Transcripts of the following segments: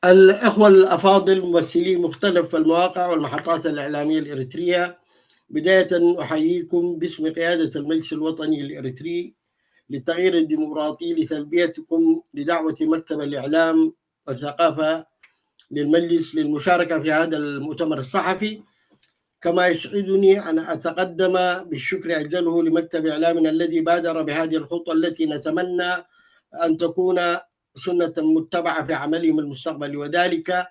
الإخوة الأفاضل ممثلي مختلف المواقع والمحطات الإعلامية الإريترية، بداية أحييكم باسم قيادة المجلس الوطني الإريتري للتغيير الديمقراطي لتلبيتكم لدعوة مكتب الإعلام والثقافة للمجلس للمشاركة في هذا المؤتمر الصحفي. كما يسعدني أن أتقدم بالشكر أجله لمكتب إعلامنا الذي بادر بهذه الخطوة التي نتمنى أن تكون سنة متبعة في عملهم المستقبلي، وذلك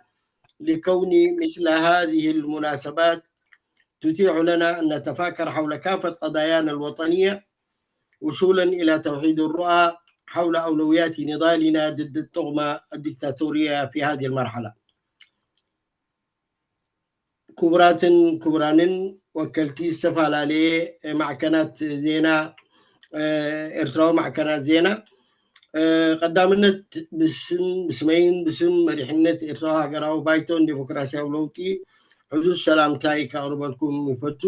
لكون مثل هذه المناسبات تتيح لنا أن نتفاكر حول كافة قضايانا الوطنية وصولا إلى توحيد الرؤى حول أولويات نضالنا ضد الطغمة الدكتاتورية في هذه المرحلة. ክቡራትን ክቡራንን ወከልቲ ዝተፈላለየ ማዕከናት ዜና፣ ኤርትራዊ ማዕከናት ዜና፣ ቀዳምነት ብስም ብስመይን ብስም መሪሕነት ኤርትራዊ ሃገራዊ ባይቶን ዴሞክራሲያዊ ለውጢ ዕዙዝ ሰላምታይ ከቕርበልኩም ይፈቱ።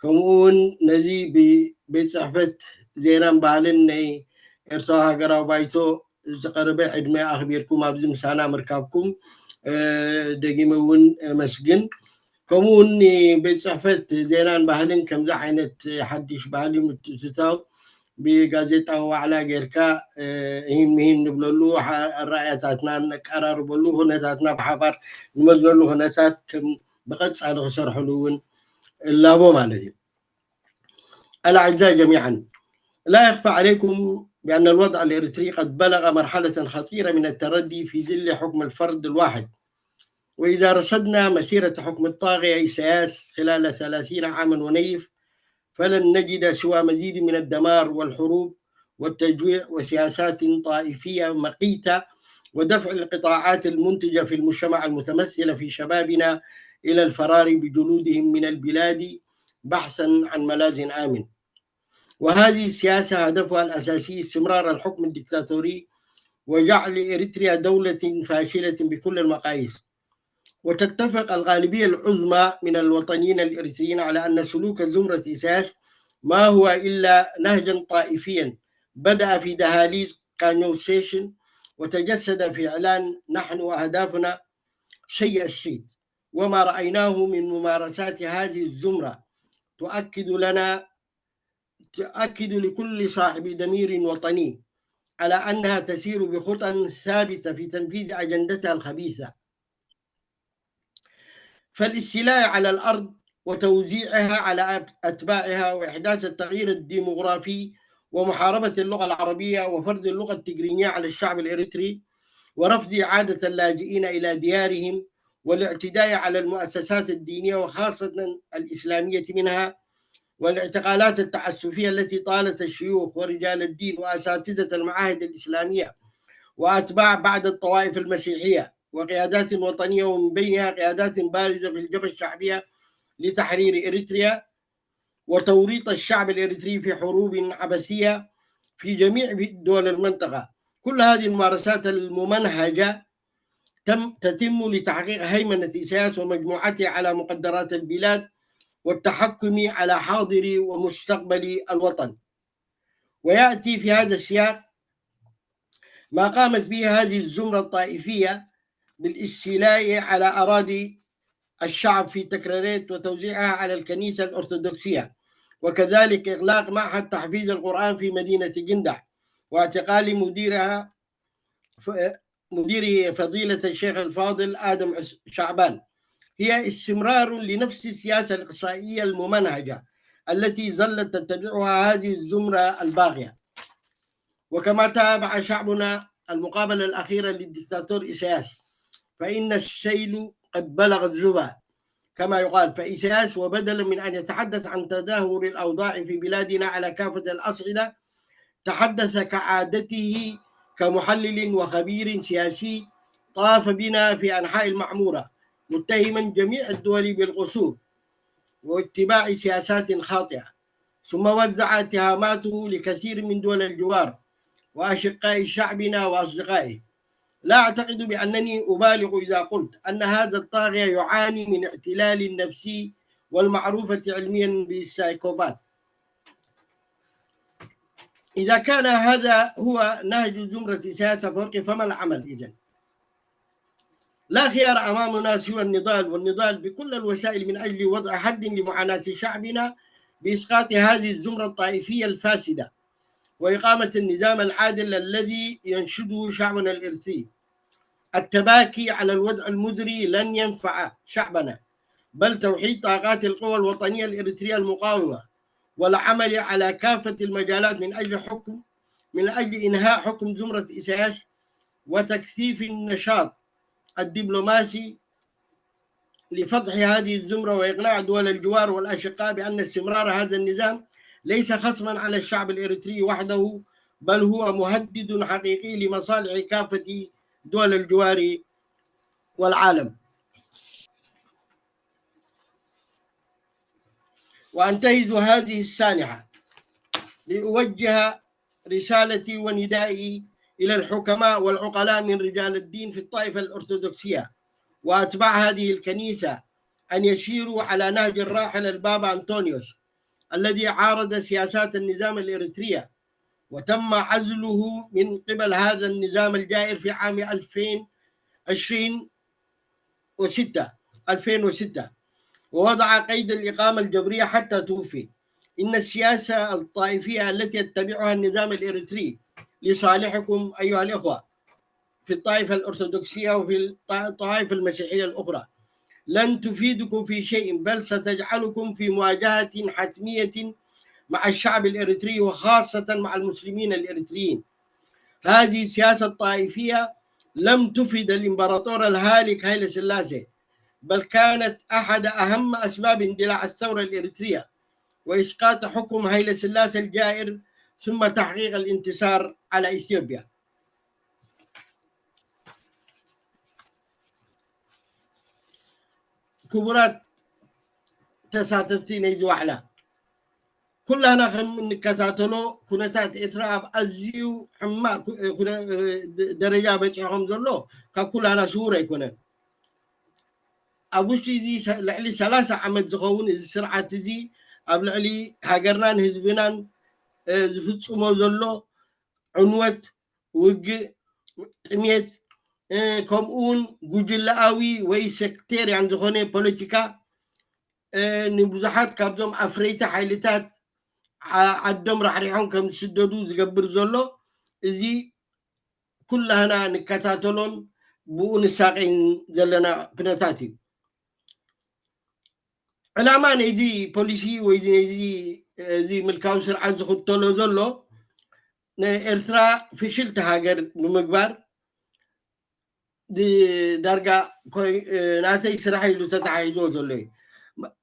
ከምኡ እውን ነዚ ብቤት ጽሕፈት ዜናን ባህልን ናይ ኤርትራዊ ሃገራዊ ባይቶ ዝቐረበ ዕድመ ኣኽቢርኩም ኣብዚ ምሳና ምርካብኩም ደጊመ እውን መስግን። ከምኡ እውን ቤት ጽሕፈት ዜናን ባህልን ከምዚ ዓይነት ሓድሽ ባህሊ ምትእትታው ብጋዜጣዊ ዋዕላ ጌርካ እሂን ምሂን ንብለሉ፣ ኣረኣያታትና ነቀራርበሉ፣ ኩነታትና ብሓባር ንመዝነሉ ኩነታት ከም ብቐጻሊ ክሰርሕሉ እውን እላቦ ማለት እዩ። الأعزاء جميعا، لا يخفى عليكم بأن الوضع الإريتري قد بلغ مرحلة خطيرة من التردي في ظل حكم الفرد الواحد. وإذا رصدنا مسيرة حكم الطاغية إيساياس خلال ثلاثين عاما ونيف، فلن نجد سوى مزيد من الدمار والحروب والتجويع وسياسات طائفية مقيتة ودفع القطاعات المنتجة في المجتمع المتمثلة في شبابنا إلى الفرار بجلودهم من البلاد بحثا عن ملاذ آمن. وهذه السياسة هدفها الأساسي استمرار الحكم الدكتاتوري وجعل إريتريا دولة فاشلة بكل المقاييس. وتتفق الغالبية العظمى من الوطنيين الإريتريين على أن سلوك زمرة إيساياس ما هو إلا نهجا طائفيا بدأ في دهاليز كانيو ستيشن وتجسد في إعلان نحن وأهدافنا شيء السيد. وما رأيناه من ممارسات هذه الزمرة تؤكد لنا تؤكد لكل صاحب ضمير وطني على أنها تسير بخطى ثابتة في تنفيذ أجندتها الخبيثة. فالاستيلاء على الأرض وتوزيعها على أتباعها وإحداث التغيير الديموغرافي ومحاربة اللغة العربية وفرض اللغة التجرينية على الشعب الإريتري ورفض إعادة اللاجئين إلى ديارهم والاعتداء على المؤسسات الدينية وخاصة الإسلامية منها والاعتقالات التعسفية التي طالت الشيوخ ورجال الدين وأساتذة المعاهد الإسلامية وأتباع بعض الطوائف المسيحية وقيادات وطنية ومن بينها قيادات بارزة في الجبهة الشعبية لتحرير إريتريا وتوريط الشعب الإريتري في حروب عبثية في جميع دول المنطقة. كل هذه الممارسات الممنهجة تم تتم لتحقيق هيمنة إيساياس ومجموعته على مقدرات البلاد والتحكم على حاضر ومستقبل الوطن. ويأتي في هذا السياق ما قامت به هذه الزمرة الطائفية بالاستيلاء على أراضي الشعب في تكراريت وتوزيعها على الكنيسة الأرثوذكسية، وكذلك إغلاق معهد تحفيظ القرآن في مدينة جندح واعتقال مديرها مديره فضيلة الشيخ الفاضل آدم شعبان، هي استمرار لنفس السياسة الإقصائية الممنهجة التي ظلت تتبعها هذه الزمرة الباغية. وكما تابع شعبنا المقابلة الأخيرة للدكتاتور إيساياس، فإن السيل قد بلغ الزبا كما يقال. فإيساياس، وبدلا من أن يتحدث عن تدهور الأوضاع في بلادنا على كافة الأصعدة، تحدث كعادته كمحلل وخبير سياسي، طاف بنا في أنحاء المعمورة متهما جميع الدول بالقصور واتباع سياسات خاطئة، ثم وزع اتهاماته لكثير من دول الجوار وأشقاء شعبنا وأصدقائه. لا أعتقد بأنني أبالغ إذا قلت أن هذا الطاغية يعاني من اعتلال نفسي والمعروفة علميا بالسايكوبات. إذا كان هذا هو نهج زمرة سياسة فرق، فما العمل إذن؟ لا خيار أمامنا سوى النضال، والنضال بكل الوسائل من أجل وضع حد لمعاناة شعبنا بإسقاط هذه الزمرة الطائفية الفاسدة وإقامة النظام العادل الذي ينشده شعبنا الإرثي. التباكي على الوضع المزري لن ينفع شعبنا، بل توحيد طاقات القوى الوطنية الإريترية المقاومة والعمل على كافة المجالات من أجل حكم من أجل إنهاء حكم زمرة إسياس وتكثيف النشاط الدبلوماسي لفضح هذه الزمرة وإقناع دول الجوار والأشقاء بأن استمرار هذا النظام ليس خصما على الشعب الإريتري وحده، بل هو مهدد حقيقي لمصالح كافة دول الجوار والعالم. وأنتهز هذه السانحة لأوجه رسالتي وندائي إلى الحكماء والعقلاء من رجال الدين في الطائفة الأرثوذكسية وأتباع هذه الكنيسة أن يسيروا على نهج الراحل البابا أنطونيوس الذي عارض سياسات النظام الإريترية وتم عزله من قبل هذا النظام الجائر في عام ألفين وعشرين وستة ألفين وستة، ووضع قيد الإقامة الجبرية حتى توفي. إن السياسة الطائفية التي يتبعها النظام الإريتري لصالحكم أيها الإخوة في الطائفة الأرثوذكسية وفي الط- الطوائف المسيحية الأخرى لن تفيدكم في شيء، بل ستجعلكم في مواجهة حتمية مع الشعب الإريتري وخاصة مع المسلمين الإريتريين. هذه السياسة الطائفية لم تفد الإمبراطور الهالك هايلي سلاسي، بل كانت أحد أهم أسباب اندلاع الثورة الإريترية وإسقاط حكم هايلي سلاسي الجائر ثم تحقيق الانتصار على إثيوبيا. ክቡራት ተሳተፍቲ ናይዚ ዋዕላ፣ ኩላና ከም እንከታተሎ ኩነታት ኤርትራ ኣብ ኣዝዩ ሕማቕ ኩ- ኩነ- ደረጃ በፂሑ ከም ዘሎ ካብ ኩላና ስውር ኣይኮነን። ኣብ ውሽጢ እዚ ሰ- ልዕሊ ሰላሳ ዓመት ዝኸውን እዚ ስርዓት እዚ ኣብ ልዕሊ ሃገርናን ህዝብናን እ፣ ዝፍጽሞ ዘሎ ዕንወት፣ ውግእ፣ ጥሜት፣ እ፣ ከምኡ እውን ጉጅለኣዊ ወይ ሴክቴርያን ዝኾነ ፖለቲካ እ፣ ንብዙሓት ካብዞም ኣፍረይቲ ሓይልታት ዓ- ዓዶም ራሕሪሖም ከም ዝስደዱ ዝገብር ዘሎ፣ እዚ ኩላህና ንከታተሎን ብኡ ንሳቀይን ዘለና ኩነታት እዩ። ዕላማ ናይዚ ፖሊሲ ወይ እዚ ናይዚ እዚ ምልካዊ ስርዓት ዝኽተሎ ዘሎ ንኤርትራ ፍሽልቲ ሃገር ንምግባር ድ- ዳርጋ ኮይ- ናተይ ስራሕ ኢሉ ተታሓሒዝዎ ዘሎ እዩ። መ-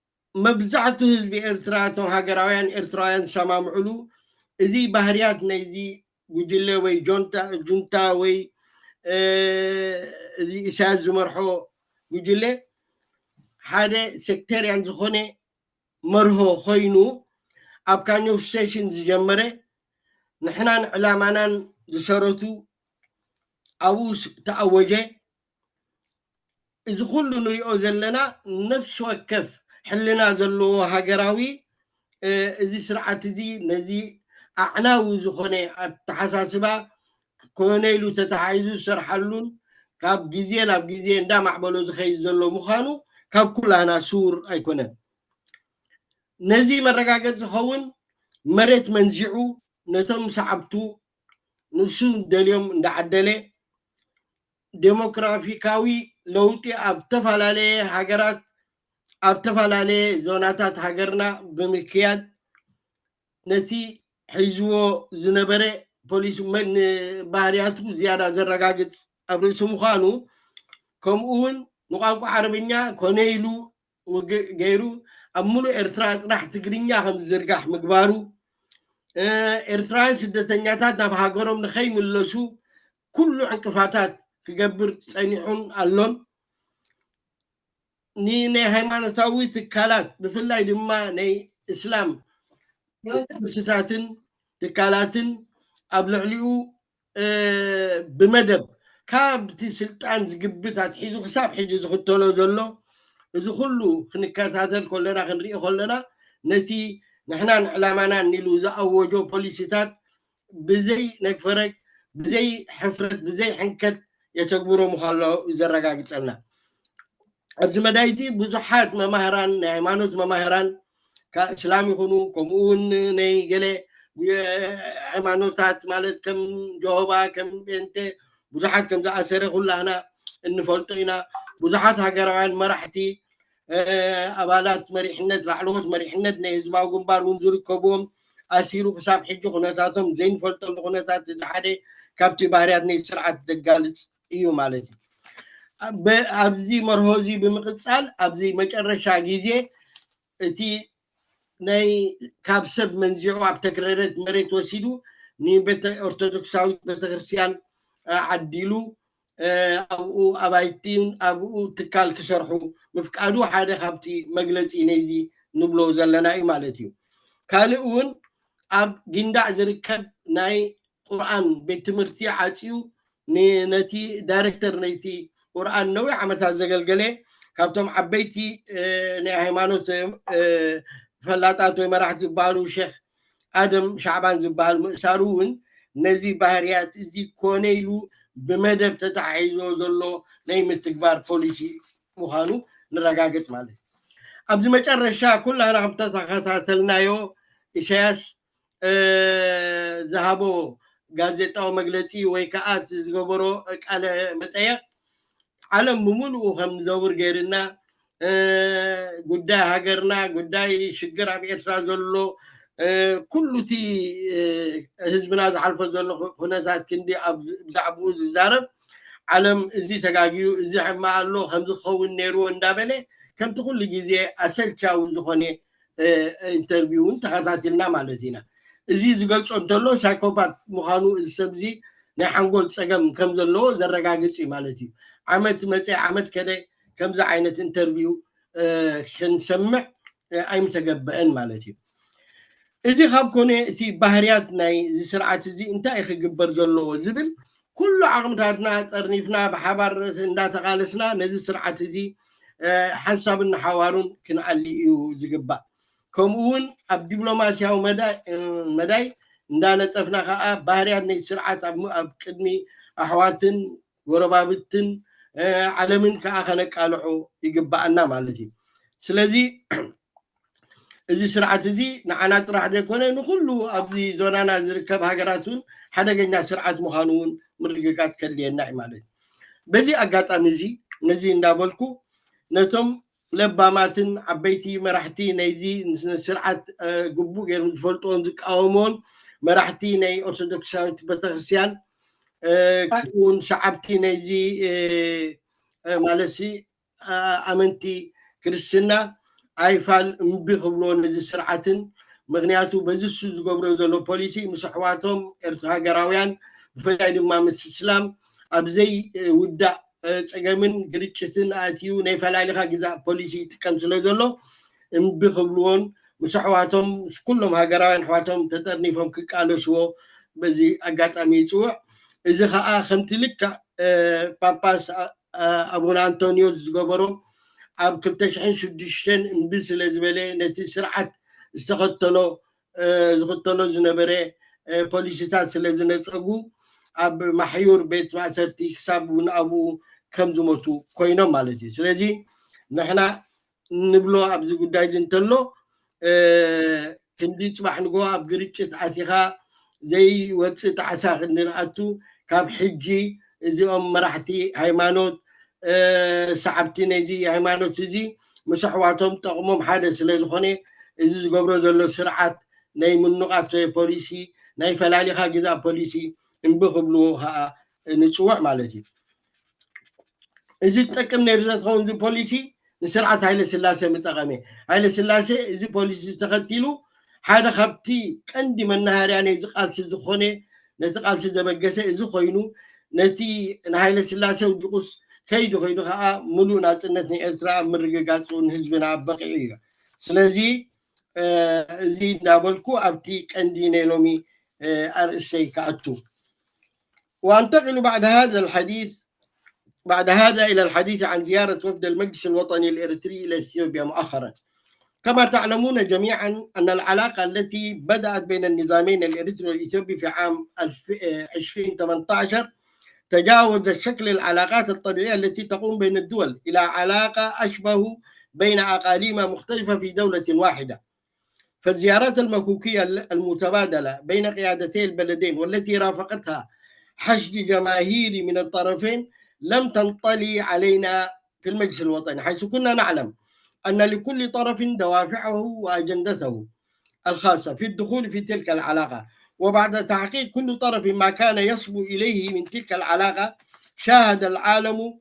መብዛሕቱ ህዝቢ ኤርትራ፣ እቶም ሃገራውያን ኤርትራውያን ዝሰማምዕሉ፣ እዚ ባህርያት ናይዚ ጉጅለ ወይ ጆንታ ጁንታ ወይ እ፣ እዚ ኢሳያስ ዝመርሖ ጉጅለ ሓደ ሴክተርያን ዝኾነ መርሆ ኮይኑ ኣብ ካኞ ስቴሽን ዝጀመረ ንሕናን ዕላማናን ዝሰረቱ ኣብኡ ስ- ተኣወጀ። እዚ ኩሉ ንሪኦ ዘለና ነፍሲ ወከፍ ሕልና ዘለዎ ሃገራዊ እ፣ እዚ ስርዓት እዚ ነዚ ኣዕናዊ ዝኾነ ኣተሓሳስባ ኮነ ኢሉ ተታሓሒዙ ዝሰርሓሉን ካብ ግዜ ናብ ግዜ እንዳማዕበሎ ዝኸይድ ዘሎ ምዃኑ ካብ ኩላህና ስውር ኣይኮነን። ነዚ መረጋገፂ ዝኸውን መሬት መንዚዑ ነቶም ሰዓብቱ ንሱ ደልዮም እንዳዓደለ ዴሞክራፊካዊ ለውጢ ኣብ ዝተፈላለየ ሃገራት ኣብ ዝተፈላለየ ዞናታት ሃገርና ብምክያድ ነቲ ሒዝዎ ዝነበረ ፖሊሲ መ- ንባህርያቱ ዝያዳ ዘረጋግጽ ኣብ ርእሲ ምዃኑ ከምኡ እውን ንቋንቋ ዓረብኛ ኮነ ኢሉ ውግእ ገይሩ ኣብ ሙሉእ ኤርትራ ጥራሕ ትግርኛ ከም ዝዝርጋሕ ምግባሩ እ፣ ኤርትራውያን ስደተኛታት ናብ ሃገሮም ንኸይምለሱ ኩሉ ዕንቅፋታት ክገብር ጸኒሑን ኣሎን። ንናይ ሃይማኖታዊ ትካላት ብፍላይ ድማ ናይ እስላም ቅርስታትን ትካላትን ኣብ ልዕሊኡ እ፣ ብመደብ ካብቲ ስልጣን ዝግብት ኣትሒዙ ክሳብ ሕጂ ዝኽተሎ ዘሎ እዚ ኩሉ ክንከታተል ከለና ክንርኢ ከለና ነቲ ንሕናን ዕላማናን ኢሉ ዝኣወጆ ፖሊሲታት ብዘይ ነግፈረግ ብዘይ ሕፍረት ብዘይ ሕንከት የተግብሮ ምዃኑ ዘረጋግጸልና። ኣብዚ መዳይ እዚ ብዙሓት መማህራን፣ ናይ ሃይማኖት መማህራን፣ ካብ እስላም ይኹኑ፣ ከምኡ እውን ናይ ገለ ሃይማኖታት፣ ማለት ከም ጆሆባ፣ ከም ጴንጤ፣ ብዙሓት ከም ዝኣሰረ ኩላህና እንፈልጦ ኢና። ብዙሓት ሃገራውያን መራሕቲ፣ ኣባላት መሪሕነት፣ ላዕለዎት መሪሕነት ናይ ህዝባዊ ግንባር እውን ዝርከብዎም ኣሲሩ ክሳብ ሕጂ ኩነታቶም ዘይንፈልጠሉ ኩነታት፣ እዚ ሓደ ካብቲ ባህርያት ናይ ስርዓት ዘጋልጽ እዩ ማለት እዩ። ኣብዚ መርሆ እዚ ብምቕጻል፣ ኣብዚ መጨረሻ ግዜ እቲ ናይ ካብ ሰብ መንዚዑ ኣብ ተክረረት መሬት ወሲዱ ንቤተ ኦርቶዶክሳዊት ቤተክርስትያን ዓዲሉ፣ ኣብኡ ኣባይቲን ኣብኡ ትካል ክሰርሑ ምፍቃዱ ሓደ ካብቲ መግለጺ ናይዚ ንብሎ ዘለና እዩ ማለት እዩ። ካልእ እውን ኣብ ጊንዳዕ ዝርከብ ናይ ቁርኣን ቤት ትምህርቲ ዓጽዩ ነቲ ዳይሬክተር ናይቲ ቁርኣን ነዊሕ ዓመታት ዘገልገለ፣ ካብቶም ዓበይቲ ናይ ሃይማኖት ፈላጣት ወይ መራሕቲ ዝበሃሉ ሼክ ኣደም ሻዕባን ዝበሃል ምእሳሩ እውን ነዚ ባህርያት እዚ ኮነ ኢሉ ብመደብ ተታሒዞ ዘሎ ናይ ምትግባር ፖሊሲ ምዃኑ ንረጋግጽ ማለት እዩ። ኣብዚ መጨረሻ ኩላና ከም ተተኸታተልናዮ ኢሳያስ ዝሃቦ ጋዜጣዊ መግለጺ ወይ ከዓ ዝገበሮ ቃለ መጠየቕ ዓለም ብምሉኡ ከም ንዘውር ገይርና፣ ጉዳይ ሃገርና፣ ጉዳይ ሽግር ኣብ ኤርትራ ዘሎ፣ ኩሉ እቲ ህዝብና ዝሓልፎ ዘሎ ኩነታት ክንዲ ብዛዕባኡ ዝዛረብ፣ ዓለም እዚ ተጋግዩ፣ እዚ ሕማቕ ኣሎ፣ ከምዚ ክኸውን ነይርዎ እንዳበለ ከምቲ ኩሉ ግዜ ኣሰልቻዊ ዝኾነ ኢንተርቪው እውን ተኸታቲልና ማለት ኢና። እዚ ዝገልጾ እንተሎ ሳይኮፓት ምዃኑ፣ እዚ ሰብ እዚ ናይ ሓንጎል ጸገም ከም ዘለዎ ዘረጋግጽ እዩ ማለት እዩ። ዓመት መጸ ዓመት ከደ ከምዚ ዓይነት ኢንተርቪው ክንሰምዕ ኣይምተገበአን ማለት እዩ። እዚ ካብ ኮነ እቲ ባህርያት ናይ እዚ ስርዓት እዚ እንታይ ክግበር ዘለዎ ዝብል ኩሉ ዓቕምታትና ጸርኒፍና ብሓባር እንዳተቓለስና ነዚ ስርዓት እዚ ሓንሳብን ንሓዋሩን ክንኣሊ እዩ ዝግባእ። ከምኡ እውን ኣብ ዲፕሎማስያዊ መዳይ እንዳነጠፍና ከዓ ባህርያት ናይ ስርዓት ኣብ ቅድሚ ኣሕዋትን ጎረባብትን ዓለምን ከዓ ከነቃልዖ ይግባኣና ማለት እዩ። ስለዚ እዚ ስርዓት እዚ ንዓና ጥራሕ ዘይኮነ ንኩሉ ኣብዚ ዞናና ዝርከብ ሃገራት እውን ሓደገኛ ስርዓት ምዃኑ እውን ምርግጋፅ ከድልየና እዩ ማለት እዩ። በዚ ኣጋጣሚ እዚ ነዚ እንዳበልኩ ነቶም ለባማትን ዓበይቲ መራሕቲ ናይዚ ስርዓት ግቡእ ገይሮም ዝፈልጥዎን ዝቃወምዎን መራሕቲ ናይ ኦርቶዶክሳዊት ቤተክርስትያን እውን ሰዓብቲ ናይዚ ማለት ኣመንቲ ክርስትና ኣይፋል እምቢ ክብልዎ ነዚ ስርዓትን ምክንያቱ በዚ እሱ ዝገብሮ ዘሎ ፖሊሲ ምስ ኣሕዋቶም ኤርትራ ሃገራውያን ብፍላይ ድማ ምስ እስላም ኣብ ዘይውዳእ ፀገምን ግርጭትን ኣእትዩ ናይ ፈላሊኻ ግዛእ ፖሊሲ ይጥቀም ስለ ዘሎ እምቢ ክብልዎን ምስ ኣሕዋቶም ምስ ኩሎም ሃገራውያን ኣሕዋቶም ተጠርኒፎም ክቃለስዎ በዚ ኣጋጣሚ ይፅውዕ። እዚ ከዓ ከምቲ ልክዕ ጳጳስ ኣቡነ ኣንቶኒዮስ ዝገበሮ ኣብ ክልተ ሽሕን ሽዱሽተን እምቢ ስለ ዝበለ ነቲ ስርዓት ዝተኸተሎ ዝኽተሎ ዝነበረ ፖሊሲታት ስለ ዝነፀጉ ኣብ ማሕዩር ቤት ማእሰርቲ ክሳብ እውን ኣብኡ ከም ዝሞቱ ኮይኖም ማለት እዩ። ስለዚ ንሕና ንብሎ ኣብዚ ጉዳይ እዚ እንተሎ ክንዲ ፅባሕ ንጎ ኣብ ግርጭት ኣቲኻ ዘይወፅእ ጣዕሳ ክንዲ ንኣቱ ካብ ሕጂ እዚኦም መራሕቲ ሃይማኖት ሰዓብቲ ነዚ ሃይማኖት እዚ ምስ ኣሕዋቶም ጠቕሞም ሓደ ስለ ዝኾነ እዚ ዝገብሮ ዘሎ ስርዓት ናይ ምኑቓት ፖሊሲ ናይ ፈላሊኻ ግዛእ ፖሊሲ እምቢ ክብልዎ ከዓ ንፅውዕ ማለት እዩ። እዚ ዝጠቅም ነይሩ ዘትኸውን እዚ ፖሊሲ ንስርዓት ሃይለ ስላሴ ምጠቐመ። ሃይለ ስላሴ እዚ ፖሊሲ ተኸቲሉ ሓደ ካብቲ ቀንዲ መናሃርያ ናይዚ ቃልሲ ዝኾነ ነቲ ቃልሲ ዘበገሰ እዚ ኮይኑ ነቲ ንሃይለ ስላሴ ውድቁስ ከይዱ ከይዱ ከዓ ምሉእ ናፅነት ናይ ኤርትራ ኣብ ምርግጋፅ እውን ህዝብና በቂዑ እዩ። ስለዚ እዚ እንዳበልኩ ኣብቲ ቀንዲ ናይ ሎሚ ኣርእስተይ ክኣቱ። وأنتقل بعد هذا الحديث بعد هذا إلى الحديث عن زيارة وفد المجلس الوطني الإريتري إلى إثيوبيا مؤخرا. كما تعلمون جميعا أن العلاقة التي بدأت بين النظامين الإريتري والإثيوبي في عام ألفين وثمانية عشر تجاوز شكل العلاقات الطبيعية التي تقوم بين الدول إلى علاقة أشبه بين أقاليم مختلفة في دولة واحدة. فالزيارات المكوكية المتبادلة بين قيادتي البلدين والتي رافقتها حشد جماهيري من الطرفين لم تنطلي علينا في المجلس الوطني، حيث كنا نعلم أن لكل طرف دوافعه وأجندته الخاصة في الدخول في تلك العلاقة، وبعد تحقيق كل طرف ما كان يصبو إليه من تلك العلاقة، شاهد العالم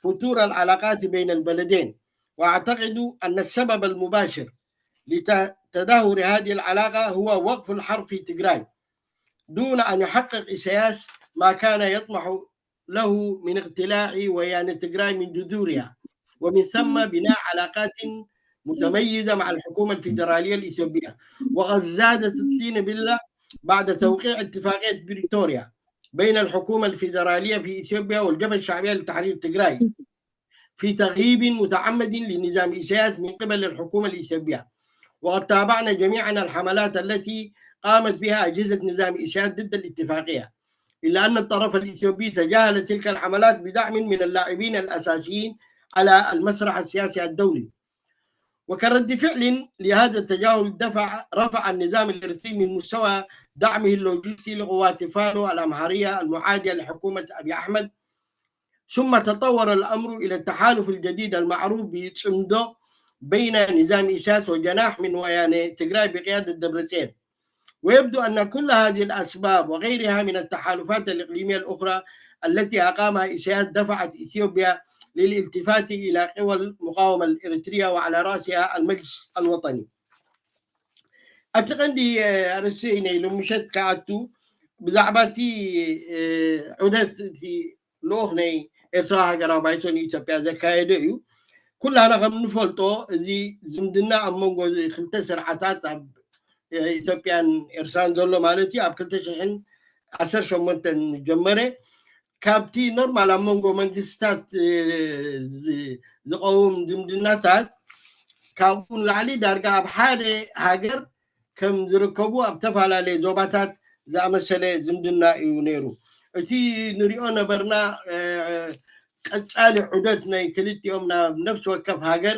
فتور العلاقات بين البلدين. وأعتقد أن السبب المباشر لتدهور هذه العلاقة هو وقف الحرب في تجراي دون أن يحقق إيساياس ما كان يطمح له من اقتلاع ويان تجراي من جذورها، ومن ثم بناء علاقات متميزة مع الحكومة الفيدرالية الإثيوبية. وقد زادت الطين بلة بعد توقيع اتفاقية بريتوريا بين الحكومة الفيدرالية في إثيوبيا والجبهة الشعبية لتحرير تجراي في تغييب متعمد لنظام إيساياس من قبل الحكومة الإثيوبية. وقد تابعنا جميعا الحملات التي قامت بها أجهزة نظام إيساياس ضد الاتفاقية، إلا أن الطرف الإثيوبي تجاهل تلك الحملات بدعم من اللاعبين الأساسيين على المسرح السياسي الدولي. وكرد فعل لهذا التجاهل دفع رفع النظام الإريتري من مستوى دعمه اللوجستي لقوات فانو الأمهرية المعادية لحكومة أبي أحمد، ثم تطور الأمر إلى التحالف الجديد المعروف بصمدو بين نظام إيساياس وجناح من ويانة تجراي بقيادة دبرتسين. ويبدو أن كل هذه الأسباب وغيرها من التحالفات الإقليمية الأخرى التي أقامها إيساياس دفعت إثيوبيا للالتفات إلى قوى المقاومة الإريترية وعلى رأسها المجلس الوطني. ኣብቲ ቀንዲ ኣርእስቲ ኢነ ኢሉ ምሸት ክኣቱ ብዛዕባ እቲ ዑደት እቲ ልኡኽ ናይ ኤርትራ ሃገራዊ ባይቶ ንኢትዮጵያ ዘካየደ እዩ። ኩላና ከም ንፈልጦ እዚ ዝምድና ኣብ መንጎ ክልተ ስርዓታት ኣብ ኢትዮጵያን ኤርትራን ዘሎ ማለት እዩ ኣብ ክልተ ሽሕን ዓሰርተ ሸሞንተን ጀመረ። ካብቲ ኖርማል ኣብ መንጎ መንግስታት ዝቀውም ዝምድናታት ካብኡ ንላዕሊ ዳርጋ ኣብ ሓደ ሃገር ከም ዝርከቡ ኣብ ተፈላለየ ዞባታት ዝኣመሰለ ዝምድና እዩ ነይሩ። እቲ ንሪኦ ነበርና ቀጻሊ ዑደት ናይ ክልቲኦም ናብ ነፍሲ ወከፍ ሃገር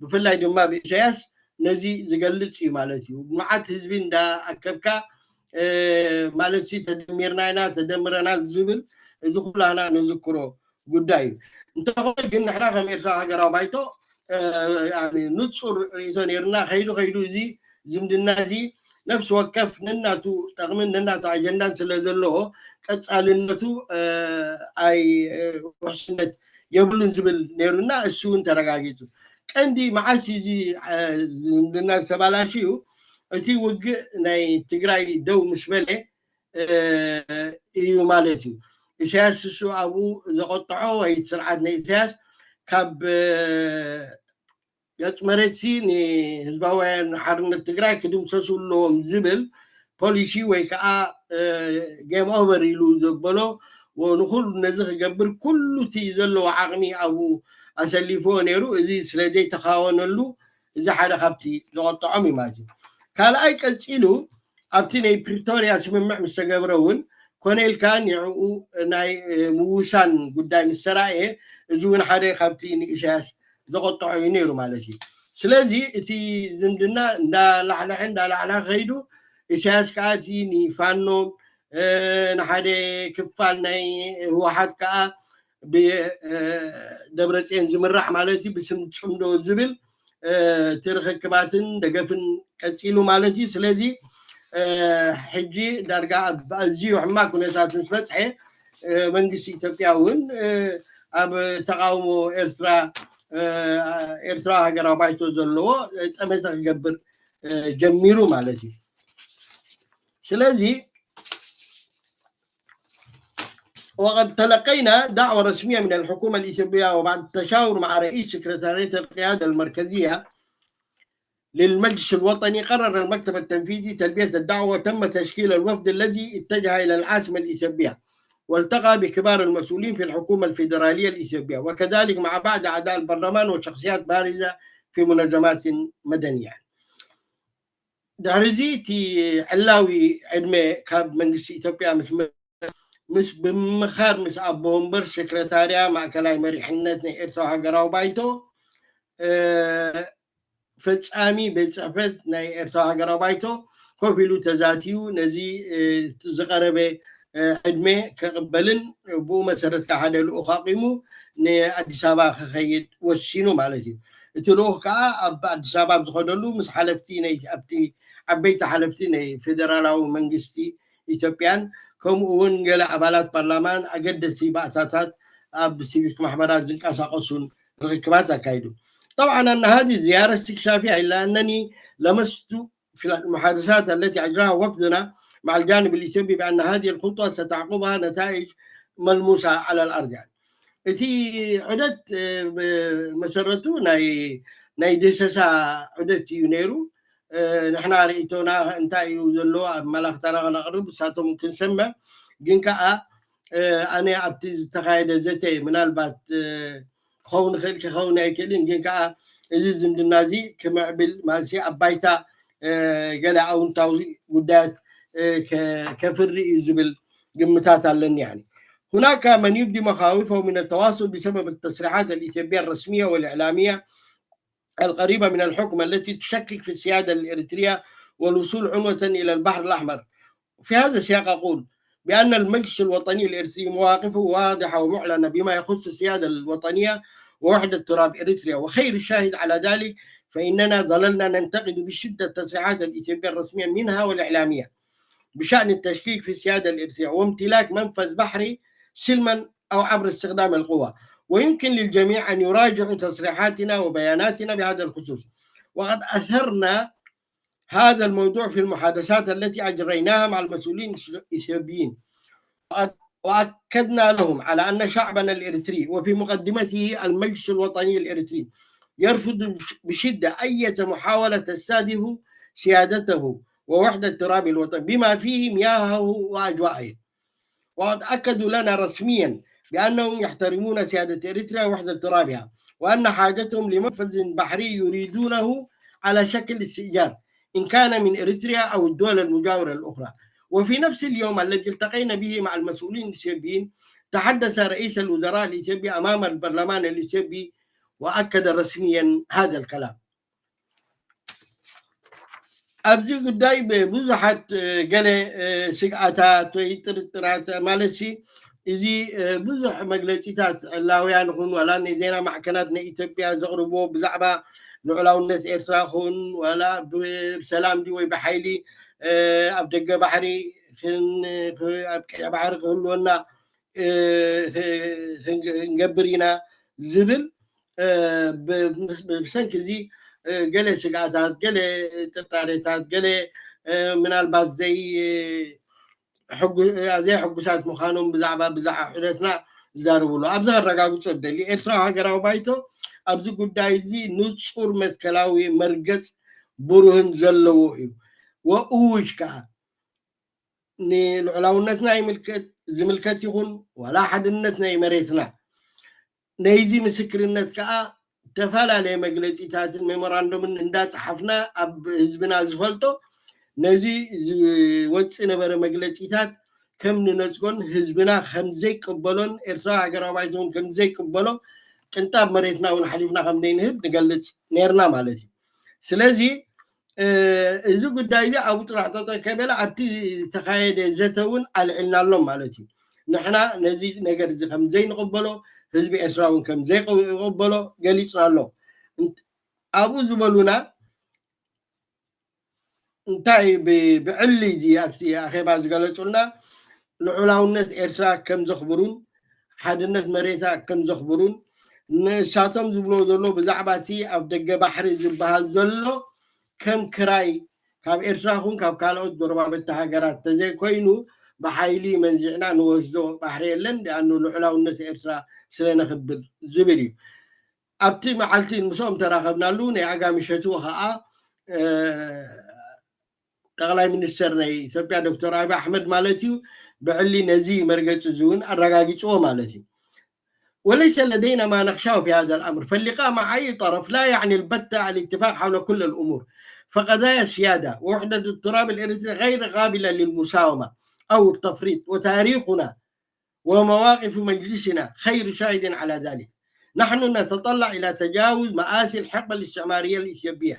ብፍላይ ድማ ብኢሳያስ ነዚ ዝገልጽ እዩ ማለት እዩ። መዓት ህዝቢ እንዳኣከብካ ማለት ሲ ተደሚርና ኢና ተደምረናል ዝብል እዚ ኩላና ንዝክሮ ጉዳይ እዩ። እንተኾነ ግን ንሕና ከም ኤርትራ ሃገራዊ ባይቶ ንጹር ርእይቶ ነይርና። ከይዱ ከይዱ እዚ ዝምድና እዚ ነፍሲ ወከፍ ነናቱ ጠቕምን ነናቱ ኣጀንዳን ስለ ዘለዎ ቀጻልነቱ ኣይ ውሕስነት የብሉን ዝብል ነይሩና። እሱ እውን ተረጋጊጹ። ቀንዲ መዓስ እዚ ዝምድና ዝተባላሽ እዩ እቲ ውግእ ናይ ትግራይ ደው ምስ በለ እዩ ማለት እዩ። ኢሳያስ እሱ ኣብኡ ዘቆጥዖ ወይ ስርዓት ናይ ኢሳያስ ካብ ገጽ መሬት ሲ ንህዝባውያን ሓርነት ትግራይ ክድምሰሱ ኣለዎም ዝብል ፖሊሲ ወይ ከዓ ጌም ኦቨር ኢሉ ዘበሎ ንኩሉ ነዚ ክገብር ኩሉ እቲ ዘለዎ ዓቕሚ ኣብኡ ኣሰሊፍዎ ነይሩ። እዚ ስለ ዘይተኻወነሉ እዚ ሓደ ካብቲ ዘቆጥዖም እዩ ማለት እዩ። ካልኣይ ቀፂሉ ኣብቲ ናይ ፕሪቶርያ ስምምዕ ምስ ተገብረ እውን ኮነ ኢልካ ንዕኡ ናይ ምውሳን ጉዳይ ምስ ተራእየ እዚ እውን ሓደ ካብቲ ንኢሳያስ ዘቆጥዖ እዩ ነይሩ ማለት እዩ። ስለዚ እቲ ዝምድና እንዳላሕለሐ እንዳላሕለሐ ከይዱ ኢሳያስ ከዓ እቲ ንፋኖ ንሓደ ክፋል ናይ ህወሓት ከዓ ብደብረፅዮን ዝምራሕ ማለት እዩ ብስም ፅምዶ ዝብል እቲ ርክክባትን ደገፍን ቀፂሉ ማለት እዩ። ስለዚ ሕጂ ዳርጋ ኣብ ኣዝዩ ሕማቅ ኩነታት ምስ በፅሐ መንግስቲ ኢትዮጵያ እውን ኣብ ተቃውሞ ኤርትራ ኤርትራ ሃገራዊ ባይቶ ዘለዎ ጠመተ ክገብር ጀሚሩ ማለት እዩ። ስለዚ وقد تلقينا دعوة رسمية من الحكومة الإثيوبية وبعد التشاور مع رئيس سكرتارية القيادة المركزية للمجلس الوطني قرر المكتب التنفيذي تلبية الدعوة وتم تشكيل الوفد الذي اتجه إلى العاصمة الإثيوبية والتقى بكبار المسؤولين في الحكومة الفيدرالية الإثيوبية وكذلك مع بعض أعضاء البرلمان وشخصيات بارزة في منظمات مدنية. ድሕሪ እዚ እቲ ዕላዊ ዕድመ ካብ መንግስቲ ኢትዮጵያ ምስ ምስ ብምምኻር ምስ ኣቦ ወንበር ሴክረታርያ ማእከላይ መሪሕነት ናይ ኤርትራ ሃገራዊ ባይቶ፣ እ፣ ፈጻሚ ቤት ጽሕፈት ናይ ኤርትራ ሃገራዊ ባይቶ ኮፍ ኢሉ ተዛትዩ፣ ነዚ፣ እ፣ ዝቐረበ፣ እ፣ ዕድመ ክቕበልን ብኡ መሰረት ከዓ ሓደ ልኡኽ ኣቂሙ ንኣዲስ ኣበባ ክኸይድ ወሲኑ ማለት እዩ። እቲ ልኡኽ ከዓ ኣብ ኣዲስ ኣበባ ኣብ ዝኸደሉ ምስ ሓለፍቲ ናይ፣ ኣብቲ ዓበይቲ ሓለፍቲ ናይ ፌደራላዊ መንግስቲ ኢትዮጵያን ከምኡ እውን ገለ ኣባላት ፓርላማን ኣገደስቲ ባእታታት ኣብ ሲቪክ ማሕበራት ዝንቀሳቐሱን ርክክባት ኣካይዱ። طبعا أن هذه الزيارة استكشافية إلا أنني لمست في المحادثات التي أجراها وفدنا مع الجانب الإثيوبي بأن هذه الخطوة ستعقبها نتائج ملموسة على الأرض يعني. እቲ ዑደት፣ እ፣ ብመሰረቱ ናይ፣ ናይ ድህሰሳ ዑደት እዩ ነይሩ። እ፣ ንሕና ርእይቶና እንታይ እዩ ዘሎ ኣብ መላኽታና ከነቕርብ፣ ንሳቶም ክንሰምዕ። ግን ከኣ፣ እ፣ ኣነ ኣብቲ ዝተኻየደ ዘተ ምናልባት፣ እ፣ ክኸውን ይኽእል ክኸውን ኣይክእልን፣ ግን ከኣ እዚ ዝምድና እዚ ክምዕብል ማለት ኣብ ባይታ፣ እ፣ ገለ ኣውንታዊ ጉዳያት፣ እ፣ ከ-፣ ከፍሪ እዩ ዝብል ግምታት ኣለኒ። يعني هناك من يبدي مخاوفه من التواصل بسبب التصريحات الإثيوبية الرسمية والإعلامية القريبة من الحكم التي تشكك في السيادة الإريترية والوصول عنوة إلى البحر الأحمر. في هذا السياق أقول بأن المجلس الوطني الإريتري مواقفه واضحة ومعلنة بما يخص السيادة الوطنية ووحدة تراب إريتريا، وخير الشاهد على ذلك فإننا ظللنا ننتقد بشدة تصريحات الإثيوبية الرسمية منها والإعلامية بشأن التشكيك في السيادة الإريترية وامتلاك منفذ بحري سلما أو عبر استخدام القوة. ويمكن للجميع أن يراجعوا تصريحاتنا وبياناتنا بهذا الخصوص. وقد أثرنا هذا الموضوع في المحادثات التي أجريناها مع المسؤولين الإثيوبيين. وأكدنا لهم على أن شعبنا الإريتري وفي مقدمته المجلس الوطني الإريتري يرفض بشدة أي محاولة تستهدف سيادته ووحدة تراب الوطن بما فيه مياهه وأجوائه. وقد أكدوا لنا رسميا بأنهم يحترمون سيادة إريتريا ووحدة ترابها، وأن حاجتهم لمنفذ بحري يريدونه على شكل استئجار إن كان من إريتريا أو الدول المجاورة الأخرى. وفي نفس اليوم الذي التقينا به مع المسؤولين الإثيوبيين تحدث رئيس الوزراء الإثيوبي أمام البرلمان الإثيوبي وأكد رسميا هذا الكلام. ኣብዚ ጉዳይ ብዙሓት ገለ ስግኣታት ወይ ጥርጥራት ማለት ሲ እዚ ብዙሕ መግለፂታት ዕላውያን ይኹን ዋላ ናይ ዜና ማዕከናት ናይ ኢትዮጵያ ዘቕርብዎ ብዛዕባ ልዑላውነት ኤርትራ ይኹን ዋላ ብሰላም ድዩ ወይ ብሓይሊ ኣብ ደገ ባሕሪ ኣብ ቀይሕ ባሕሪ ክህልወና ክንገብር ኢና ዝብል ብሰንኪ እዚ ገለ ስግኣታት፣ ገለ ጥርጣሬታት፣ ገለ ምናልባት ዘይ ዘይሕጉሳት ምዃኖም ብዛዕባ ብዛዕባ ዑደትና ዝዛረብሉ ኣብዚ ከረጋግጾ ደሊ ኤርትራዊ ሃገራዊ ባይቶ ኣብዚ ጉዳይ እዚ ንጹር መስከላዊ መርገጽ ብሩህን ዘለዎ እዩ። ወእውጅ ከኣ ንልዑላውነትና ይምልከት ዝምልከት ይኹን ዋላ ሓድነት ናይ መሬትና ነይዚ ምስክርነት ከኣ ዝተፈላለየ መግለጺታትን ሜሞራንዱምን እንዳጸሓፍና ኣብ ህዝብና ዝፈልጦ ነዚ ዝወጽእ ነበረ መግለጺታት ከም ንነጽጎን ህዝብና ከም ዘይቅበሎን ኤርትራ ሃገራዊ ባይቶ እውን ከም ዘይቅበሎ ቅንጣብ መሬትና እውን ሓሊፍና ከም ዘይንህብ ንገልጽ ነርና ማለት እዩ። ስለዚ እዚ ጉዳይ እዚ ኣብኡ ጥራሕ ጠጠው ከይበለ ኣብቲ ዝተኻየደ ዘተ እውን ኣልዒልናሎም ማለት እዩ። ንሕና ነዚ ነገር እዚ ከም ዘይንቕበሎ ህዝቢ ኤርትራ እውን ከም ዘይቕበሎ ገሊፅናሎም። ኣብኡ ዝበሉና እንታይ ብዕሊ እዚ ኣብቲ ኣኼባ ዝገለፁልና ልዑላውነት ኤርትራ ከም ዘኽብሩን ሓድነት መሬታ ከም ዘኽብሩን ንሳቶም ዝብሎ ዘሎ ብዛዕባ እቲ ኣብ ደገ ባሕሪ ዝበሃል ዘሎ ከም ክራይ ካብ ኤርትራ ኹን ካብ ካልኦት ጎረባብቲ ሃገራት ተዘይኮይኑ ብሓይሊ መንዚዕና ንወስዶ ባሕሪ የለን ዳኣኑ ልዑላውነት ኤርትራ ስለነኽብር ዝብል እዩ። ኣብቲ መዓልቲ ምስኦም ተራኸብናሉ ናይ ኣጋምሸቱ ኸዓ ጠቕላይ ሚኒስተር ናይ ኢትዮጵያ ዶክተር ኣብይ ኣሕመድ ማለት እዩ ብዕሊ ነዚ መርገፂ እዚ እውን ኣረጋጊፅዎ ማለት እዩ። وليس لدينا ما نخشاه في هذا الأمر، فاللقاء مع أي طرف لا يعني البتة الاتفاق حول كل الأمور، فقضايا السيادة ووحدة التراب الإريتري غير قابلة للمساومة أو التفريط، وتاريخنا ومواقف مجلسنا خير شاهد على ذلك. نحن نتطلع إلى تجاوز مآسي الحقبة الاستعمارية الإثيوبية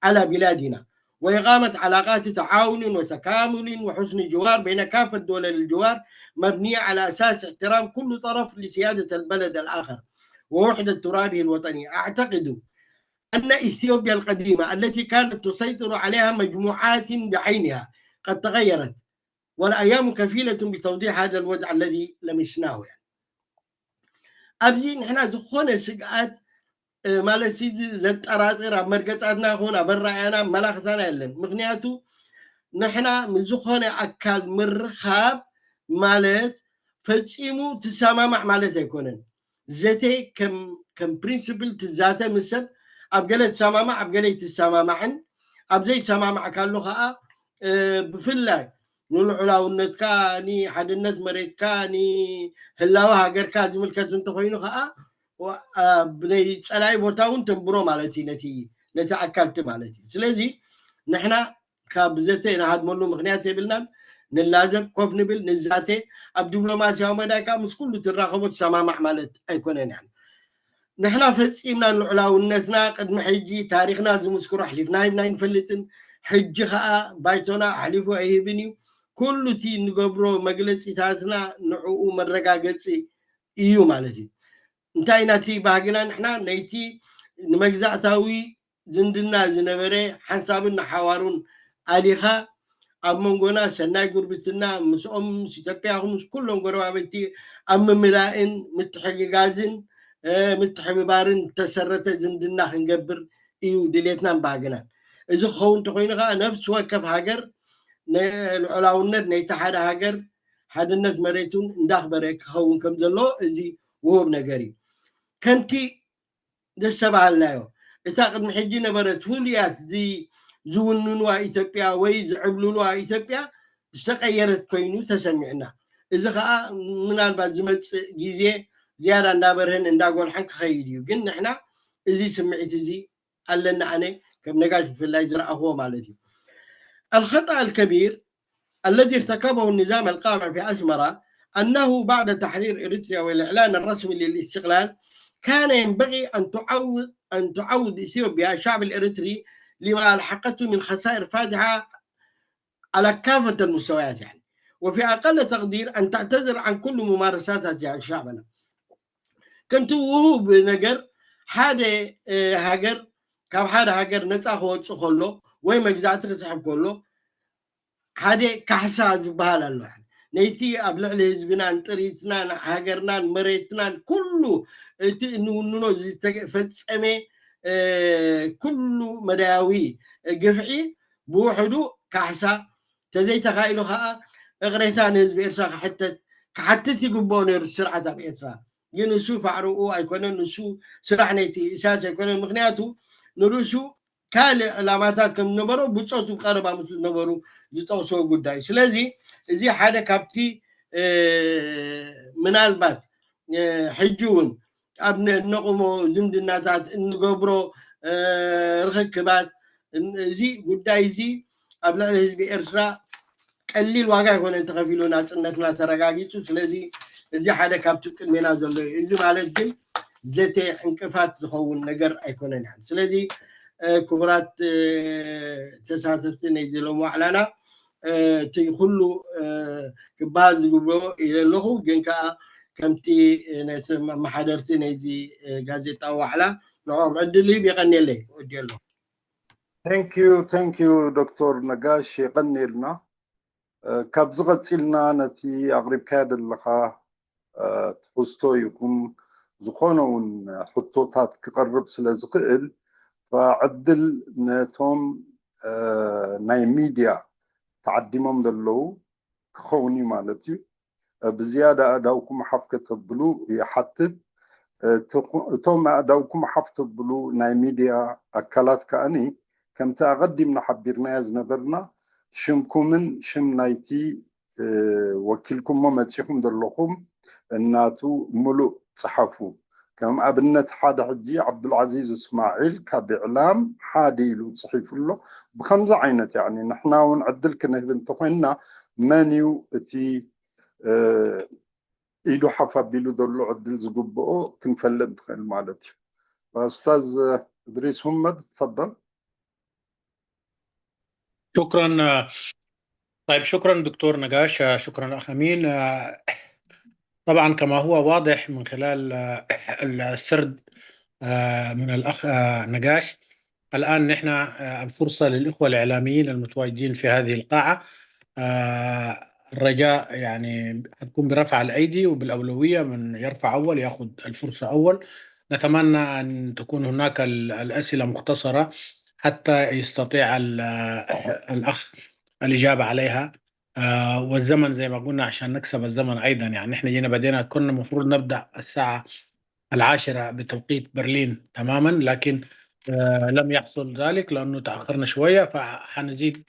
على بلادنا، وإقامة علاقات تعاون وتكامل وحسن جوار بين كافة دول الجوار، مبنية على أساس احترام كل طرف لسيادة البلد الآخر ووحدة ترابه الوطني. أعتقد أن إثيوبيا القديمة التي كانت تسيطر عليها مجموعات بعينها قد تغيرت، والأيام كفيلة بتوضيح هذا الوضع الذي لمسناه. يعني، ኣብዚ ንሕና ዝኾነ ስግኣት፣ እ፣ ማለት እዚ ዘጠራጥር ኣብ መርገጻትና ይኹን ኣብ ኣረኣእያና መላኽታና የለን። ምኽንያቱ ንሕና ምስ ዝኾነ ኣካል ምርኻብ ማለት ፈጺሙ ትሰማማዕ ማለት ኣይኮነን። ዘተ ከም ከም ፕሪንስፕል ትዛተ ምስ ሰብ፣ ኣብ ገለ ትሰማማዕ ኣብ ገለ ትሰማማዕን፣ ኣብ ዘይሰማማዕካሉ ከዓ፣ እ፣ ብፍላይ ንልዑላውነትካ፣ ንሓድነት መሬትካ፣ ንህላወ ሃገርካ ዝምልከት እንተኮይኑ ከዓ፣ ዋ- ኣብ ናይ ጸላኢ ቦታ እውን ተንብሮ ማለት እዩ ነቲ ነቲ ኣካልቲ ማለት እዩ። ስለዚ ንሕና ካብ ዘተ ንሃድመሉ ምክንያት የብልናን። ንላዘብ፣ ኮፍ ንብል፣ ንዛተ፣ ኣብ ዲፕሎማስያዊ መዳይ ከዓ ምስ ኩሉ ትራኸቦ ትሰማማዕ ማለት ኣይኮነን። ያን ንሕና ፈጺምና ንልዑላውነትና ቅድሚ ሕጂ ታሪኽና ዝምስክሮ ኣሕሊፍና ሂብና ኣይንፈልጥን። ሕጂ ከዓ ባይቶና ኣሕሊፉ ኣይህብን እዩ። ኩሉ እቲ እንገብሮ መግለጺታትና ንዕኡ መረጋገጺ እዩ ማለት እዩ። እንታይ ኢና እቲ ባህግና ንሕና ነይቲ ንመግዛእታዊ ዝምድና ዝነበረ ሓንሳብን ንሓዋሩን ኣሊኻ ኣብ መንጎና ሰናይ ጉርብትና ምስኦም ምስ ኢትዮጵያ ይኹን ምስ ኩሎም ጎረባብቲ ኣብ ምምላእን ምትሕግጋዝን፣ እ፣ ምትሕብባርን ተሰረተ ዝምድና ክንገብር እዩ ድሌትናን ባህግናን። እዚ ክኸውን እንተኮይኑ ከዓ ነፍሲ ወከፍ ሃገር ንልዑላውነት ናይቲ ሓደ ሃገር ሓድነት መሬቱን እንዳኽበረ ክኸውን ከም ዘለዎ እዚ ውሁብ ነገር እዩ። ከምቲ ዘስተባሃልናዮ እታ ቅድሚ ሕጂ ነበረት ፍሉያት ዚ- ዝውንንዋ ኢትዮጵያ ወይ ዝዕብልልዋ ኢትዮጵያ ዝተቀየረት ኮይኑ ተሰሚዕና። እዚ ከዓ ምናልባት ዝመፅእ ግዜ ዝያዳ እንዳበርህን እንዳጎልሐን ክኸይድ እዩ። ግን ንሕና እዚ ስምዒት እዚ ኣለና። ኣነ ከም ነጋሽ ብፍላይ ዝረኣኽዎ ማለት እዩ። الخطأ الكبير الذي ارتكبه النظام القائم في أسمرة أنه بعد تحرير إريتريا والإعلان الرسمي للاستقلال كان ينبغي أن تعوض أن تعوض إثيوبيا الشعب الإريتري لما ألحقته من خسائر فادحة على كافة المستويات، يعني، وفي أقل تقدير أن تعتذر عن كل ممارساتها تجاه شعبنا. ከምቲ ውሁብ ነገር ሓደ፣ እ፣ ሃገር ካብ ሓደ ሃገር ነፃ ክወፅእ ከሎ ወይ መግዛእቲ ክስሕብ ከሎ ሓደ ካሕሳ ዝበሃል ኣሎ። ነይቲ ኣብ ልዕሊ ህዝብናን ጥሪትናን ሃገርናን መሬትናን ኩሉ እቲ እንውንኖ ዝተፈፀመ፣ እ፣ ኩሉ መዳያዊ ግፍዒ ብውሕዱ ካሕሳ፣ ተዘይተኻኢሉ ከዓ እቕሬታ ንህዝቢ ኤርትራ ክሕተት ክሓትት ይግብኦ ነይሩ ስርዓት ኣብ ኤርትራ። ግን እሱ ፋዕርኡ ኣይኮነን፣ ንሱ ስራሕ ናይቲ ኢሳያስ ኣይኮነን። ምክንያቱ ንርእሱ ካልእ ዕላማታት ከም ዝነበሮ ብጾቱ ቀረባ ምስ ዝነበሩ ዝጠቕስዎ ጉዳይ እዩ። ስለዚ እዚ ሓደ ካብቲ፣ እ፣ ምናልባት፣ እ፣ ሕጂ እውን ኣብ ነ- እነቑሞ ዝምድናታት እንገብሮ፣ እ፣ ርኽክባት እን- እዚ ጉዳይ እዚ ኣብ ልዕሊ ህዝቢ ኤርትራ ቀሊል ዋጋ ኣይኮነን ተኸፊሉ ናጽነትና ተረጋጊጹ። ስለዚ እዚ ሓደ ካብቲ ቅድሜና ዘሎ እዩ። እዚ ማለት ግን ዘተ ዕንቅፋት ዝኸውን ነገር ኣይኮነን። ስለዚ፣ እ፣ ክቡራት፣ እ፣ ተሳተፍቲ ናይዚ ሎም ዋዕላና፣ እ፣ እቲ ኩሉ፣ እ፣ ክበሃል ዝግብኦ ኢለ ኣለኹ። ግን ከኣ ከምቲ፣ እ፣ ነቲ መሓደርቲ ናይዚ፣ እ፣ ጋዜጣ ዋዕላ ንዕኦም ዕድል ይህብ። የቐንየለይ። ወዲ ኣለኹ። Thank you, thank you ዶክተር ነጋሽ፣ የቐንየልና። እ፣ ካብዚ ቀጺልና ነቲ ኣቕሪብካዮ ዘለኻ፣ እ፣ ትሕዝቶ ይኹን ዝኾነ እውን ሕቶታት ክቐርብ ስለ ዝኽእል፣ ዕድል ነቶም፣ እ፣ ናይ ሚድያ ተዓዲሞም ዘለዉ ክኸውን እዩ ማለት እዩ። እ፣ ብዝያዳ ኣእዳውኩም ሓፍ ከተብሉ ይሓትት። እ፣ ትኹ- እቶም ኣእዳውኩም ሓፍ ተብሉ ናይ ሚድያ ኣካላት ከኣኒ ከምቲ ኣቐዲምና ሓቢርናዮ ዝነበርና ሽምኩምን ሽም ናይቲ፣ እ፣ ወኪልኩሞ መጺኹም ዘለኹም እናቱ ምሉእ ጸሓፉ። ከም ኣብነት ሓደ ሕጂ ዓብዱልዓዚዝ እስማዒል ካብ ኢዕላም ሓደ ኢሉ ጽሒፉ ኣሎ። ብኸምዚ ዓይነት ያዕኒ ንሕና እውን ዕድል ክንህብ እንተኾይንና መን እዩ እቲ፣ እ፣ ኢዱ ሓፍ ኣቢሉ ዘሎ ዕድል ዝግብኦ ክንፈልጥ ንኽእል ማለት እዩ። ኡስታዝ እድሪስ ሁመድ ትፈደል። شكرا. طيب، شكرا دكتور نقاش، شكرا أخ أمين. طبعا كما هو واضح من خلال السرد من الأخ نقاش، الآن نحن الفرصة للإخوة الإعلاميين المتواجدين في هذه القاعة. الرجاء يعني حتكون برفع الأيدي، وبالأولوية من يرفع أول يأخذ الفرصة أول. نتمنى أن تكون هناك الأسئلة مختصرة حتى يستطيع الأخ الإجابة عليها. والزمن زي ما قلنا عشان نكسب الزمن أيضا، يعني نحن جينا بدينا، كنا مفروض نبدأ الساعة العاشرة بتوقيت برلين تماما، لكن لم يحصل ذلك لأنه تأخرنا شوية، فحنزيد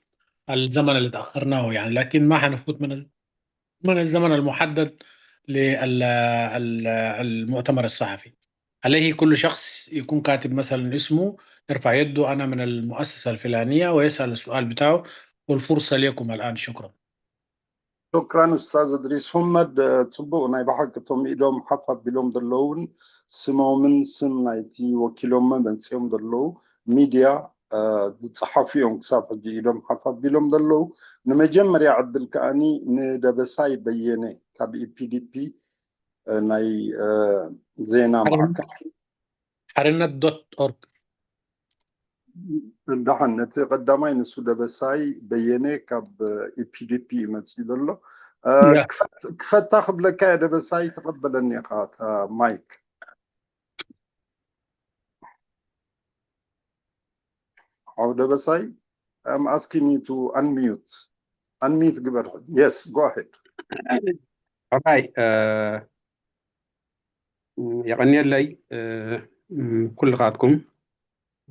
الزمن اللي تأخرناه يعني، لكن ما حنفوت من من الزمن المحدد للمؤتمر الصحفي. عليه كل شخص يكون كاتب مثلا اسمه، يرفع يده، أنا من المؤسسة الفلانية، ويسأل السؤال بتاعه، والفرصة لكم الآن. شكرا. شكرا أستاذ إدريس حمد. ጽቡቕ፣ ናይ ብሓቂ እቶም ኢዶም ሓፍ ኣቢሎም ዘለውን ስሞምን ስም ናይቲ ወኪሎም መጽኦም ዘለዉ ሚድያ ዝጸሓፉ እዮም ክሳብ ሕጂ ኢዶም ሓፍ ኣቢሎም ዘለዉ። ንመጀመርያ ዕድል ከኣኒ ንደበሳይ በየነ ካብ ኢፒዲፒ ናይ ዜና ማዕከል ሓርነት ዶት ኦርግ። ደሓን፣ ነቲ ቀዳማይ ንሱ ደበሳይ በየነ ካብ ኢፒዲፒ እዩ መጺኡ ዘሎ። ክፈታ ክብለካ እየ ደበሳይ፣ ተቐበለኒ ኢኻ እታ ማይክ። ሓው ደበሳይ፣ I'm asking you to unmute. Unmute ግበር። Yes, go ahead. ኦራይ፣ የቐንየለይ ኩልኻትኩም፣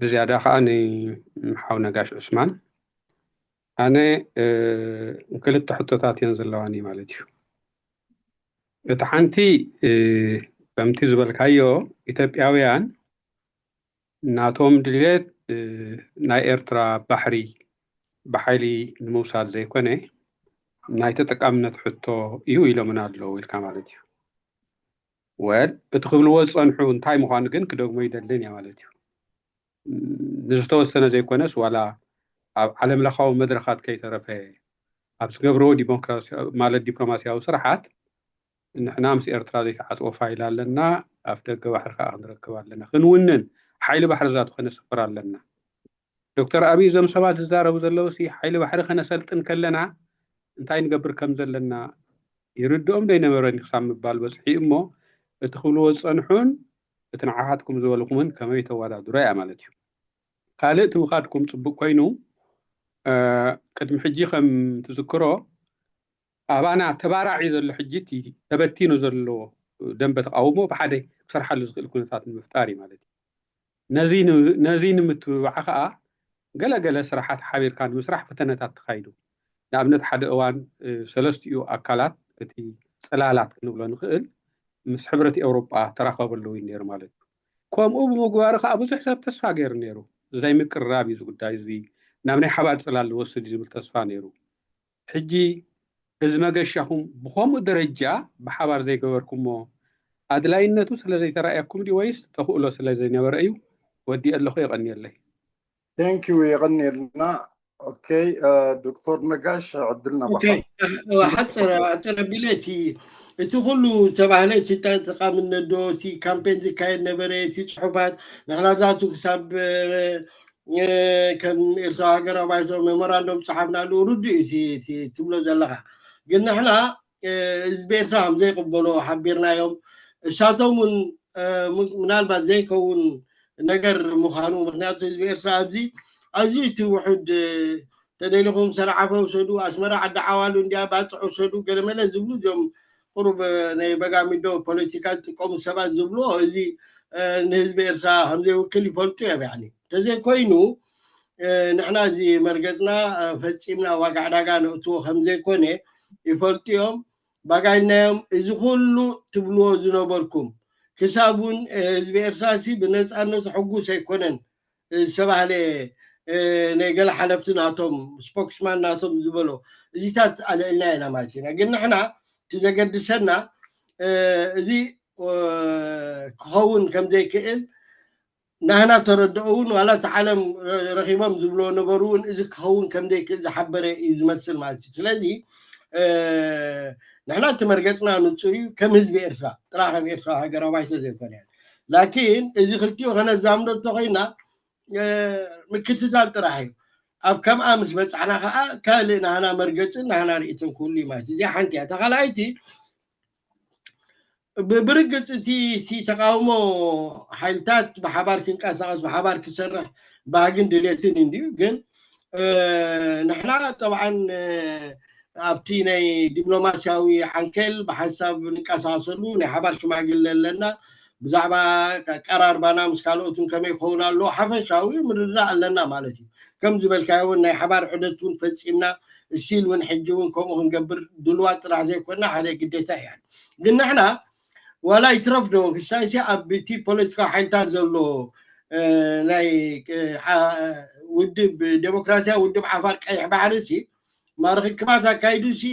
ብዝያዳ ከዓ ንሓው ነጋሽ ዑስማን። ኣነ ክልተ ሕቶታት እየን ዘለዋኒ ማለት እዩ። እቲ ሓንቲ፣ ከምቲ ዝበልካዮ፣ ኢትዮጵያውያን ናቶም ድሌት ናይ ኤርትራ ባሕሪ ብሓይሊ ንምውሳድ ዘይኮነ፣ ናይ ተጠቃምነት ሕቶ እዩ ኢሎምና ኣለዉ ኢልካ ማለት እዩ። ወል እቲ ክብልዎ ዝጸንሑ እንታይ ምዃኑ ግን ክደግሞ ይደልን እየ ማለት እዩ። ንዝተወሰነ ዘይኮነስ ዋላ ኣብ ዓለም ለኻዊ መድረኻት ከይተረፈ ኣብ ዝገብርዎ ዲሞክራሲ ማለት ዲፕሎማሲያዊ ስራሓት፣ ንሕና ምስ ኤርትራ ዘይተዓጽወ ፋይል ኣለና፣ ኣፍ ደገ ባሕሪ ከዓ ክንረክብ ኣለና፣ ክንውንን፣ ሓይሊ ባሕሪ ዛቱ ከነስፍር ኣለና። ዶክተር ኣብይ እዞም ሰባት ዝዛረቡ ዘለዉ ሲ ሓይሊ ባሕሪ ከነሰልጥን ከለና እንታይ ንገብር ከም ዘለና ይርድኦም ዶ ኣይነበረን ክሳብ ምባል በጽሑ እሞ፣ እቲ ክብልዎ ዝጸንሑን እቲ ንዓኻትኩም ዝበልኩምን ከመይ ተወዳድሮ እያ ማለት እዩ። ካልእ እቲ ምኻድኩም ጽቡቅ ኮይኑ፣ ቅድሚ ሕጂ ከም ትዝክሮ ኣባና ተባራዒ ዘሎ ሕጂ እቲ ተበቲኑ ዘሎ ደንበ ተቃውሞ ብሓደ ክሰርሓሉ ዝኽእል ኩነታት ንምፍጣር እዩ ማለት እዩ። ነዚ ንምትብባዕ ከዓ ገለ ገለ ስራሓት ሓቢርካ ንምስራሕ ፈተነታት ተኻይዱ። ንኣብነት ሓደ እዋን ሰለስቲኡ ኣካላት እቲ ጽላላት ክንብሎ ንኽእል ምስ ሕብረት ኤውሮጳ ተራኸበ ኣለዉ እዩ ነይሩ ማለት እዩ። ከምኡ ብምግባሩ ከዓ ብዙሕ ሰብ ተስፋ ገይሩ ነይሩ። እዚ ምቅርራብ እዩ እዚ ጉዳይ እዚ ናብ ናይ ሓባር ጽላል ዝወስድ እዩ ዝብል ተስፋ ነይሩ። ሕጂ እዚ መገሻኹም ብኸምኡ ደረጃ ብሓባር ዘይገበርኩሞ ኣድላይነቱ ስለ ዘይተራእየኩም ድዩ ወይስ ተኽእሎ ስለ ዘይነበረ እዩ? ወዲእ ኣለኹ፣ የቐንየለይ። Thank you፣ የቐንየልና። ኦኬ፣ ዶክተር ነጋሽ ዕድል ናባኻ። ሓፅር ኣቢለ እቲ እቲ ኩሉ ዝተባህለ እቲ ተጠቃምነት ዶ እቲ ካምፔን ዝካየድ ነበረ፣ እቲ ፅሑፋት ንሕና ዛቱ ክሳብ ከም ኤርትራ ሃገራዊ ባይቶ ሜሞራንዶም ፀሓፍናሉ ርዱእ እዩ እቲ ትብሎ ዘለካ። ግን ንሕና ህዝቢ ኤርትራ ከም ዘይቅበሎ ሓቢርናዮም። እሳቶም እውን ምናልባት ዘይከውን ነገር ምዃኑ፣ ምክንያቱ ህዝቢ ኤርትራ ኣብዚ ኣዝዩ እቲ ውሑድ፣ ተደሊኹም ሰንዓፈ ውሰዱ፣ ኣስመራ ዓዲ ዓዋሉ እንዲያ፣ ባፅዕ ውሰዱ፣ ገለመለ ዝብሉ እዚኦም ቁሩብ ናይ በጋሚዶ ፖለቲካ ዝጥቀሙ ሰባት ዝብልዎ፣ እዚ ንህዝቢ ኤርትራ ከም ዘይውክል ይፈልጡ እዮም። ያኒ እንተዘይኮይኑ ንሕና እዚ መርገፅና ፈፂምና ዋጋ ዕዳጋ ነእትዎ ከም ዘይኮነ ይፈልጡ እዮም። ባጋይናዮም እዚ ኩሉ ትብልዎ ዝነበርኩም ክሳብ እውን ህዝቢ ኤርትራ ሲ ብነፃነቱ ሕጉስ ኣይኮነን ዝተባህለ ናይ ገለ ሓለፍቲ ናቶም ስፖክስማን ናቶም ዝበሎ እዚታት ኣልዕልና ኢና ማለት ኢና። ግን ንሕና እቲ ዘገድሰና እዚ ክኸውን ከም ዘይክእል ናህና ተረድኦ እውን ዋላ እቲ ዓለም ረኺቦም ዝብልዎ ነበሩ እውን እዚ ክኸውን ከም ዘይክእል ዝሓበረ እዩ ዝመስል ማለት እዩ። ስለዚ ንሕና እቲ መርገፅና ንፁር እዩ፣ ከም ህዝቢ ኤርትራ ጥራ ከም ኤርትራ ሃገራዊ ባይቶ ዘይኮነ። ላኪን እዚ ክልቲኡ ከነዛምዶ እንተኮይና ምክትታል ጥራሕ እዩ። ኣብ ከምኣ ምስ በፃሕና ከዓ ካልእ ናህና መርገፅን ናህና ርእይትን ክህሉ እዩ ማለት እዩ። እዚኣ ሓንቲ እያ። ተኻልኣይቲ ብርግፅ እቲ ተቃውሞ ሓይልታት ብሓባር ክንቀሳቀስ ብሓባር ክሰርሕ ባህግን ድሌትን እንድዩ። ግን ንሕና ጠብዓን ኣብቲ ናይ ዲፕሎማስያዊ ዓንኬል ብሓንሳብ ንቀሳቀሰሉ ናይ ሓባር ሽማግለ ኣለና። ብዛዕባ ቀራርባና ምስ ካልኦትን ከመይ ክኸውን ኣለዎ ሓፈሻዊ ምርድዳእ ኣለና ማለት እዩ። ከም ዝበልካዮ እውን ናይ ሓባር ዑደት እውን ፈፂምና፣ እስቲል እውን ሕጂ እውን ከምኡ ክንገብር ድልዋት ጥራሕ ዘይኮና ሓደ ግዴታ እያ። ግን ንሕና ዋላ ይትረፍ ዶ ክሳይሲ ኣብቲ ፖለቲካዊ ሓይልታት ዘሎ ናይ ውድብ ዴሞክራሲያዊ ውድብ ዓፋር ቀይሕ ባሕሪ ሲ ማርክክባት ኣካይዱ ሲ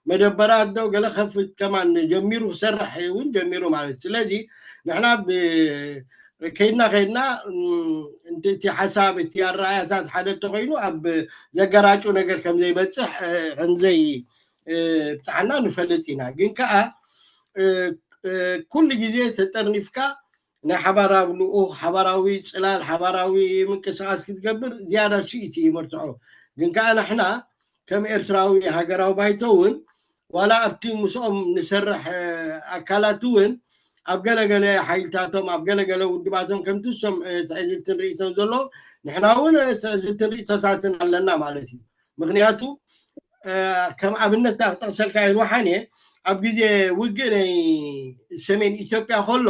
መደበራት ዶ ገለ ከፍት ከማን ጀሚሩ ክሰርሕ እውን ጀሚሩ ማለት እዩ። ስለዚ ንሕና ከይድና ከይድና እቲ ሓሳብ እቲ ኣረኣያታት ሓደ እንተኮይኑ ኣብ ዘገራጩ ነገር ከምዘይበፅሕ ከምዘይ ብፅሓና ንፈልጥ ኢና። ግን ከዓ ኩሉ ግዜ ተጠርኒፍካ ናይ ሓባራዊ ልኡኽ ሓባራዊ ፅላል ሓባራዊ ምንቅስቃስ ክትገብር ዝያዳ ስኢት እዩ መርትዖ። ግን ከዓ ንሕና ከም ኤርትራዊ ሃገራዊ ባይቶ እውን ዋላ ኣብቲ ምስኦም ንሰርሕ ኣካላት እውን ኣብ ገለገለ ሓይልታቶም ኣብ ገለገለ ውድባቶም ከምቲ ዝሰምዑ ትዕዝብትን ርእይቶን ዘሎ ንሕና እውን ትዕዝብትን ርእይቶታትን ኣለና ማለት እዩ። ምክንያቱ ከም ኣብነት ክጠቅሰልካ እየ ንወሓን እየ ኣብ ግዜ ውግእ ናይ ሰሜን ኢትዮጵያ ከሎ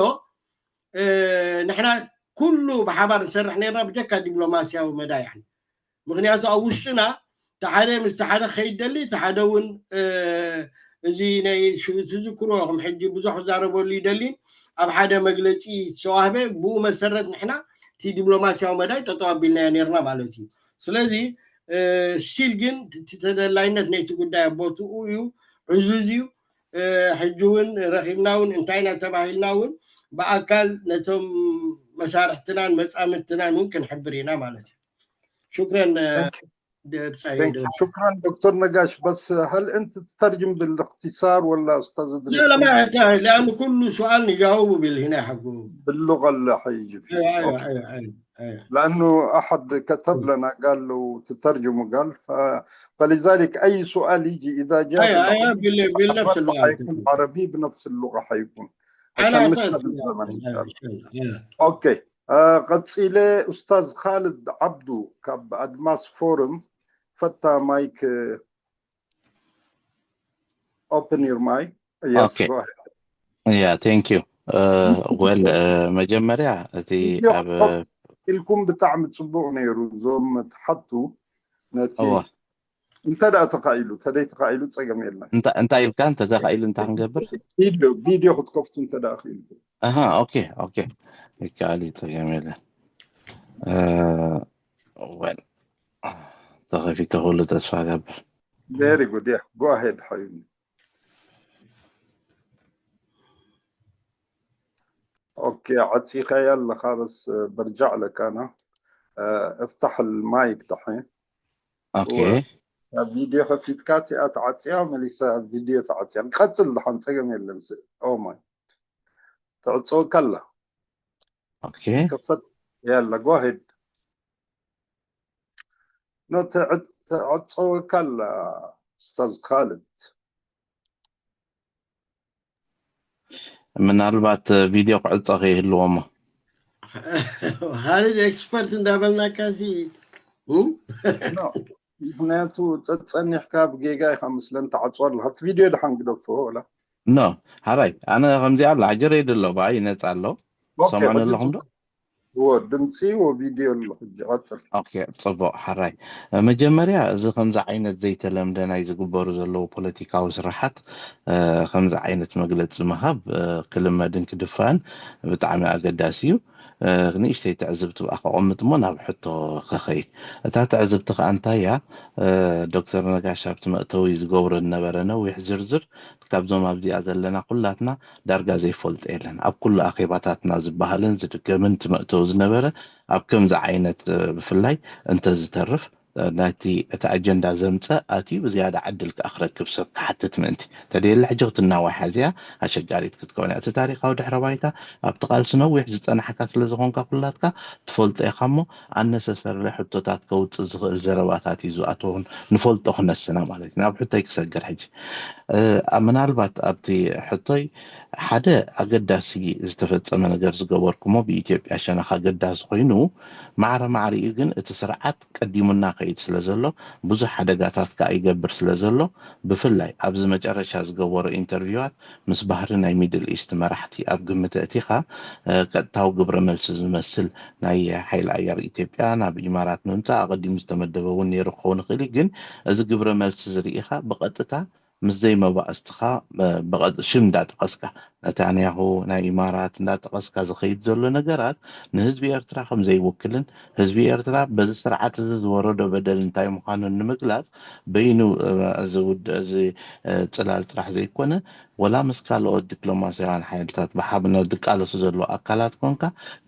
ንሕና ኩሉ ብሓባር ንሰርሕ ነርና ብጀካ ዲፕሎማስያዊ መዳይ። ምክንያቱ ኣብ ውሽጥና ተሓደ ምስ ተሓደ ከይደሊ ተሓደ እውን እዚ ናይ ትዝክርዎ ከም ሕጂ ብዙሕ ክዛረበሉ ይደሊን ኣብ ሓደ መግለፂ ዝተዋህበ ብኡ መሰረት ንሕና እቲ ዲፕሎማስያዊ መዳይ ጠጠው ኣቢልናዮ ነርና ማለት እዩ። ስለዚ ስቲል ግን እቲ ተደላይነት ነይቲ ጉዳይ ኣቦትኡ እዩ፣ ዕዙዝ እዩ። ሕጂ እውን ረኺብና እውን እንታይ ኢና ተባሂልና እውን ብኣካል ነቶም መሳርሕትናን መፃምድትናን እውን ክንሕብር ኢና ማለት እዩ። ሽክረን። شكرا دكتور نقاش، بس هل انت تترجم بالاختصار ولا استاذ ادريس؟ لا لا ما يحتاج، لانه كل سؤال نجاوبه بالهنا حقه. باللغه اللي حيجي فيه. ايوه ايوه ايوه ايوه ايوه. لانه احد كتب لنا قال له تترجمه، قال ف... فلذلك اي سؤال يجي اذا جاء ايوه ايوه بال... بالنفس اللغه. حيكون عربي بنفس اللغه حيكون. انا اوكي. آه، قد سيلي استاذ خالد عبدو كاب ادماس فورم فتا مايك. Open your mic. Yes, okay. Go ahead. Yeah, thank you. Uh, well, uh, መጀመርያ እቲ ኣብ ኢልኩም ብጣዕሚ ጽቡቕ ነይሩ። እዞም ትሓቱ ነቲ እንተ ደኣ ተኻኢሉ፣ ተደይ ተኻኢሉ ጸገም የለን። እንታይ ኢልካ እንተ ተኻኢሉ እንታይ ክንገብር? ቪድዮ ቪድዮ ክትከፍቱ እንተ ደኣ ክኢልኩም። ኣሃ፣ ኦኬ ኦኬ፣ ይከኣል እዩ፣ ጸገም የለን። Well፣ ተኸፊተ ኩሉ ተስፋ ገብር። Very good. Yeah, go ahead, حبيبي. اوكي، عطيك يلا خلاص، برجع لك انا. آه، افتح المايك دحين. اوكي. ቪድዮ ከፊትካ እቲኣ ተዓፅያ መሊሳ ቪድዮ ተዓፅያ። ቀፅል፣ ድሓን ፀገም የለን። ኦማይ፣ ተዕፅወካ ኣላ። اوكي. ከፈት። يلا، go ahead. ኖ፣ ተዕፅወካ ኣላ استاذ خالد. ምናልባት ቪድዮ ክዕፆ ከይህልዎ እሞ። ካልድ ኤክስፐርት እንዳበልናካ ሲ ምክንያቱ ጸኒሕካ ብጌጋ ኢኻ ምስለን ተዓፅዋ ኣለኻ። እቲ ቪድዮ ድሓን ግደፎ ወላ። ኖ፣ ሓራይ ኣነ ከምዚኣ ኣላ፣ ጀሬድ ኣሎ ብኣይ ይነፃ ኣሎ። ሰምዑኒ ኣለኹም ዶ? እዎ፣ ድምፂ ወቪድዮ ኣሎ። ሕጂ ቀፅል። ኦኬ፣ ፅቡቅ። ሓራይ መጀመርያ እዚ ከምዚ ዓይነት ዘይተለምደ ናይ ዝግበሩ ዘለዉ ፖለቲካዊ ስራሓት ከምዚ ዓይነት መግለፂ ምሃብ ክልመድን ክድፋእን ብጣዕሚ ኣገዳሲ እዩ። ንእሽተይ ትዕዝብቲ ብኣ ከቐምጥ እሞ ናብ ሕቶ ክኸይድ። እታ ትዕዝብቲ ከኣ እንታይ እያ? ዶክተር ነጋሽ ኣብቲ መእተዊ ዝገብሮ ዝነበረ ነዊሕ ዝርዝር ካብዞም ኣብዚኣ ዘለና ኩላትና ዳርጋ ዘይፈልጦ የለን። ኣብ ኩሉ ኣኼባታትና ዝበሃልን ዝድገምን እቲ መእተዊ ዝነበረ ኣብ ከምዚ ዓይነት ብፍላይ እንተዝተርፍ ናይቲ እቲ ኣጀንዳ ዘምፀእ ኣትዩ ብዝያዳ ዕድል ከኣ ክረክብ ሰብ ክሓትት ምእንቲ ተደየለ ሕጂ ክትናዋሕ እዚኣ ኣሸጋሪት ክትከውን እያ። እቲ ታሪኻዊ ድሕረ ባይታ ኣብቲ ቃልሲ ነዊሕ ዝፀናሕካ ስለ ዝኾንካ ኩላትካ ትፈልጦ ኢኻ እሞ ኣነሰሰርለ ሕቶታት ከውፅእ ዝኽእል ዘረባታት እዩ ዝኣተውን ንፈልጦ ክነስና ማለት እዩ። ናብ ሕቶይ ክሰግር ሕጂ ምናልባት ኣብቲ ሕቶይ ሓደ ኣገዳሲ ዝተፈጸመ ነገር ዝገበርኩሞ ብኢትዮጵያ ሸነኽ ኣገዳሲ ኮይኑ ማዕረ ማዕሪኡ ግን እቲ ስርዓት ቀዲሙና ከይድ ስለ ዘሎ ብዙሕ ሓደጋታት ከኣ ይገብር ስለ ዘሎ ብፍላይ ኣብዚ መጨረሻ ዝገበሮ ኢንተርቪዋት ምስ ባህሪ ናይ ሚድል ኢስት መራሕቲ ኣብ ግምት ኣእቲኻ ቀጥታዊ ግብረ መልሲ ዝመስል ናይ ሓይሊ ኣየር ኢትዮጵያ ናብ ኢማራት ምምፃእ ኣቐዲሙ ዝተመደበ እውን ነይሩ ክኸውን ይኽእል እዩ። ግን እዚ ግብረ መልሲ ዝርኢኻ ብቐጥታ ምስ ዘይመባእስትኻ ሽም እንዳጠቐስካ ነታንያሁ ናይ ኢማራት እንዳጠቐስካ ዝኸይድ ዘሎ ነገራት ንህዝቢ ኤርትራ ከም ዘይውክልን ህዝቢ ኤርትራ በዚ ስርዓት እዚ ዝወረዶ በደል እንታይ ምዃኑ ንምግላጽ በይኑ እዚ ውድ እዚ ጽላል ጥራሕ ዘይኮነ ወላ ምስ ካልኦት ዲፕሎማስያውያን ሓይልታት ብሓብነት ዝቃለሱ ዘለዉ ኣካላት ኮንካ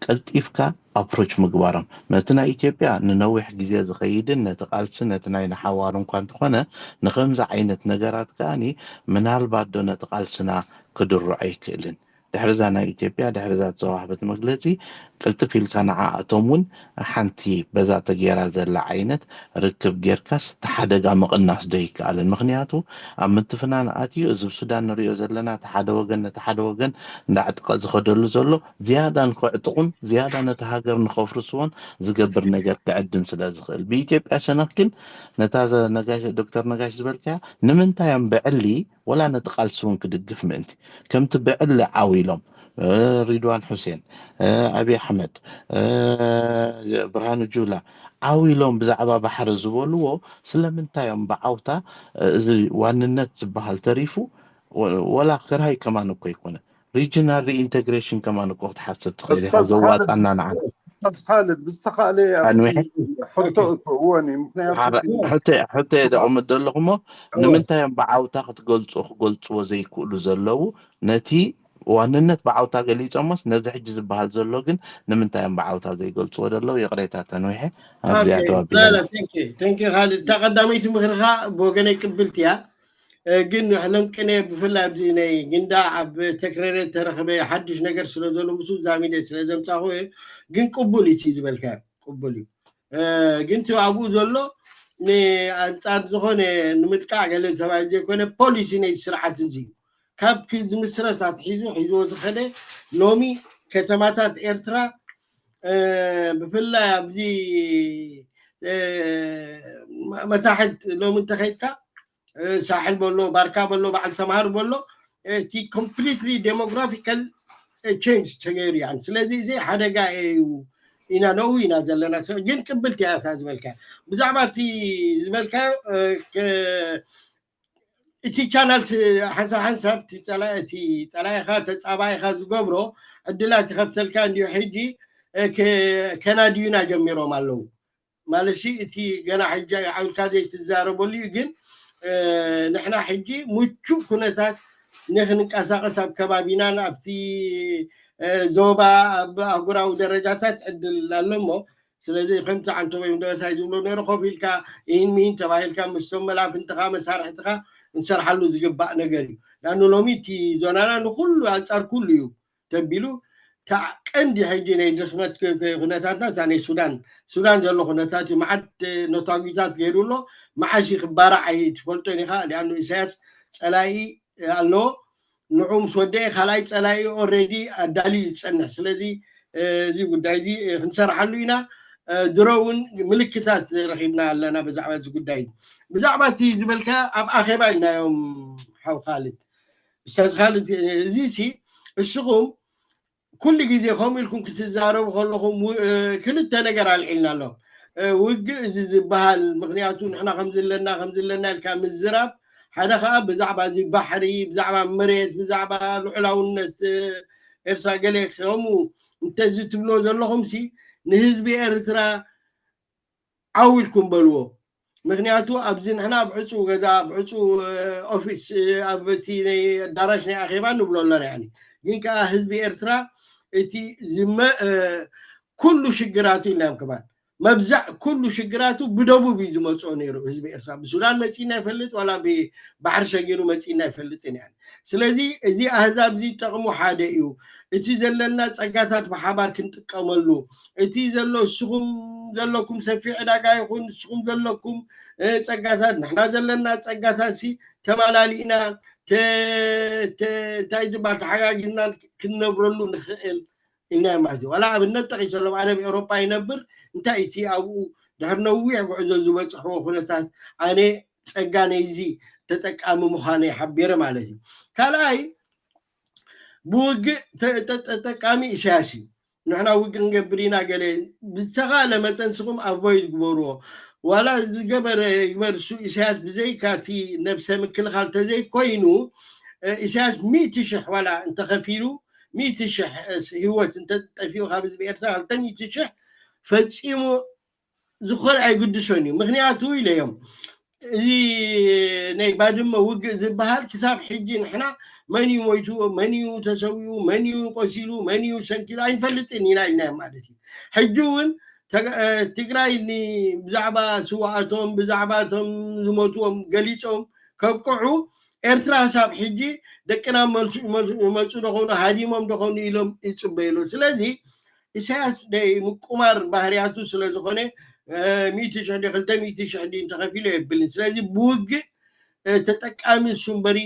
ቀልጢፍካ ኣፕሮች ምግባሮም ነቲ ናይ ኢትዮጵያ ንነዊሕ ግዜ ዝኸይድን ነቲ ቃልሲ ነቲ ናይ ንሓዋሩ እንኳ እንተኾነ ንኸምዚ ዓይነት ነገራት ከኣኒ ምናልባት ዶ ነቲ ቃልስና ክድርዖ ኣይክእልን ድሕርዛ ናይ ኢትዮጵያ ድሕርዛ ዝተዋህበት መግለፂ ቅልጥፍ ኢልካ ንዓኣቶም እውን ሓንቲ በዛ ተገይራ ዘላ ዓይነት ርክብ ጌርካስ እቲ ሓደጋ ምቕናስ ዶ ይከኣልን ምክንያቱ ኣብ ምትፍናን ኣትዩ እዚ ብሱዳን ንሪኦ ዘለና እቲ ሓደ ወገን ነቲ ሓደ ወገን እንዳዕጥቐ ዝኸደሉ ዘሎ ዝያዳ ንክዕጥቑን ዝያዳ ነቲ ሃገር ንኸፍርስዎን ዝገብር ነገር ክዕድም ስለ ዝኽእል ብኢትዮጵያ ሸነኽ ግን ነታ ዶክተር ነጋሽ ዝበልካያ ንምንታይ እዮም ብዕሊ ወላ ነቲ ቃልሲ እውን ክድግፍ ምእንቲ ከምቲ ብዕሊ ዓው ኢሎም ሪድዋን ሑሴን፣ ኣብይ ኣሕመድ፣ ብርሃኑ ጁላ ዓው ኢሎም ብዛዕባ ባሕሪ ዝበልዎ ስለምንታይ እዮም ብዓውታ እዚ ዋንነት ዝበሃል ተሪፉ ወላ ክራይ ከማን እኮ ይኮነ regional reintegration ከማን እኮ ክትሓስብ ትኽእል ኢኻ ዘዋፃና ንዓና ካልድ ብዝተኻእለ ሕቶ እትእወን እዩ ምክንያቱ ሕቶ የደቕምጥ ዘለኹ እሞ ንምንታይ እዮም ብዓውታ ክትገልፁ ክገልፅዎ ዘይክእሉ ዘለዉ ነቲ ዋንነት ብዓውታ ገሊፆሞስ ነዚ ሕጂ ዝበሃል ዘሎ ግን ንምንታይ እዮም ብዓውታ ዘይገልፅዎ ዘለዉ ይቕሬታ ተንዊሐ ኣብዚኣ ደዋቢለ እታ ቀዳመይቲ ምክርኻ ብወገነይ ቅብልቲ እያ ግን ሕለም ቅነ ብፍላይ ኣብዚ ናይ ግንዳ ኣብ ተክረረ ተረኽበ ሓድሽ ነገር ስለ ዘሎ ምስ ዛሚደ ስለ ዘምፃኹ ግን ቅቡል እዩ ዝበልካ ቅቡል እዩ ግን እቲ ኣብኡ ዘሎ ንኣንፃር ዝኾነ ንምጥቃዕ ገለ ተባሂሉ ዘይኮነ ፖሊሲ ናይ ስርዓት እዚ ካብ ዝምስረት ኣትሒዙ ሒዝዎ ዝኸደ ሎሚ ከተማታት ኤርትራ ብፍላይ ኣብዚ መታሕት ሎሚ እንተኸይድካ ሳሕል በሎ ባርካ በሎ በዓል ሰምሃር በሎ እቲ completely demographical change ተገይሩ ያ ስለዚ እዚ ሓደጋ እዩ ኢና ነኡ ኢና ዘለና ግን ቅብልቲ እያ እታ ዝበልካ ብዛዕባ እቲ ዝበልካ እቲ ቻናል ሓንሳብ ሓንሳብ ጸላኢኻ ተጻባኢኻ ዝገብሮ ዕድላት ይኸፍተልካ እንዲሁ ሕጂ ከናድዩና ጀሚሮም ኣለዉ ማለት እቲ ገና ሕጂ ዓውልካ ዘይትዛረበሉ እዩ ግን ንሕና ሕጂ ምቹእ ኩነታት ንክንቀሳቀስ ኣብ ከባቢናን ኣብቲ ዞባ ኣብ ኣህጉራዊ ደረጃታት ዕድል ኣሎ እሞ ስለዚ ከምቲ ዓንተቦይ ምደበሳይ ዝብሎ ነይሩ ኮፍ ኢልካ ይህን ሚሂን ተባሂልካ ምስቶም መላፍንትኻ መሳርሕትኻ እንሰርሓሉ ዝግባእ ነገር እዩ ዳኑ ሎሚ እቲ ዞናና ንኩሉ ኣንፃር ኩሉ እዩ ተቢሉ ቀንዲ ሕጂ ናይ ድኽመት ኩነታትና እታ ናይ ሱዳን ሱዳን ዘሎ ኩነታት እዩ መዓት ነታጒታት ገይሩ ኣሎ መዓሽ ክባራዕ ኣይትፈልጦን ኢኻ ሊኣኑ ኢሳያስ ፀላኢ ኣለዎ ንዑ ምስ ወደአ ካልኣይ ፀላኢ ኦረዲ ኣዳልዩ ዝፀንሕ ስለዚ እዚ ጉዳይ እዚ ክንሰርሓሉ ኢና ድሮ እውን ምልክታት ረኪብና ኣለና ብዛዕባ እዚ ጉዳይ ብዛዕባ እቲ ዝበልካ ኣብ ኣኼባ ኢልናዮም ሓው ካልድ ኡስታዝ ካልድ እዚ ሲ እስኹም ኩሉ ግዜ ከምኡ ኢልኩም ክትዛረቡ ከለኹም ክልተ ነገር ኣልዒልና ኣሎ ውግእ እዚ ዝበሃል ምክንያቱ ንሕና ከምዚ ኣለና ከምዚ ኣለና ኢልካ ምዝራብ ሓደ ከዓ ብዛዕባ እዚ ባሕሪ ብዛዕባ መሬት ብዛዕባ ልዑላውነት ኤርትራ ገለ ከምኡ እንተዚ ትብሎ ዘለኹም ሲ ንህዝቢ ኤርትራ ዓው ኢልኩም በልዎ። ምክንያቱ ኣብዚ ንሕና ኣብ ዕፁ ገዛ፣ ኣብ ዕፁ ኦፊስ፣ ኣብ እቲ ናይ ኣዳራሽ ናይ ኣኼባ ንብሎ ኣለና። ያኒ ግን ከዓ ህዝቢ ኤርትራ እቲ ዝመ ኩሉ ሽግራቱ ኢልናዮም ከማን መብዛዕ ኩሉ ሽግራቱ ብደቡብ እዩ ዝመፅኦ ነይሩ። ህዝቢ ኤርትራ ብሱዳን መፂና ይፈልጥ ዋላ ብባሕሪ ሰጊሩ መፂና ይፈልጥን። ያ ስለዚ እዚ ኣህዛብ እዚ ጠቕሙ ሓደ እዩ። እቲ ዘለና ፀጋታት ብሓባር ክንጥቀመሉ፣ እቲ ዘሎ ንስኹም ዘለኩም ሰፊሕ ዕዳጋ ይኹን ንስኹም ዘለኩም ፀጋታት፣ ንሕና ዘለና ፀጋታት ሲ ተማላሊእና እንታይ ዝበሃል ተሓጋጊዝና ክንነብረሉ ንኽእል ኢልና ማለት እዩ። ዋላ ኣብነት ጠቂሰሎም፣ ኣነ ኣብ ኤውሮጳ ይነብር፣ እንታይ እቲ ኣብኡ ድሕሪ ነዊሕ ጉዕዞ ዝበፅሕዎ ኩነታት ኣነ ፀጋ ናይዚ ተጠቃሚ ምዃነይ ሓቢረ ማለት እዩ። ካልኣይ ብውግእ ተጠቃሚ ኢሳያስ እዩ። ንሕና ውግእ ክንገብር ኢና ገለ ብዝተኻለ መጠን ንስኹም ኣቮይድ ግበርዎ። ዋላ ዝገበረ ይግበር እሱ ኢሳያስ ብዘይካ እቲ ነብሰ ምክልኻል ተዘይኮይኑ ኢሳያስ ሚእቲ ሽሕ ዋላ እንተኸፊሉ ሚእቲ ሽሕ ህይወት እንተጠፊኡ ካብ ህዝቢ ኤርትራ ክልተ ሚእቲ ሽሕ ፈጺሙ ዝኾነ ኣይግድሶን እዩ። ምክንያቱ ኢለዮም እዚ ናይ ባድመ ውግእ ዝበሃል ክሳብ ሕጂ ንሕና መን እዩ ሞይቱ፣ መን እዩ ተሰዊኡ፣ መን እዩ ቆሲሉ፣ መን እዩ ሰንኪሉ ኣይንፈልጥን ኢና ኢልናዮም ማለት እዩ። ሕጂ እውን ትግራይ ብዛዕባ ስዋኣቶም ብዛዕባ ቶም ዝሞትዎም ገሊፆም ከብቅዑ ኤርትራ ክሳብ ሕጂ ደቅና መፁ ዶኾኑ ሃዲሞም ዶኾኑ ኢሎም ይፅበዩ ኣለዉ። ስለዚ ኢሳያስ ናይ ምቁማር ባህርያቱ ስለ ዝኾነ ሚእቲ ሽሕ ዲ ክልተ ሚእቲ ሽሕ ዲ እንተኸፊሉ የብልን። ስለዚ ብውግእ ተጠቃሚ እሱ እምበሪ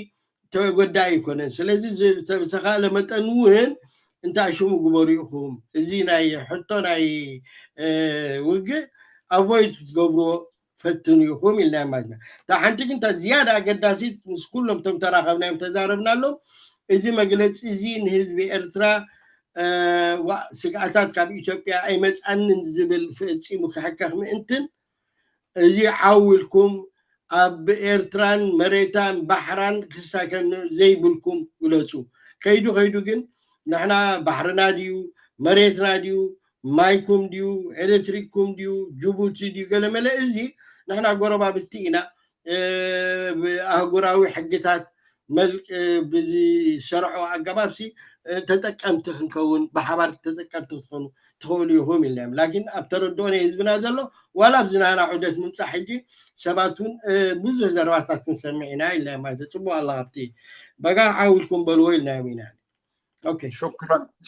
ተጎዳኢ ኣይኮነን። ስለዚ ዝተብሰኻለ መጠን እውን እንታይ ሽሙ ግበሩ ኢኹም። እዚ ናይ ሕቶ ናይ ውግእ ኣቮይድ ክትገብርዎ ፈትኑ ኢኹም ኢልና ማለት ነው። እታ ሓንቲ ግን እታ ዝያዳ ኣገዳሲት ምስ ኩሎም እቶም ተራኸብናዮም ተዛረብናሎም፣ እዚ መግለፂ እዚ ንህዝቢ ኤርትራ ስግኣታት ካብ ኢትዮጵያ ኣይመፃንን ዝብል ፈፂሙ ክሕከኽ ምእንትን እዚ ዓው ኢልኩም ኣብ ኤርትራን መሬታን ባሕራን ክሳከን ዘይብልኩም ግለፁ። ከይዱ ከይዱ ግን ንሕና ባሕርና ድዩ መሬትና ድዩ ማይኩም ድዩ ኤሌክትሪክኩም ድዩ ጅቡቲ ድዩ ገለመለ እዚ ንሕና ጎረባብቲ ኢና። ብኣህጉራዊ ሕግታት ብዝሰርዖ ኣገባብ ሲ ተጠቀምቲ ክንከውን ብሓባር ተጠቀምቲ ክትኾኑ ትኽእሉ ኢኹም ኢልናዮም። ላኪን ኣብ ተረድኦ ናይ ህዝብና ዘሎ ዋላ ኣብዚ ናና ዑደት ምምፃእ ሕጂ ሰባት እውን ብዙሕ ዘረባታት ክንሰምዕ ኢና ኢልናዮም ማለት እዩ። ፅቡቅ ኣላ ኣብቲ በጋ ዓው ኢልኩም በልዎ ኢልናዮም ኢና።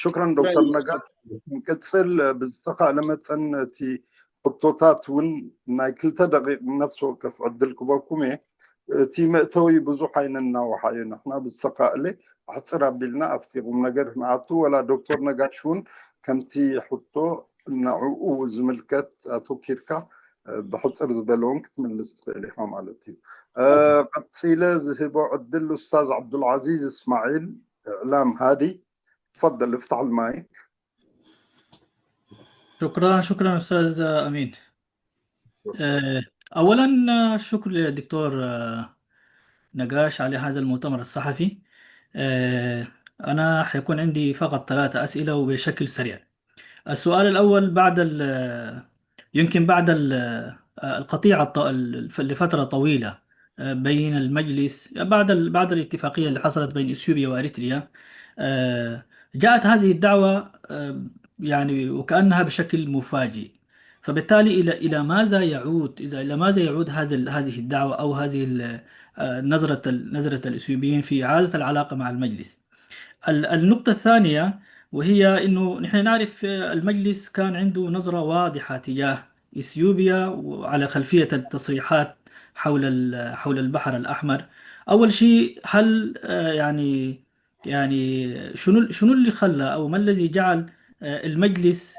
ሽክራን ዶክተር ነጋ። ንቅፅል ብዝተኻእለ መጠን እቲ ሕቶታት እውን ናይ ክልተ ደቂቕ ነፍሲ ወከፍ ዕድል ክበኩም እየ። እቲ መእተዊ ብዙሕ ኣይነናውሓ እዩ። ንሕና ብዝተኻእለ ኣሕፅር ኣቢልና ኣብቲ ቁም ነገር ንኣቱ። ወላ ዶክተር ነጋሽ እውን ከምቲ ሕቶ ንዕኡ ዝምልከት ኣተኪርካ ብሕፅር ዝበለውን ክትምልስ ትኽእል ኢኻ ማለት እዩ። ቀፂለ ዝህቦ ዕድል ኡስታዝ ዓብዱልዓዚዝ እስማዒል እዕላም ሃዲ። تفضل افتح المايك. شكرا شكرا استاذ امين. اولا شكر للدكتور نقاش على هذا المؤتمر الصحفي. انا حيكون عندي فقط ثلاثة اسئله وبشكل سريع. السؤال الاول بعد يمكن بعد القطيعه لفتره طويله بين المجلس بعد بعد الاتفاقيه اللي حصلت بين اثيوبيا واريتريا، جاءت هذه الدعوه يعني وكانها بشكل مفاجئ. فبالتالي الى الى ماذا يعود اذا الى ماذا يعود هذا هذه الدعوه او هذه نظره نظره الاثيوبيين في اعاده العلاقه مع المجلس؟ النقطه الثانيه وهي انه نحن نعرف المجلس كان عنده نظره واضحه تجاه اثيوبيا وعلى خلفيه التصريحات حول حول البحر الاحمر. اول شيء هل يعني يعني شنو شنو اللي خلى او ما الذي جعل المجلس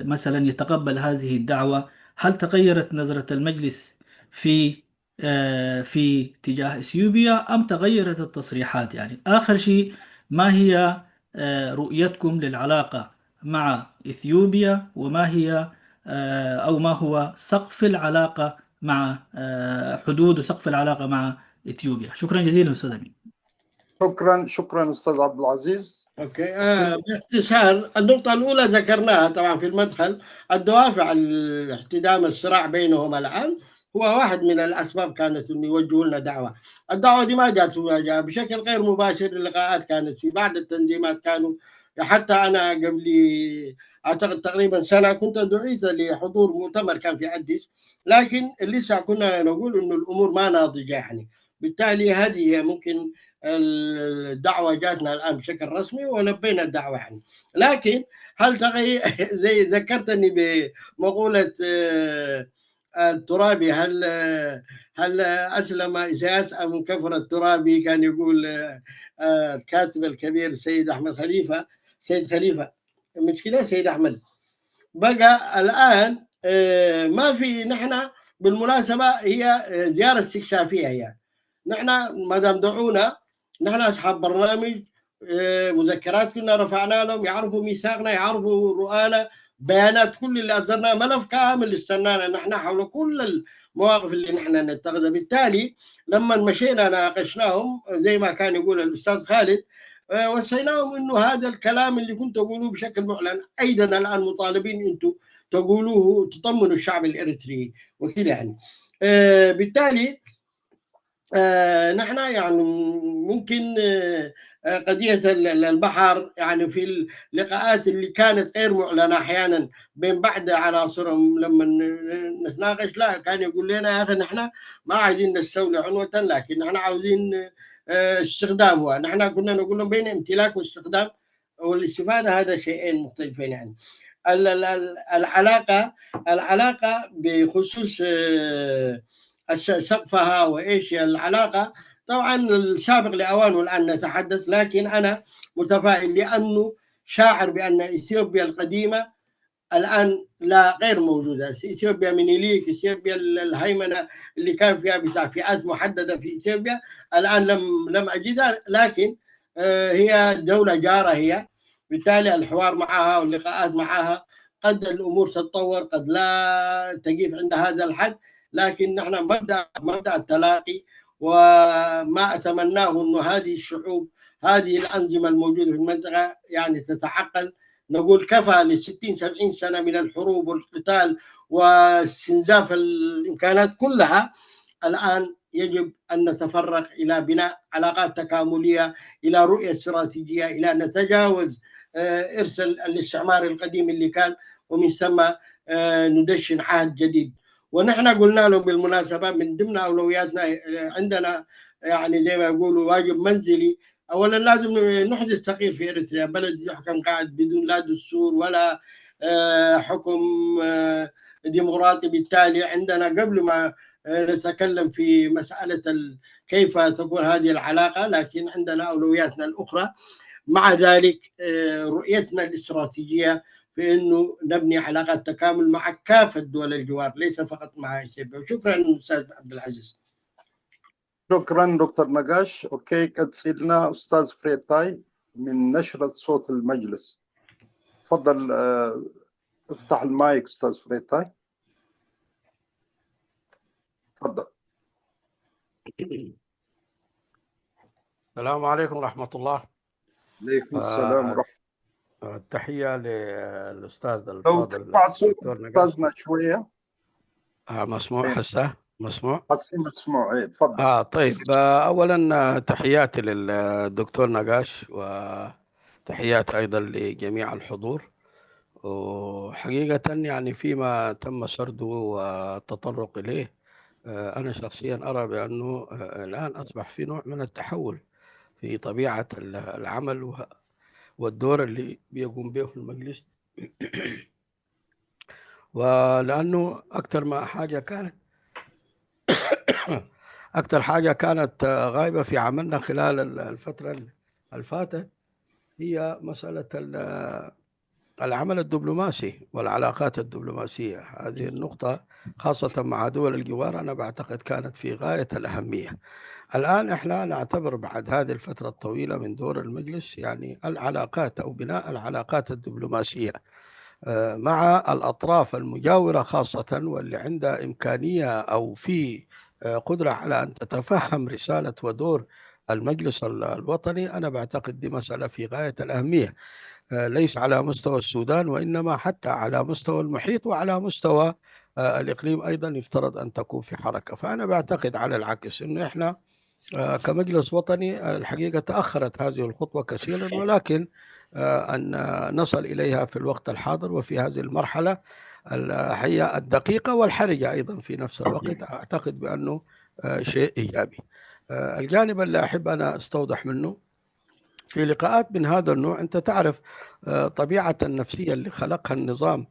مثلا يتقبل هذه الدعوه؟ هل تغيرت نظره المجلس في في تجاه اثيوبيا ام تغيرت التصريحات؟ يعني اخر شيء ما هي رؤيتكم للعلاقه مع اثيوبيا وما هي او ما هو سقف العلاقه مع حدود وسقف العلاقه مع اثيوبيا؟ شكرا جزيلا استاذ امين. شكرا، شكرا أستاذ عبد العزيز. أوكي. آه باختصار، النقطة الأولى ذكرناها طبعا في المدخل، الدوافع الاحتدام الصراع بينهم الآن هو واحد من الأسباب كانت إنه يوجهوا لنا دعوة. الدعوة دي ما جات مفاجأة، بشكل غير مباشر اللقاءات كانت في بعض التنظيمات كانوا، حتى أنا قبل أعتقد تقريبا سنة كنت دعيت لحضور مؤتمر كان في أديس، لكن لسه كنا نقول إنه الأمور ما ناضجة يعني. بالتالي هذه هي ممكن الدعوة جاتنا الآن بشكل رسمي ولبينا الدعوة يعني. لكن هل تغي زي ذكرتني بمقولة آه، الترابي، هل آه، هل أسلم إسياس أم كفر الترابي؟ كان يقول آه، آه، الكاتب الكبير السيد أحمد خليفة، سيد خليفة، مش كده سيد أحمد؟ بقى الآن آه، ما في، نحن بالمناسبة هي آه، زيارة استكشافية هي. نحن ما دام دعونا، نحن أصحاب برنامج، آه، مذكرات كنا رفعنا لهم، يعرفوا ميثاقنا، يعرفوا رؤانا، بيانات كل اللي أصدرناه، ملف كامل استنانا نحن حول كل المواقف اللي نحن نتخذها. بالتالي لما مشينا ناقشناهم زي ما كان يقول الأستاذ خالد، آه، وصيناهم إنه هذا الكلام اللي كنت أقوله بشكل معلن، أيضا الآن مطالبين أنتم تقولوه، تطمنوا الشعب الإريتري وكذا يعني. آه، بالتالي آه، نحن يعني ممكن آه، آه، قضية ال- ال- البحر يعني في اللقاءات اللي كانت غير معلنة أحيانا بين بعض عناصرهم لما ن- نتناقش، لا، كان يقول لنا: "يا أخي، نحن ما عايزين نستولي عنوة، لكن نحن عاوزين آه، استخدامها." نحن كنا نقول لهم: "بين امتلاك واستخدام والاستفادة، هذا شيئين مختلفين." يعني ال- ال- ال- العلاقة العلاقة بخصوص آه، الس- سقفها وإيش هي العلاقة. طبعا السابق لأوانه الآن نتحدث، لكن أنا متفائل لأنه شاعر بأن إثيوبيا القديمة الآن لا، غير موجودة. إثيوبيا مينيليك، إثيوبيا ال- الهيمنة اللي كان فيها بتاع فئات محددة في إثيوبيا، الآن لم لم أجدها، لكن آه، هي دولة جارة هي. بالتالي الحوار معها واللقاءات معها قد الأمور تتطور، قد لا تقف عند هذا الحد، لكن نحن مبدأ مبدأ التلاقي، وما أتمناه أن هذه الشعوب، هذه الأنظمة الموجودة في المنطقة يعني تتعقل، نقول كفى ل ستين سبعين سنة من الحروب والقتال واستنزاف الإمكانات كلها. الآن يجب أن نتفرغ إلى بناء علاقات تكاملية، إلى رؤية استراتيجية، إلى أن نتجاوز آه، إرث ال- الاستعمار القديم اللي كان، ومن ثم آه، ندشن عهد جديد. ونحن قلنا لهم بالمناسبة من ضمن أولوياتنا آه، عندنا يعني زي ما يقولوا واجب منزلي. أولا لازم نحدث تغيير في إريتريا، بلد يحكم قاعد بدون لا دستور ولا آه، حكم آه، ديمقراطي. بالتالي عندنا قبل ما آه، نتكلم في مسألة ال- كيف تكون هذه العلاقة، لكن عندنا أولوياتنا الأخرى. مع ذلك آه، رؤيتنا الاستراتيجية في أنه نبني علاقات تكامل مع كافة دول الجوار، ليس فقط مع إثيوبيا. وشكرا أستاذ عبد العزيز. شكرا دكتور نقاش. أوكي، ቀጺልና أستاذ فريد تاي من نشرة صوت المجلس. تفضل آه، افتح المايك أستاذ فريد تاي. تفضل. السلام عليكم ورحمة الله. عليكم السلام ورحمة التحية للأستاذ لو الفاضل ترفع صوت الدكتور نقاش. أستاذنا شوية. آه، مسموع إيه. هسه؟ مسموع؟ حسين مسموع، إيه، تفضل. آه، طيب. آه، أولا آه، تحياتي للدكتور نقاش، وتحياتي أيضا لجميع الحضور. وحقيقة يعني فيما تم سرده والتطرق إليه، آه، أنا شخصيا أرى بأنه آه، الآن أصبح في نوع من التحول في طبيعة ال- العمل وه- والدور اللي بيقوم به المجلس. ولأنه أكثر ما حاجة كانت أكثر حاجة كانت آه، غايبة في عملنا خلال ال- الفترة ال- الفاتت هي مسألة ال- العمل الدبلوماسي والعلاقات الدبلوماسية. هذه النقطة خاصة مع دول الجوار أنا بعتقد كانت في غاية الأهمية. الآن إحنا نعتبر بعد هذه الفترة الطويلة من دور المجلس يعني العلاقات أو بناء العلاقات الدبلوماسية آه، مع الأطراف المجاورة خاصة، واللي عندها إمكانية أو في آه، قدرة على أن تتفهم رسالة ودور المجلس الوطني، أنا بعتقد دي مسألة في غاية الأهمية، ليس على مستوى السودان، وإنما حتى على مستوى المحيط وعلى مستوى الإقليم أيضا يفترض أن تكون في حركة. فأنا بعتقد على العكس أنه إحنا كمجلس وطني الحقيقة تأخرت هذه الخطوة كثيرا، ولكن أن نصل إليها في الوقت الحاضر وفي هذه المرحلة هي الدقيقة والحرجة أيضا في نفس الوقت، أعتقد بأنه شيء إيجابي. الجانب اللي أحب أنا أستوضح منه في لقاءات من هذا النوع، أنت تعرف طبيعة النفسية اللي خلقها النظام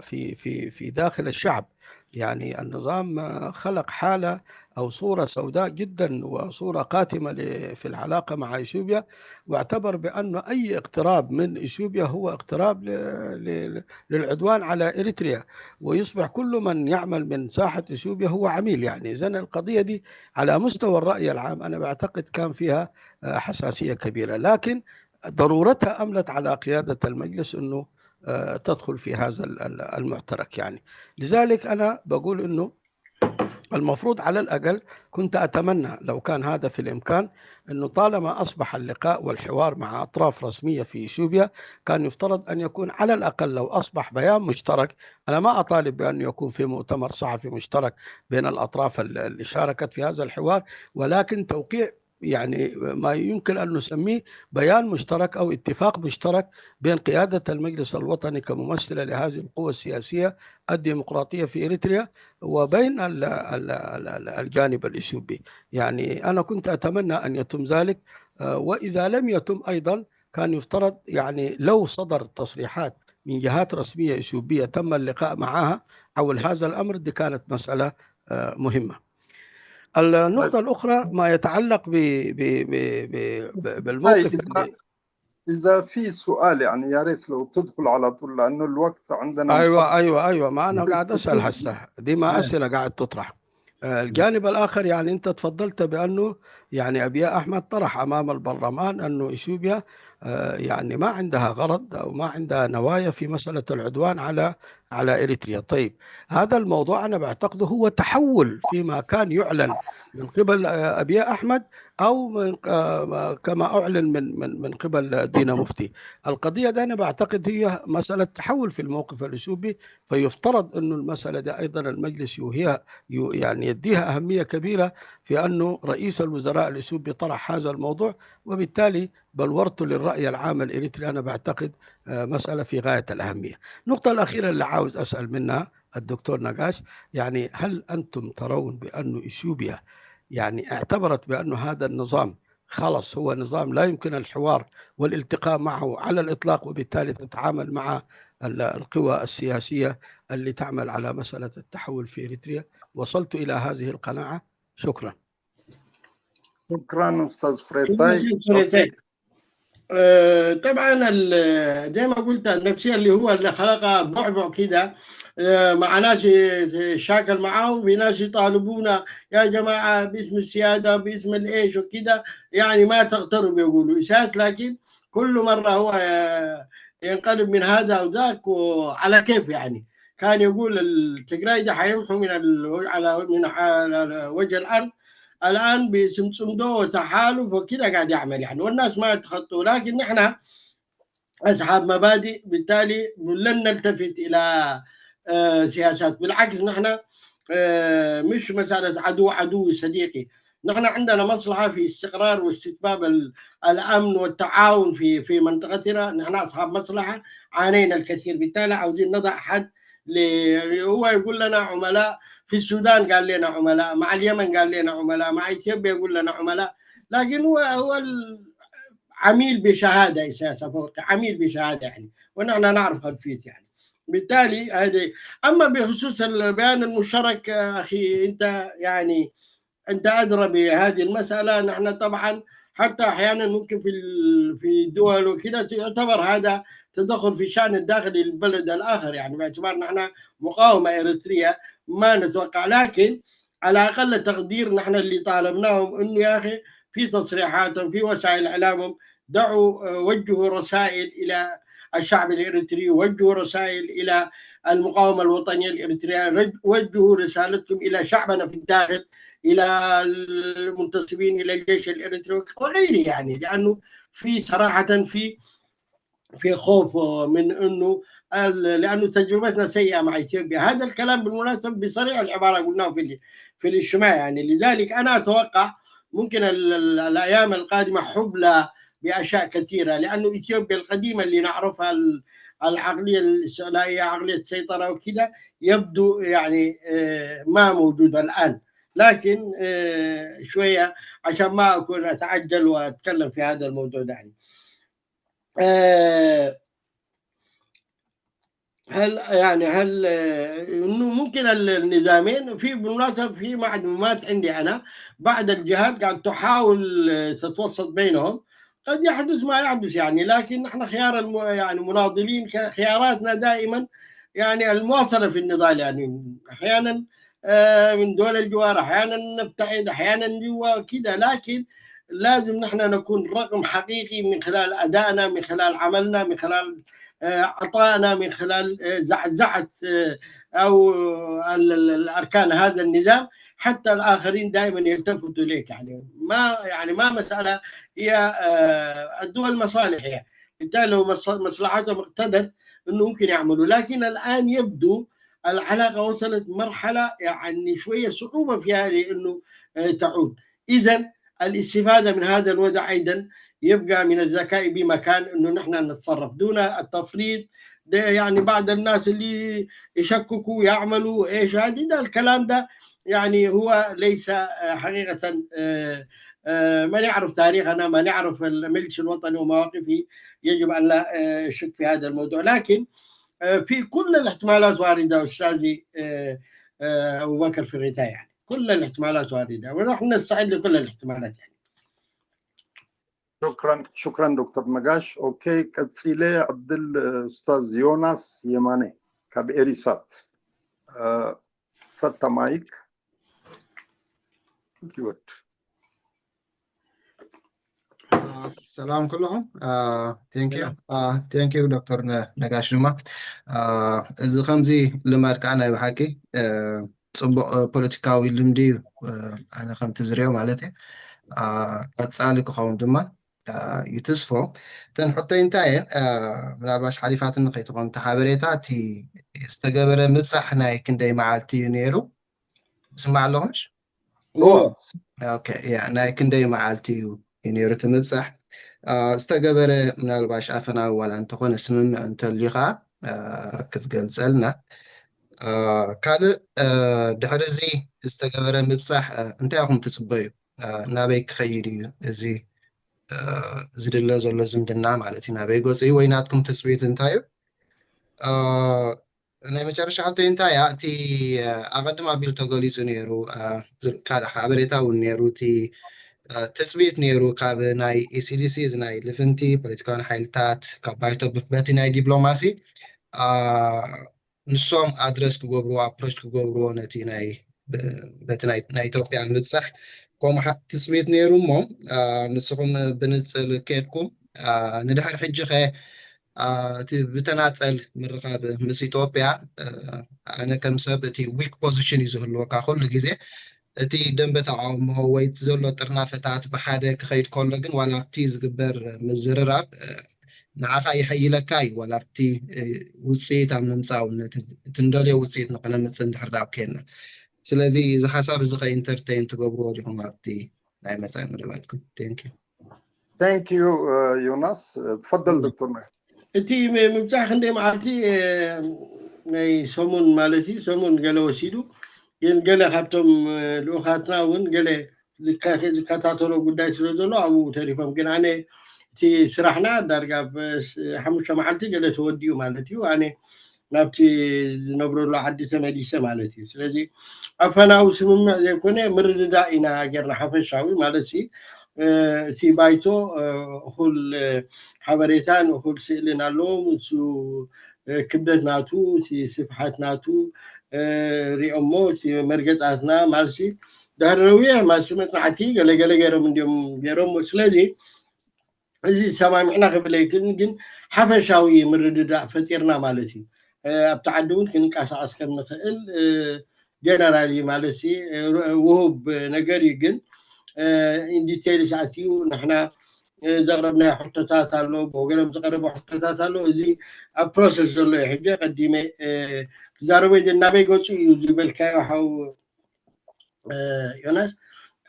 في في في داخل الشعب. يعني النظام خلق حالة أو صورة سوداء جدا وصورة قاتمة في العلاقة مع إثيوبيا، واعتبر بأن أي اقتراب من إثيوبيا هو اقتراب للعدوان على إريتريا، ويصبح كل من يعمل من ساحة إثيوبيا هو عميل. يعني إذن القضية دي على مستوى الرأي العام أنا بعتقد كان فيها حساسية كبيرة، لكن ضرورتها أملت على قيادة المجلس أنه تدخل في هذا المعترك. يعني لذلك أنا بقول أنه المفروض على الأقل كنت أتمنى لو كان هذا في الإمكان، أنه طالما أصبح اللقاء والحوار مع أطراف رسمية في إثيوبيا كان يفترض أن يكون على الأقل لو أصبح بيان مشترك. أنا ما أطالب بأن يكون في مؤتمر صحفي مشترك بين الأطراف اللي شاركت في هذا الحوار، ولكن توقيع يعني ما يمكن أن نسميه بيان مشترك أو اتفاق مشترك بين قيادة المجلس الوطني كممثلة لهذه القوى السياسية الديمقراطية في إريتريا وبين الجانب الإثيوبي. يعني أنا كنت أتمنى أن يتم ذلك، وإذا لم يتم أيضا كان يفترض، يعني لو صدر تصريحات من جهات رسمية إثيوبية تم اللقاء معها حول هذا الأمر، دي كانت مسألة مهمة. النقطة الأخرى ما يتعلق ب ب ب ب بالموقف إذا في سؤال، يعني يا ريت لو تدخل على طول، لأنه الوقت عندنا أيوة، أيوة، أيوة، ما أنا قاعد أسأل هسه، دي ما أسئلة قاعد تطرح. الجانب الآخر، يعني أنت تفضلت بأنه يعني أبي أحمد طرح أمام البرلمان أنه إثيوبيا يعني ما عندها غرض أو ما عندها نوايا في مسألة العدوان على على إريتريا. طيب، هذا الموضوع أنا بعتقده هو تحول فيما كان يعلن من قبل أبي أحمد أو من كما أعلن من من من قبل دينا مفتي. القضية دي أنا بعتقد هي مسألة تحول في الموقف الإثيوبي، فيفترض أنه المسألة دي أيضا المجلس يوهيها يعني يديها أهمية كبيرة، في أنه رئيس الوزراء الإثيوبي طرح هذا الموضوع، وبالتالي بلورته للرأي العام الإريتري أنا بعتقد مسألة في غاية الأهمية. النقطة الأخيرة اللي عاوز أسأل منها الدكتور نقاش، يعني هل أنتم ترون بأن إثيوبيا يعني اعتبرت بأن هذا النظام خلص هو نظام لا يمكن الحوار والالتقاء معه على الإطلاق، وبالتالي تتعامل مع القوى السياسية اللي تعمل على مسألة التحول في إريتريا؟ وصلت إلى هذه القناعة. شكرا. شكرا أستاذ فريتاي. شكرا. آه، طبعا ال- زي ما قلت، النفسيه اللي هو اللي خلقها بعبع كده، آه، مع ناس يتشاكل معاهم، في ناس يطالبونا: يا جماعه، باسم السياده، باسم الايش وكده، يعني ما تغتروا، بيقولوا اساس. لكن كل مره هو آه، ينقلب من هذا وذاك وعلى كيف، يعني. كان يقول التجراي ده حيمحوا من ال... على من على وجه الارض، الان باسم صندوق وتحالف وكده قاعد يعمل، يعني، والناس ما يتخطوا. لكن نحن اصحاب مبادئ، بالتالي لن نلتفت الى آه، سياسات. بالعكس، نحن آه، مش مساله عدو عدو صديقي. نحن عندنا مصلحه في استقرار واستتباب ال- الامن والتعاون في في منطقتنا. نحن اصحاب مصلحه، عانينا الكثير، بالتالي عاوزين نضع حد ل... هو يقول لنا عملاء في السودان، قال لنا عملاء مع اليمن، قال لنا عملاء مع اثيوبيا، يقول لنا عملاء. لكن هو هو ال- عميل بشهاده، اساس افورقي عميل بشهاده، يعني، ونحن نعرف خلفيته، يعني. بالتالي هذه. اما بخصوص البيان المشترك، اخي، انت يعني انت ادرى بهذه المساله. نحن طبعا حتى احيانا ممكن في في الدول وكذا يعتبر هذا تدخل في الشان الداخلي للبلد الاخر، يعني، باعتبار نحن مقاومه اريتريه ما نتوقع. لكن على اقل تقدير نحن اللي طالبناهم انه يا اخي في تصريحاتهم في وسائل اعلامهم دعوا وجهوا رسائل الى الشعب الإريتري، وجهوا رسائل إلى المقاومة الوطنية الإريترية، رج- وجهوا رسالتكم إلى شعبنا في الداخل، إلى المنتسبين إلى الجيش الإريتري وغيره، يعني، لأنه في صراحة في في خوف من انه ال- لانه تجربتنا سيئه مع اثيوبيا. هذا الكلام بالمناسبه بصريح العباره قلناه في ال- في الاجتماع، يعني. لذلك انا اتوقع ممكن ال- ال- الايام القادمه حبلى باشياء كثيره، لانه اثيوبيا القديمه اللي نعرفها، ال- العقليه الاستعلائيه، عقليه السيطره وكذا، يبدو، يعني، آه، ما موجوده الان. لكن آه، شويه، عشان ما اكون اتعجل واتكلم في هذا الموضوع ده، يعني. آه، هل، يعني، هل آه، انه ممكن ال- النظامين؟ في بالمناسبه في معلومات عندي انا، بعض الجهات قاعد تحاول آه، تتوسط بينهم. قد يحدث ما يحدث، يعني، لكن نحن خيار الم... يعني، مناضلين، خ- خياراتنا دائما، يعني، المواصله في النضال، يعني. احيانا آه، من دول الجوار، احيانا نبتعد، احيانا جوا كده، لكن لازم نحن نكون رقم حقيقي من خلال أدائنا، من خلال عملنا، من خلال آه، عطائنا، من خلال آه، زعزعة آه، أو ال- ال- الأركان هذا النظام، حتى الآخرين دائما يلتفتوا إليك، يعني. ما، يعني، ما مسألة هي آه، الدول مصالح، يعني. بالتالي لو مص- مصلحتهم اقتضت أنه ممكن يعملوا، لكن الآن يبدو العلاقة وصلت مرحلة، يعني، شوية صعوبة فيها لأنه آه، تعود. إذا الاستفادة من هذا الوضع أيضا يبقى من الذكاء بمكان أنه نحن نتصرف دون التفريط. ده، يعني، بعض الناس اللي يشككوا يعملوا إيش هذه، ده الكلام ده، يعني، هو ليس آه، حقيقة آه، آه، من يعرف تاريخنا، من يعرف المجلس الوطني ومواقفه، يجب أن لا آه، يشك في هذا الموضوع. لكن آه، في كل الاحتمالات واردة، أستاذي آه، آه، أبو بكر، في الريتايا، يعني. كل الاحتمالات واردة، ونحن نستعد لكل الاحتمالات، يعني. شكرا، شكرا دكتور نقاش. اوكي، ቀጺለ ዕድል ኡስታዝ ዮናስ የማነ ካብ ኤሪሳት። ፈታ ማይክ ይወድ። ሰላም ኩልኹም። Thank you. Thank you ዶክተር ነጋሽ ድማ። እዚ ከምዚ ልማድ ከዓ ናይ ብሓቂ ፅቡቕ ፖለቲካዊ ልምዲ እዩ። ኣነ ከምቲ ዝሪኦ ማለት እዩ። ቀፃሊ ክኸውን ድማ ይትስፎ። እተን ሕቶይ እንታይ እየን? ምናልባሽ ሓሊፋትኒ ከይትኾን እቲ ሓበሬታ፣ እቲ ዝተገበረ ምብፃሕ ናይ ክንደይ መዓልቲ እዩ ነይሩ? ስማዕ ኣለኹምሽ? ናይ ክንደይ መዓልቲ እዩ ነይሩ እቲ ምብፃሕ? ዝተገበረ ምናልባሽ ኣፈናዊ ዋላ እንተኾነ ስምምዕ እንተልዩ ከዓ ክትገልፀልና። ካልእ፣ ድሕሪ እዚ ዝተገበረ ምብፃሕ እንታይ ኢኹም ትፅበዩ? ናበይ ክኸይድ እዩ እዚ ዝድለ ዘሎ ዝምድና ማለት እዩ? ናበይ ገፁ እዩ? ወይ ናትኩም ትፅቢት እንታይ እዩ? ናይ መጨረሻ ሕቶይ እንታይ እያ? እቲ ኣቐድም ኣቢሉ ተገሊፁ ነይሩ፣ ካልእ ሓበሬታ እውን ነይሩ። እቲ ትፅቢት ነይሩ ካብ ናይ ኢሲዲሲ፣ እዚ ናይ ልፍንቲ ፖለቲካዊ ሓይልታት፣ ካብ ባይቶ በቲ ናይ ዲፕሎማሲ ንሶም ኣድረስ ክገብርዎ፣ ኣፕሮች ክገብርዎ ነቲ ናይ በቲ ናይ ኢትዮጵያ ምብፃሕ ከምኡ ትፅቢት ነይሩ። እሞ ንስኹም ብንፅል ከድኩም ንድሕር ሕጂ ኸ እቲ ብተናፀል ምርኻብ ምስ ኢትዮጵያ፣ ኣነ ከም ሰብ እቲ ዊክ ፖዚሽን እዩ ዝህልወካ ኩሉ ግዜ። እቲ ደንበ ተቃውሞ ወይ እቲ ዘሎ ጥርናፈታት ብሓደ ክኸይድ ከሎ ግን ዋላ ኣብቲ ዝግበር ምዝርራብ ንዓኻ ይሐይለካ እዩ፣ ዋላ ኣብቲ ውፅኢት ኣብ ምምፃእ እውን እቲ እንደልዮ ውፅኢት ንክነምፅእ እንድሕር ዳኣ ኬድና። ስለዚ እዚ ሓሳብ እዚ ከ ኢንተርቴን ትገብርዎ ዲኹም ኣብቲ ናይ መፃኢ መደባትኩም? Thank you. Thank you ዮናስ። ትፈደል ዶክተር። እቲ ምብፃሕ ክንደይ መዓልቲ ናይ ሰሙን ማለት እዩ፣ ሰሙን ገለ ወሲዱ፣ ግን ገለ ካብቶም ልኡኻትና እውን ገለ ዝከታተሎ ጉዳይ ስለ ዘሎ ኣብኡ ተሪፎም። ግን ኣነ እቲ ስራሕና ዳርጋ ሓሙሽተ መዓልቲ ገለ ተወዲኡ ማለት እዩ። ኣነ ናብቲ ዝነብረሉ ዓዲ ተመሊሰ ማለት እዩ። ስለዚ ኣፈናዊ ስምምዕ ዘይኮነ ምርድዳእ ኢና ጌርና ሓፈሻዊ ማለት ሲ እቲ ባይቶ እኹል ሓበሬታን እኹል ስእልን ኣለዎም። እሱ ክብደት ናቱ፣ ስፍሓት ናቱ ሪኦሞ፣ መርገፃትና ማልሲ ድሕሪ ነዊሕ ማልሲ መፅናዕቲ ገለገለ ገይሮም እንዲዮም ገይሮሞ። ስለዚ እዚ ሰማሚዕና ክብል ኣይክእልን፣ ግን ሓፈሻዊ ምርድዳእ ፈጢርና ማለት እዩ። ኣብቲ ዓዲ እውን ክንንቀሳቐስ ከም ንኽእል ጀነራሊ ማለት ውሁብ ነገር እዩ። ግን ኢንዲቴይልስ ኣትዩ ንሕና ዘቕረብናዮ ሕቶታት ኣሎ፣ ብወገኖም ዝቐረበ ሕቶታት ኣሎ። እዚ ኣብ ፕሮሰስ ዘሎ እዩ። ሕጂ ቀዲመ ክዛረቦ ይደሊ። ናበይ ገፁ እዩ ዝበልካዮ ሓው ዮናስ?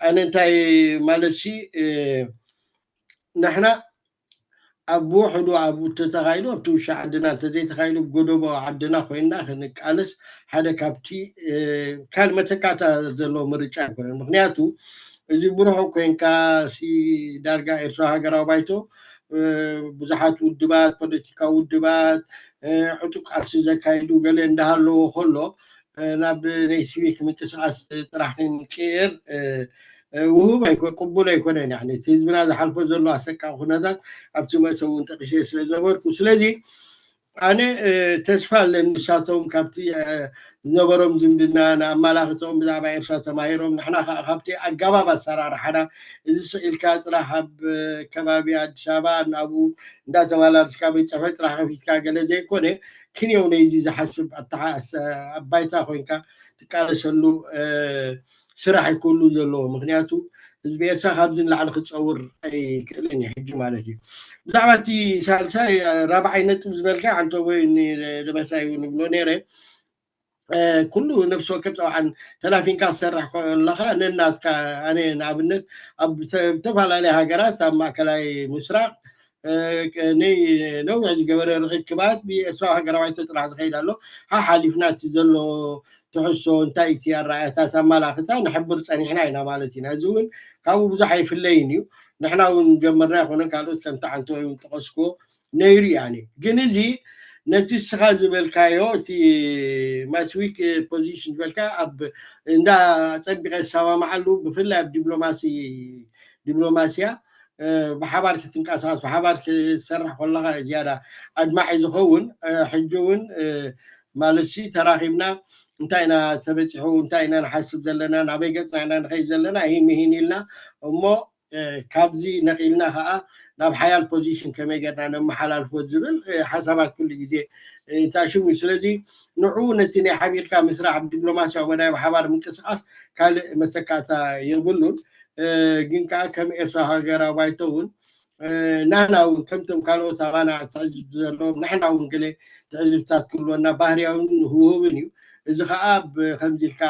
ኣነ እንታይ ማለት ሲ ንሕና ኣብ ውሕዱ ኣብ ተተኻኢሉ ኣብቲ ውሻ ዓድና እንተዘይተኻኢሉ ጎደቦ ዓድና ኮይንና ክንቃለስ ሓደ ካብቲ ካልእ መተካእታ ዘለዎ ምርጫ ኣይኮነን። ምክንያቱ እዚ ብርሑቕ ኮይንካ ሲ ዳርጋ ኤርትራ ሃገራዊ ባይቶ ብዙሓት ውድባት፣ ፖለቲካዊ ውድባት፣ ዕጡቅ ቃልሲ ዘካይዱ ገለ እንዳሃለዎ ከሎ ናብ ናይ ሲቪክ ምንቅስቃስ ጥራሕ ክንቅየር ውሁብ ኣይኮ ቅቡል ኣይኮነን። ያኒ እቲ ህዝብና ዝሓልፎ ዘሎ ኣሰቃቂ ኩነታት ኣብቲ መእተዊ እውን ጠቂሰ ስለ ዝነበርኩ፣ ስለዚ ኣነ ተስፋ ኣለኒ ንሳቶም ካብቲ ዝነበሮም ዝምድና ንኣማላኽቶም ብዛዕባ ኤርትራ ተማሂሮም፣ ንሕና ከዓ ካብቲ ኣገባብ ኣሰራርሓና እዚ ስኢልካ ጥራሕ ኣብ ከባቢ ኣዲስ ኣበባ ናብኡ እንዳተመላለስካ ቤት ጽሕፈት ጥራሕ ከፊትካ ገለ ዘይኮነ ክንየው ነይዚ ዝሓስብ ኣተሓ ኣብ ባይታ ኮይንካ ትቃለሰሉ ስራሕ ይክሉ ዘለዎ። ምክንያቱ ህዝቢ ኤርትራ ካብዚ ንላዕሊ ክፀውር ኣይክእልን እዩ ሕጂ ማለት እዩ። ብዛዕባ እቲ ሳልሳይ ራብዓይ ነጥብ ዝበልካ ኣንተቦይ ደበሳይ ንብሎ ነይረ። ኩሉ ነብሲ ወከፍ ጠብዓን ተላፊንካ ትሰርሕ ከለካ ነናትካ ኣነ ንኣብነት ኣብ ዝተፈላለዩ ሃገራት ኣብ ማእከላይ ምስራቅ ነይ ነዊሕ ዝገበረ ርክክባት ብኤርትራዊ ሃገራዊ ጥራሕ ዝኸይድ ኣሎ። ሓሓሊፍና እቲ ዘሎ ትሕዝቶ እንታይ እቲ ኣረኣእያታት ኣመላኽታ ንሕብር ጸኒሕና ኢና ማለት ኢና። እዚ እውን ካብኡ ብዙሕ ኣይፍለይን እዩ። ንሕና እውን ጀመርና ይኮነን ካልኦት ከምቲ ዓንተቦይ እውን ጠቀስክዎ ነይሩ እዩ። ኣነ ግን እዚ ነቲ እስኻ ዝበልካዮ እቲ ማስዊክ ፖዚሽን ዝበልካ ኣብ እንዳ ጸቢቀ ዝሰማማዓሉ ብፍላይ ኣብ ዲፕሎማሲ ዲፕሎማስያ ብሓባር ክትንቀሳቀስ ብሓባር ክትሰርሕ ከለካ ዝያዳ ኣድማዒ ዝኸውን። ሕጂ እውን ማለት ሲ ተራኺብና እንታይ ኢና ተበፂሑ እንታይ ኢና ንሓስብ ዘለና ናበይ ገፅና ኢና ንኸይድ ዘለና ይህን ምሂን ኢልና እሞ ካብዚ ነቂልና ከዓ ናብ ሓያል ፖዚሽን ከመይ ገርና ነመሓላልፎ ዝብል ሓሳባት ኩሉ ግዜ እንታሽሙ እዩ። ስለዚ ንዑ ነቲ ናይ ሓቢርካ ምስራሕ ብዲፕሎማስያዊ መዳይ ብሓባር ምንቅስቃስ ካልእ መተካእታ የብሉን። ግን ከዓ ከም ኤርትራ ሃገራዊ ባይቶ እውን ናህና እውን ከምቶም ካልኦት ኣባና ትዕዝብ ዘለዎም ንሕና እውን ገለ ትዕዝብታት ክህልወና ባህርያውን ህውህብን እዩ። እዚ ከዓ ከምዚ ኢልካ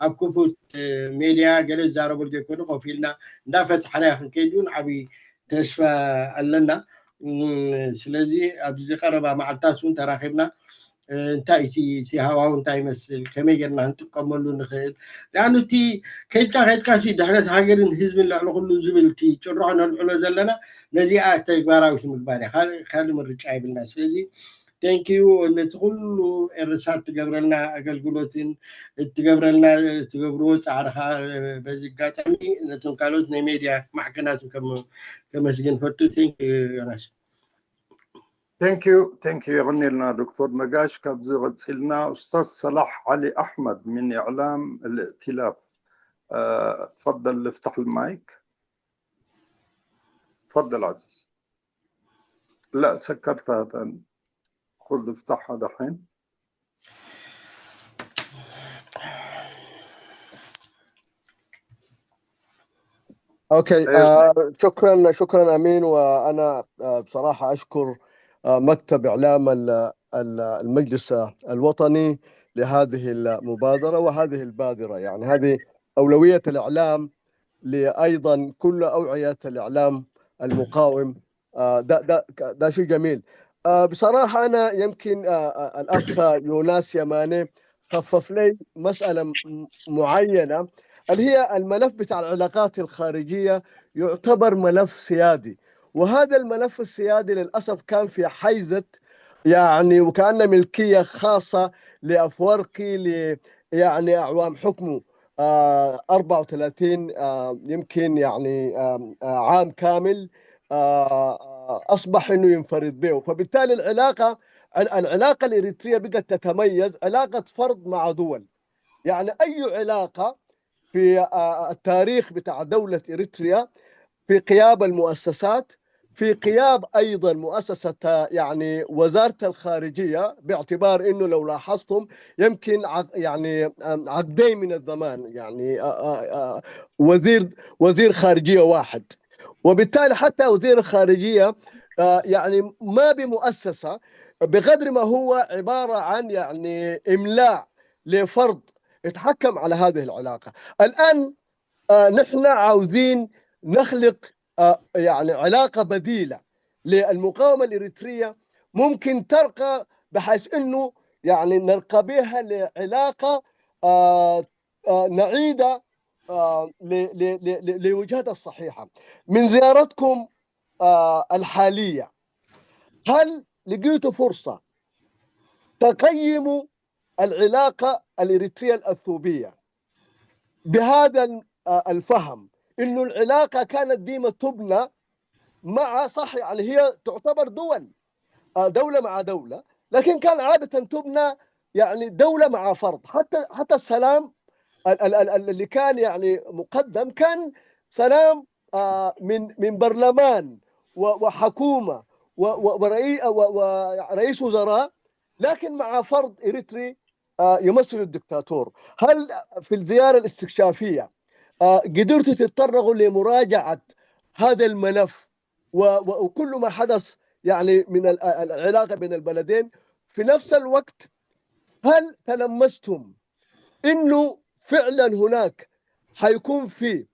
ኣብ ክፉት ሜድያ ገለ ዝዛረበሉ ዘይኮነ ኮፍ ኢልና እንዳፈትሓና ክንከይድ እውን ዓብዪ ተስፋ ኣለና። ስለዚ ኣብዚ ቀረባ መዓልታት እውን ተራኺብና እንታይ እቲ ሃዋው እንታይ ይመስል ከመይ ጌርና ክንጥቀመሉ ንኽእል ዳኣኑ እቲ ከይድካ ከይድካ ሲ ድሕነት ሃገርን ህዝብን ልዕሊ ኩሉ ዝብል እቲ ጭርሖ ነልዕሎ ዘለና ነዚኣ ተግባራዊት ምግባር እያ። ካልእ ምርጫ የብልና። ስለዚ ቴንኪዩ ነቲ ኩሉ ኤርሳት ትገብረልና ኣገልግሎትን ትገብረልና ትገብርዎ ፃዕሪ ከዓ በዚ ኣጋጣሚ ነቶም ካልኦት ናይ ሜድያ ማዕከናትን ከመስግን ፈቱ። ቴንኪዩ ዮናስ። ቴንኪዩ ቴንኪዩ የቐንየልና ዶክተር ነጋሽ። ካብዚ ቀፂልና ኡስታዝ ሰላሕ ዓሊ ኣሕመድ ምን ኢዕላም الائتلاف. تفضل افتح المايك. تفضل عزيز. لا سكرتها ثاني. خذ افتحها دحين. اوكي آه شكرا شكرا امين. وانا آه بصراحه اشكر آه مكتب اعلام المجلس الوطني لهذه المبادره وهذه البادره. يعني هذه اولويه الاعلام لايضا كل اوعيه الاعلام المقاوم. آه ده ده ده شيء جميل. آه بصراحه انا يمكن آه الاخ يوناس يماني خفف لي مساله معينه اللي هي الملف بتاع العلاقات الخارجيه يعتبر ملف سيادي. وهذا الملف السيادي للاسف كان في حيزه يعني وكانه ملكيه خاصه لافورقي ل يعني اعوام حكمه آه أربعة وثلاثين آه يمكن يعني آه عام كامل آه اصبح انه ينفرد به. فبالتالي العلاقه العلاقه الاريتريه بقت تتميز علاقه فرد مع دول. يعني اي علاقه في التاريخ بتاع دوله اريتريا في قيام المؤسسات في غياب أيضًا مؤسسة، يعني، وزارة الخارجية، باعتبار إنه لو لاحظتم يمكن عق-، يعني، آم، عقدين من الزمان، يعني، آه، آه، آه، وزير، وزير خارجية واحد. وبالتالي حتى وزير الخارجية، آه، يعني، ما بمؤسسة بقدر ما هو عبارة عن، يعني، إملاء لفرد يتحكم على هذه العلاقة. الآن، آه، نحن عاوزين نخلق، آه، يعني، علاقة بديلة للمقاومة الإريترية، ممكن ترقى بحيث إنه، يعني، نرقى بها لعلاقة، آه، آه، نعيدة، آه، ل-، ل-، ل-، ل-، لوجهتها الصحيحة. من زيارتكم، آه، الحالية، هل لقيتوا فرصة تقيموا العلاقة الإريترية الأثيوبية بهذا ال-، آه، الفهم إنه العلاقة كانت ديما تبنى مع، صح، يعني، هي تعتبر دول، آه، دولة مع دولة، لكن كان عادة تبنى، يعني، دولة مع فرد. حتى، حتى السلام ال-، ال-، ال-، ال-، اللي كان، يعني، مقدم كان سلام، آه، من، من برلمان و-، وحكومة و-، و-، ورئي-، و-، ورئيس وزراء، لكن مع فرد إريتري، آه، يمثل الدكتاتور. هل في الزيارة الاستكشافية، آه، قدرتوا تتطرقوا لمراجعة هذا الملف و-، و-، وكل ما حدث، يعني، من ال-، ال-، العلاقة بين البلدين؟ في نفس الوقت، هل تلمستم إنه فعلًا هناك حيكون في،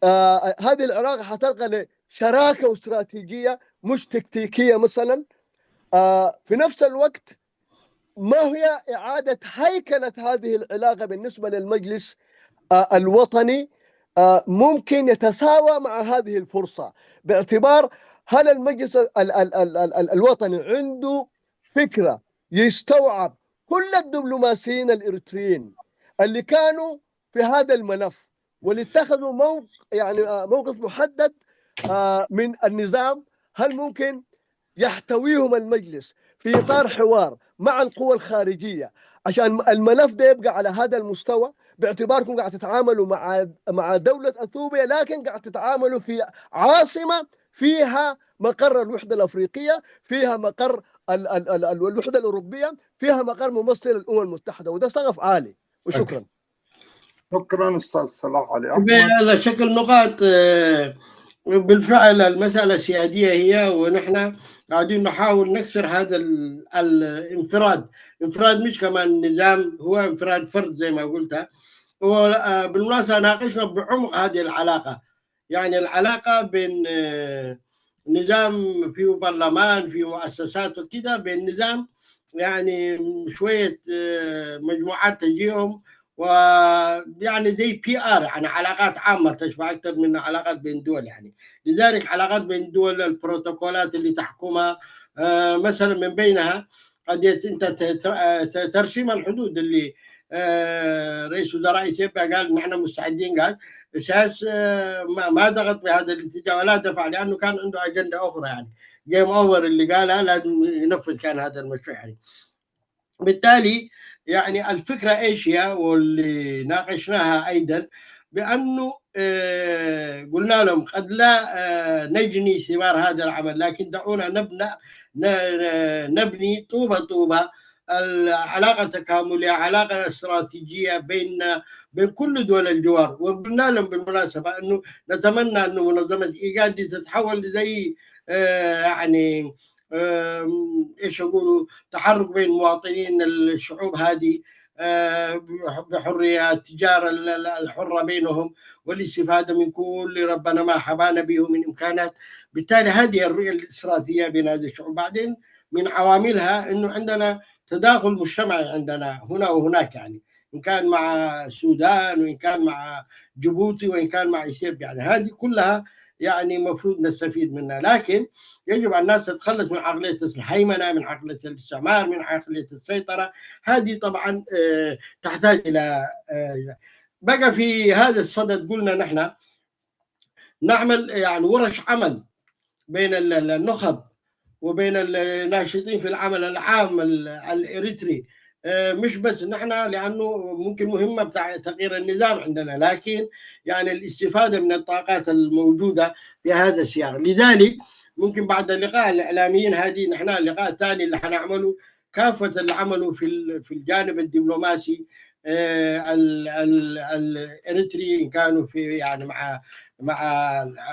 آه، هذه العلاقة حتلقى لشراكة واستراتيجية مش تكتيكية مثلًا؟ آه، في نفس الوقت، ما هي إعادة هيكلة هذه العلاقة بالنسبة للمجلس، آه، الوطني؟ آه، ممكن يتساوى مع هذه الفرصة، باعتبار هل المجلس ال-، ال-، ال-، ال-، ال-، الوطني عنده فكرة يستوعب كل الدبلوماسيين الإريتريين اللي كانوا في هذا الملف، واللي اتخذوا موق-، يعني، آه، موقف محدد، آه، من النظام؟ هل ممكن يحتويهم المجلس في إطار حوار مع القوى الخارجية عشان الملف ده يبقى على هذا المستوى، باعتباركم قاعد تتعاملوا مع، مع دولة أثيوبيا، لكن قاعد تتعاملوا في عاصمة فيها مقر الوحدة الأفريقية، فيها مقر ال-، ال-، ال-، ال-، الوحدة الأوروبية، فيها مقر ممثل الأمم المتحدة، وده سقف عالي. وشكرًا. شكرًا أستاذ صلاح علي أحمد. بهذا شكل نقاط، آه، بالفعل المسألة سيادية هي، ونحن قاعدين نحاول نكسر هذا ال-، الانفراد. انفراد مش كمان نظام، هو انفراد فرد زي ما قلت. وبالمناسبة ناقشنا بعمق هذه العلاقة، يعني العلاقة بين، آه، نظام فيه برلمان، فيه مؤسسات وكده، بين نظام يعني شوية، آه، مجموعات تجيهم، ويعني زي بي آر، يعني علاقات عامة تشبه أكثر من علاقات بين دول. يعني لذلك علاقات بين دول، البروتوكولات اللي تحكمها، آه، مثلًا من بينها قد يت-، انت ت-، تر-، آه، ت-، ترسيم الحدود اللي، آه، رئيس وزراء اثيوبيا قال نحن مستعدين، قال اساس، آه، ما، ما ضغط بهذا الاتجاه ولا دفع، لانه كان عنده اجنده اخرى، يعني جيم اوفر اللي قالها لازم ينفذ كان هذا المشروع، يعني. بالتالي يعني الفكره ايش هي، واللي ناقشناها ايضا، بانه، آه، قلنا لهم قد لا، آه، نجني ثمار هذا العمل، لكن دعونا نبنى، ن-، نبني طوبه طوبه العلاقه تكامليه، علاقه استراتيجيه بين، بين كل دول الجوار. وقلنا لهم بالمناسبه انه نتمنى انه منظمه ايجاد دي تتحول زي، آه، يعني، آم، ايش اقولوا، تحرك بين مواطنين الشعوب هذه، آه، بح-، بحريه، التجاره ال-، ال-، الحره بينهم، والاستفاده من كل ربنا ما حبانا به من امكانات. بالتالي هذه الرؤيه الاستراتيجيه بين هذه الشعوب. بعدين من عواملها انه عندنا تداخل مجتمعي عندنا هنا وهناك، يعني ان كان مع السودان، وان كان مع جيبوتي، وان كان مع اثيوبيا، يعني هذه كلها يعني مفروض نستفيد منها. لكن يجب على الناس تتخلص من عقليه الهيمنه، من عقليه الاستعمار، من عقليه السيطره. هذه طبعا، آه، تحتاج الى، آه، بقى في هذا الصدد قلنا نحن نعمل يعني ورش عمل بين ال-، ال-، النخب وبين الناشطين في العمل العام ال-، الإريتري، آه، مش بس نحن، لأنه ممكن مهمة بتاع تغيير النظام عندنا، لكن يعني الاستفادة من الطاقات الموجودة في هذا السياق. لذلك ممكن بعد اللقاء الإعلاميين هذه، نحن اللقاء الثاني اللي حنعمله كافة اللي عملوا في ال-، في الجانب الدبلوماسي، آه، ال-، ال-، الإريتري، إن كانوا في، يعني، مع، مع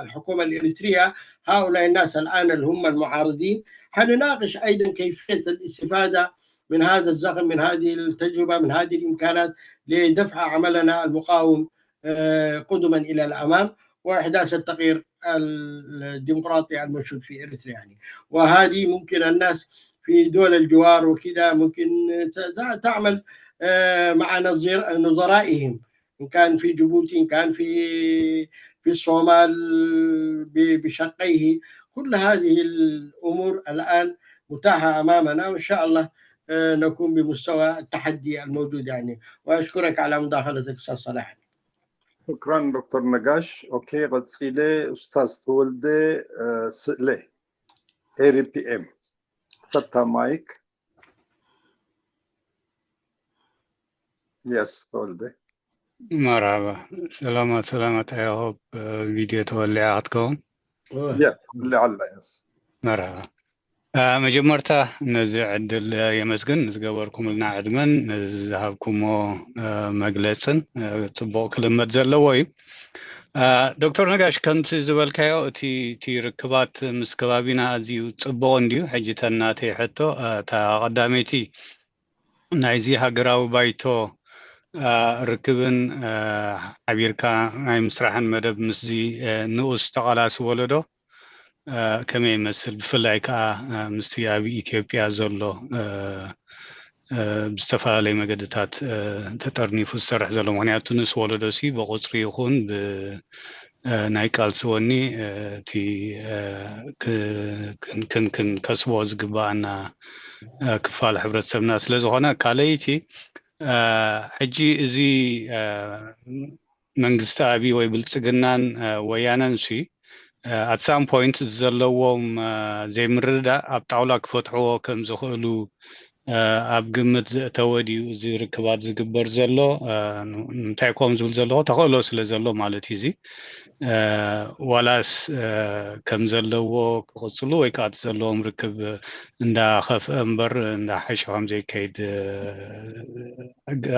الحكومة الإريترية، هؤلاء الناس الآن اللي هم المعارضين، حنناقش أيضًا كيفية الاستفادة من هذا الزخم، من هذه التجربة، من هذه الإمكانات لدفع عملنا المقاوم، آه، قدما إلى الأمام وإحداث التغيير الديمقراطي المنشود في إريتريا، يعني. وهذه ممكن الناس في دول الجوار وكذا ممكن ت-، ت-، تعمل، آه، مع نظير-، نظرائهم، إن كان في جيبوتي، إن كان في، في الصومال ب-، بشقيه. كل هذه الأمور الآن متاحة أمامنا، وإن شاء الله، آه، نكون بمستوى التحدي الموجود، يعني. وأشكرك على مداخلتك، أستاذ صلاح. شكرا دكتور نقاش. أوكي، قد سيلي أستاذ تولدي، آه، سئلي، إيري بي إم. فتح مايك. يس، تولدي. መርሓባ፣ ሰላማት፣ ሰላማት። I hope ቪድዮ ተወሊዓ ክትከውን። ያ፣ ተወሊዓ ኣላ። የስ። መርሓባ። መጀመርታ ነዚ ዕድል የመስግን፣ ንዝገበርኩምልና ዕድመን ንዝሃብኩሞ መግለፅን። ፅቡቕ ክልመድ ዘለዎ እዩ። ዶክተር ነጋሽ፣ ከምቲ ዝበልካዮ እቲ፣ እቲ ርክባት ምስ ከባቢና ኣዝዩ ፅቡቕ እንድዩ። ሕጂ ተናተይ ሕቶ፣ እታ ቀዳመይቲ ናይዚ ሃገራዊ ባይቶ ርክብን ሓቢርካ ናይ ምስራሕን መደብ ምስዚ ንኡስ ተቓላሲ ወለዶ ከመይ ይመስል? ብፍላይ ከዓ ምስቲ ኣብ ኢትዮጵያ ዘሎ ብዝተፈላለዩ መገድታት ተጠርኒፉ ዝሰርሕ ዘሎ፣ ምክንያቱ ንኡስ ወለዶ ሲ ብቁፅሪ ይኹን ብ ናይ ቃልሲ ወኒ እቲ ክንከስቦ ዝግባኣና ክፋል ሕብረተሰብና ስለ ዝኾነ፣ ካልኣይቲ ሕጂ እዚ መንግስቲ ኣብይ ወይ ብልፅግናን ወያነን ሲ at some point ዘለዎም ዘይምርድዳእ ኣብ ጣውላ ክፈትሕዎ ከም ዝኽእሉ ኣብ ግምት ዘእተወ ድዩ እዚ ርክባት ዝግበር ዘሎ? ንምንታይ ከምኡ ዝብል ዘለኹ፣ ተኽእሎ ስለ ዘሎ ማለት እዩ። እዚ ዋላስ ከም ዘለዎ ክቕፅሉ ወይ ከዓ እቲ ዘለዎም ርክብ እንዳኸፍአ እምበር እንዳሓሸ ከም ዘይከይድ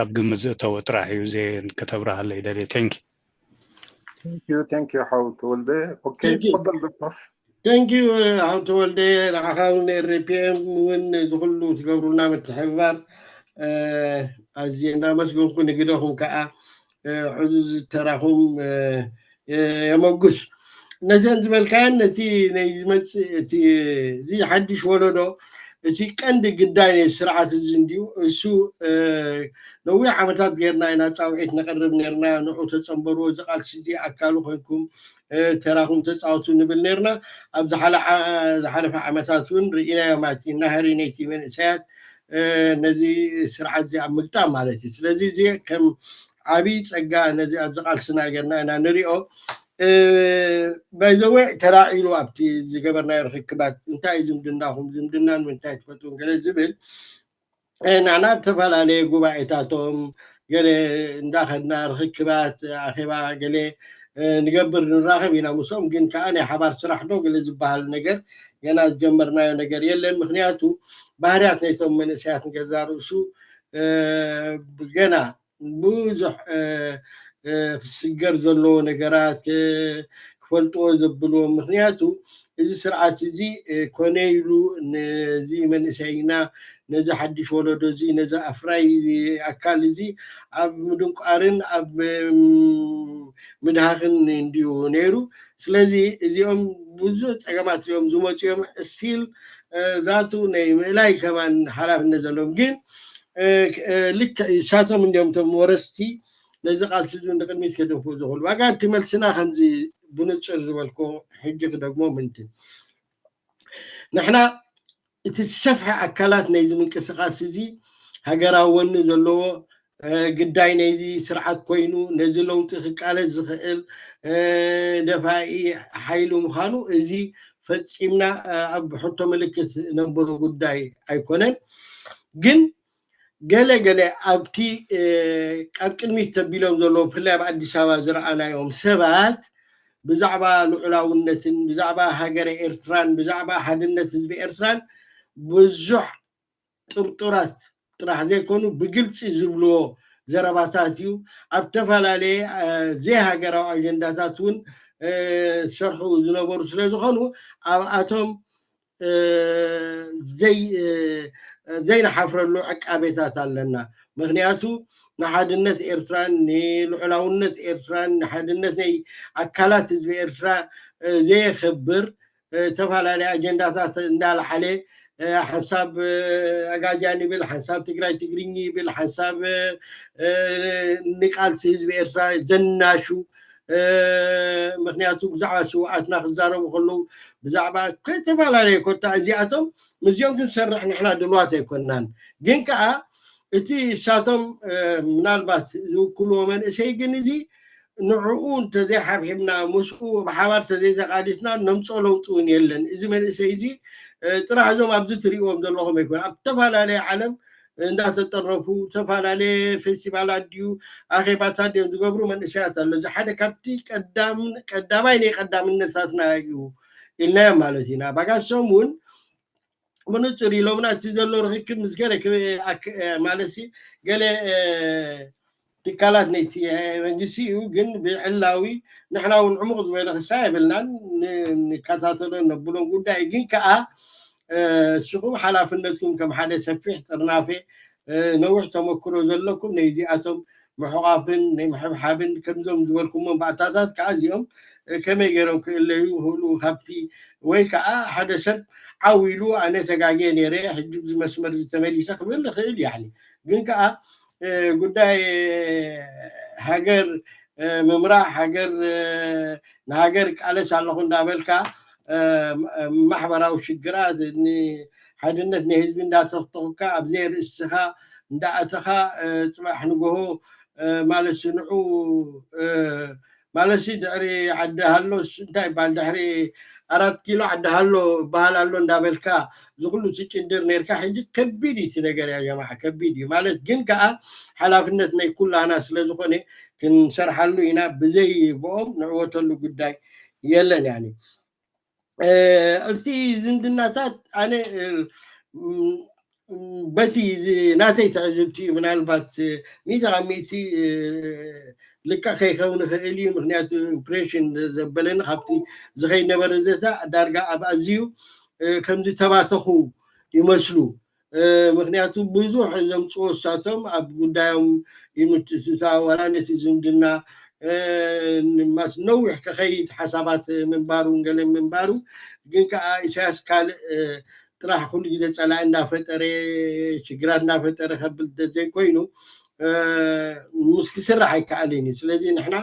ኣብ ግምት ዘእተወ ጥራሕ እዩ። እዚ ከተብርሃለይ ይደልየ። Thank you። Thank you, thank you ሓው ተወልደ። ኦኬ፣ Thank you። ተፈضل ዶክተር። Thank you ሓው ተወልደ፣ ንዓኻ እውን ን R P M እውን እዚ ኩሉ ትገብሩልና ምትሕብባር ኣዝየ እናመስገንኩ፣ ንግደኹም ከዓ ሕዙዝ ተራኹም የመጉስ። ነዘን ዝበልካየን ነቲ ናይ ዝመፅእ እቲ እዚ ሓድሽ ወለዶ እቲ ቀንዲ ግዳይ ናይ ስርዓት እዚ እንድዩ። እሱ ነዊሕ ዓመታት ጌርና ኢና ፃውዒት ነቕርብ ኔርና፣ ንዑ ተፀንበርዎ፣ እዚ ቃልሲ እዚ ኣካሉ ኮይንኩም ተራኹም ተፃወቱ ንብል ኔርና። ኣብ ዝሓለፈ ዓመታት እውን ርኢናዮ ማለት እዩ። ናህሪ ነይቲ መንእሰያት ነዚ ስርዓት እዚ ኣብ ምግጣም ማለት እዩ። ስለዚ እዚ ከም ዓብዪ ፀጋ ነዚ ኣብዚ ቃልስና ጌርና ኢና ንሪኦ። ባይዘወ ተራዒሉ ኣብቲ ዝገበርናዮ ርክክባት እንታይ እዩ ዝምድናኹም፣ ዝምድናን ምንታይ ትፈጥሩን ገለ ዝብል ንሕና ኣብ ዝተፈላለየ ጉባኤታቶም ገለ እንዳኸድና ርክክባት ኣኼባ ገለ ንገብር ንራኸብ ኢና ምስኦም። ግን ከዓ ናይ ሓባር ስራሕ ዶ ገለ ዝበሃል ነገር ገና ዝጀመርናዮ ነገር የለን። ምክንያቱ ባህርያት ናይቶም መንእሰያት ንገዛ ርእሱ ገና ብዙሕ ክስገር ዘለዎ ነገራት ክፈልጥዎ ዘብልዎም። ምክንያቱ እዚ ስርዓት እዚ ኮነ ኢሉ ነዚ መንእሰይና፣ ነዚ ሓድሽ ወለዶ እዚ፣ ነዚ ኣፍራይ ኣካል እዚ ኣብ ምድንቋርን ኣብ ምድሃኽን እንድዩ ነይሩ። ስለዚ እዚኦም ብዙሕ ፀገማት እዮም ዝመፁ እዮም። ስቲል ዛቱ ናይ ምእላይ ከማን ሓላፍነት ዘለዎም። ግን ልክዕ እዩ፣ እሳቶም እንዲዮም እቶም ወረስቲ ነዚ ቃልሲ እዚ ንቅድሚት ከደፍኡ ዝኽእሉ። ዋጋ እቲ መልስና ከምዚ ብንፁር ዝበልኮ ሕጂ ክደግሞ ምንትን ንሕና እቲ ዝሰፍሐ ኣካላት ናይዚ ምንቅስቃስ እዚ ሃገራዊ ወኒ ዘለዎ ግዳይ ናይዚ ስርዓት ኮይኑ ነዚ ለውጢ ክቃለስ ዝኽእል ደፋኢ ሓይሊ ምዃኑ እዚ ፈፂምና ኣብ ሕቶ ምልክት ነንብሮ ጉዳይ ኣይኮነን። ግን ገለ ገለ ኣብቲ ኣብ ቅድሚት ተቢሎም ዘለዉ፣ ብፍላይ ኣብ ኣዲስ ኣበባ ዝረኣናዮም ሰባት ብዛዕባ ልዑላውነትን ብዛዕባ ሃገረ ኤርትራን ብዛዕባ ሓድነት ህዝቢ ኤርትራን ብዙሕ ጥርጡራት ጥራሕ ዘይኮኑ ብግልፂ ዝብልዎ ዘረባታት እዩ። ኣብ ዝተፈላለየ ዘይሃገራዊ ኣጀንዳታት እውን ዝሰርሑ ዝነበሩ ስለ ዝኾኑ ኣብኣቶም ዘይንሓፍረሉ ዕቃቤታት ኣለና። ምክንያቱ ንሓድነት ኤርትራን ንልዑላውነት ኤርትራን ንሓድነት ናይ ኣካላት ህዝቢ ኤርትራ ዘየኸብር ዝተፈላለየ ኣጀንዳታት እንዳልዓለ ሓንሳብ ኣጋጃን ይብል፣ ሓንሳብ ትግራይ ትግርኝ ይብል፣ ሓንሳብ ንቃልሲ ህዝቢ ኤርትራ ዘናሹ። ምክንያቱ ብዛዕባ ስውኣትና ክዛረቡ ከለዉ ብዛዕባ ዝተፈላለየ ኮታ እዚኣቶም ምስዚኦም ክንሰርሕ ንሕና ድልዋት ኣይኮናን። ግን ከዓ እቲ እሳቶም ምናልባት ዝውክልዎ መንእሰይ ግን እዚ ንዕኡ እንተዘይሓብሒብና ምስኡ ብሓባር ተዘይተቃሊስና ነምፅኦ ለውጢ እውን የለን። እዚ መንእሰይ እዚ ጥራሕ እዞም ኣብዚ ትሪእዎም ዘለኹም ኣይኮነ ኣብ ዝተፈላለየ ዓለም እንዳተጠረፉ ዝተፈላለየ ፌስቲቫላት ድዩ ኣኼባታት ድዮም ዝገብሩ መንእሰያት ኣሎ። እዚ ሓደ ካብቲ ቀዳማይ ናይ ቀዳምነታትና እዩ ኢልናዮም ማለት ኢና። ባጋሶም እውን ብንፁር ኢሎምና እቲ ዘሎ ርክክብ ምስ ገለ ማለት ገለ ትካላት ናይ መንግስቲ እዩ። ግን ብዕላዊ ንሕና እውን ዕሙቕ ዝበለ ክሳ የብልናን። ንከታተሎ ነብሎም ጉዳይ ግን ከዓ እስኹም ሓላፍነትኩም ከም ሓደ ሰፊሕ ጥርናፌ ነዊሕ ተመክሮ ዘለኩም ነዚኣቶም ምሕቋፍን ናይ ምሕብሓብን ከምዞም ዝበልኩሞ ባእታታት ከዓ እዚኦም ከመይ ገይሮም ክእለዩ ክእሉ ካብቲ ወይ ከዓ ሓደ ሰብ ዓው ኢሉ ኣነ ተጋግየ ነይረ ሕጂ እዚ መስመር እዚ ተመሊሰ ክብል ይኽእል ያኒ ግን ከዓ ጉዳይ ሃገር ምምራሕ ሃገር ንሃገር ቃለስ ኣለኹ እንዳበልካ ማሕበራዊ ሽግራት ሓድነት ናይ ህዝቢ እንዳተኽተኽካ ኣብ ዘይርእስኻ እንዳኣተኻ ፅባሕ ንጎሆ ማለት ንዑ ማለት ድሕሪ ዓዲ ሃሎስ እንታይ ይበሃል ድሕሪ ኣራት ኪሎ ዓዲ ሃሎ በሃል ኣሎ እንዳበልካ ዝኩሉ ትጭድር ነርካ ሕጂ ከቢድ እዩ እቲ ነገር ያ ጀማዓ ከቢድ እዩ ማለት ግን ከዓ ሓላፍነት ናይ ኩላና ስለዝኮነ ክንሰርሓሉ ኢና ብዘይ ብኦም ንዕወተሉ ጉዳይ የለን ያኒ እቲ ዝምድናታት ኣነ በቲ ናተይ ትዕዝብቲ እዩ ምናልባት ሚእቲ ካብ ሚእቲ ልክዕ ከይከውን ይኽእል እዩ ምክንያቱ ኢምፕሬሽን ዘበለኒ ካብቲ ዝኸይድ ነበረ ዘታ ዳርጋ ኣብ ኣዝዩ ከም ዝተባተኹ ይመስሉ ምክንያቱ ብዙሕ ዘምፅዎ እሳቶም ኣብ ጉዳዮም ይምትስታ ዋላ ነቲ ዝምድና ማስ ነዊሕ ክኸይድ ሓሳባት ምንባሩ ገለ ምንባሩ ግን ከዓ ኢሳያስ ካልእ ጥራሕ ኩሉ ግዜ ፀላኢ እንዳፈጠረ ሽግራት እንዳፈጠረ ከብል ዘይኮይኑ ምስ ክስራሕ ኣይከኣልን እዩ ስለዚ ንሕና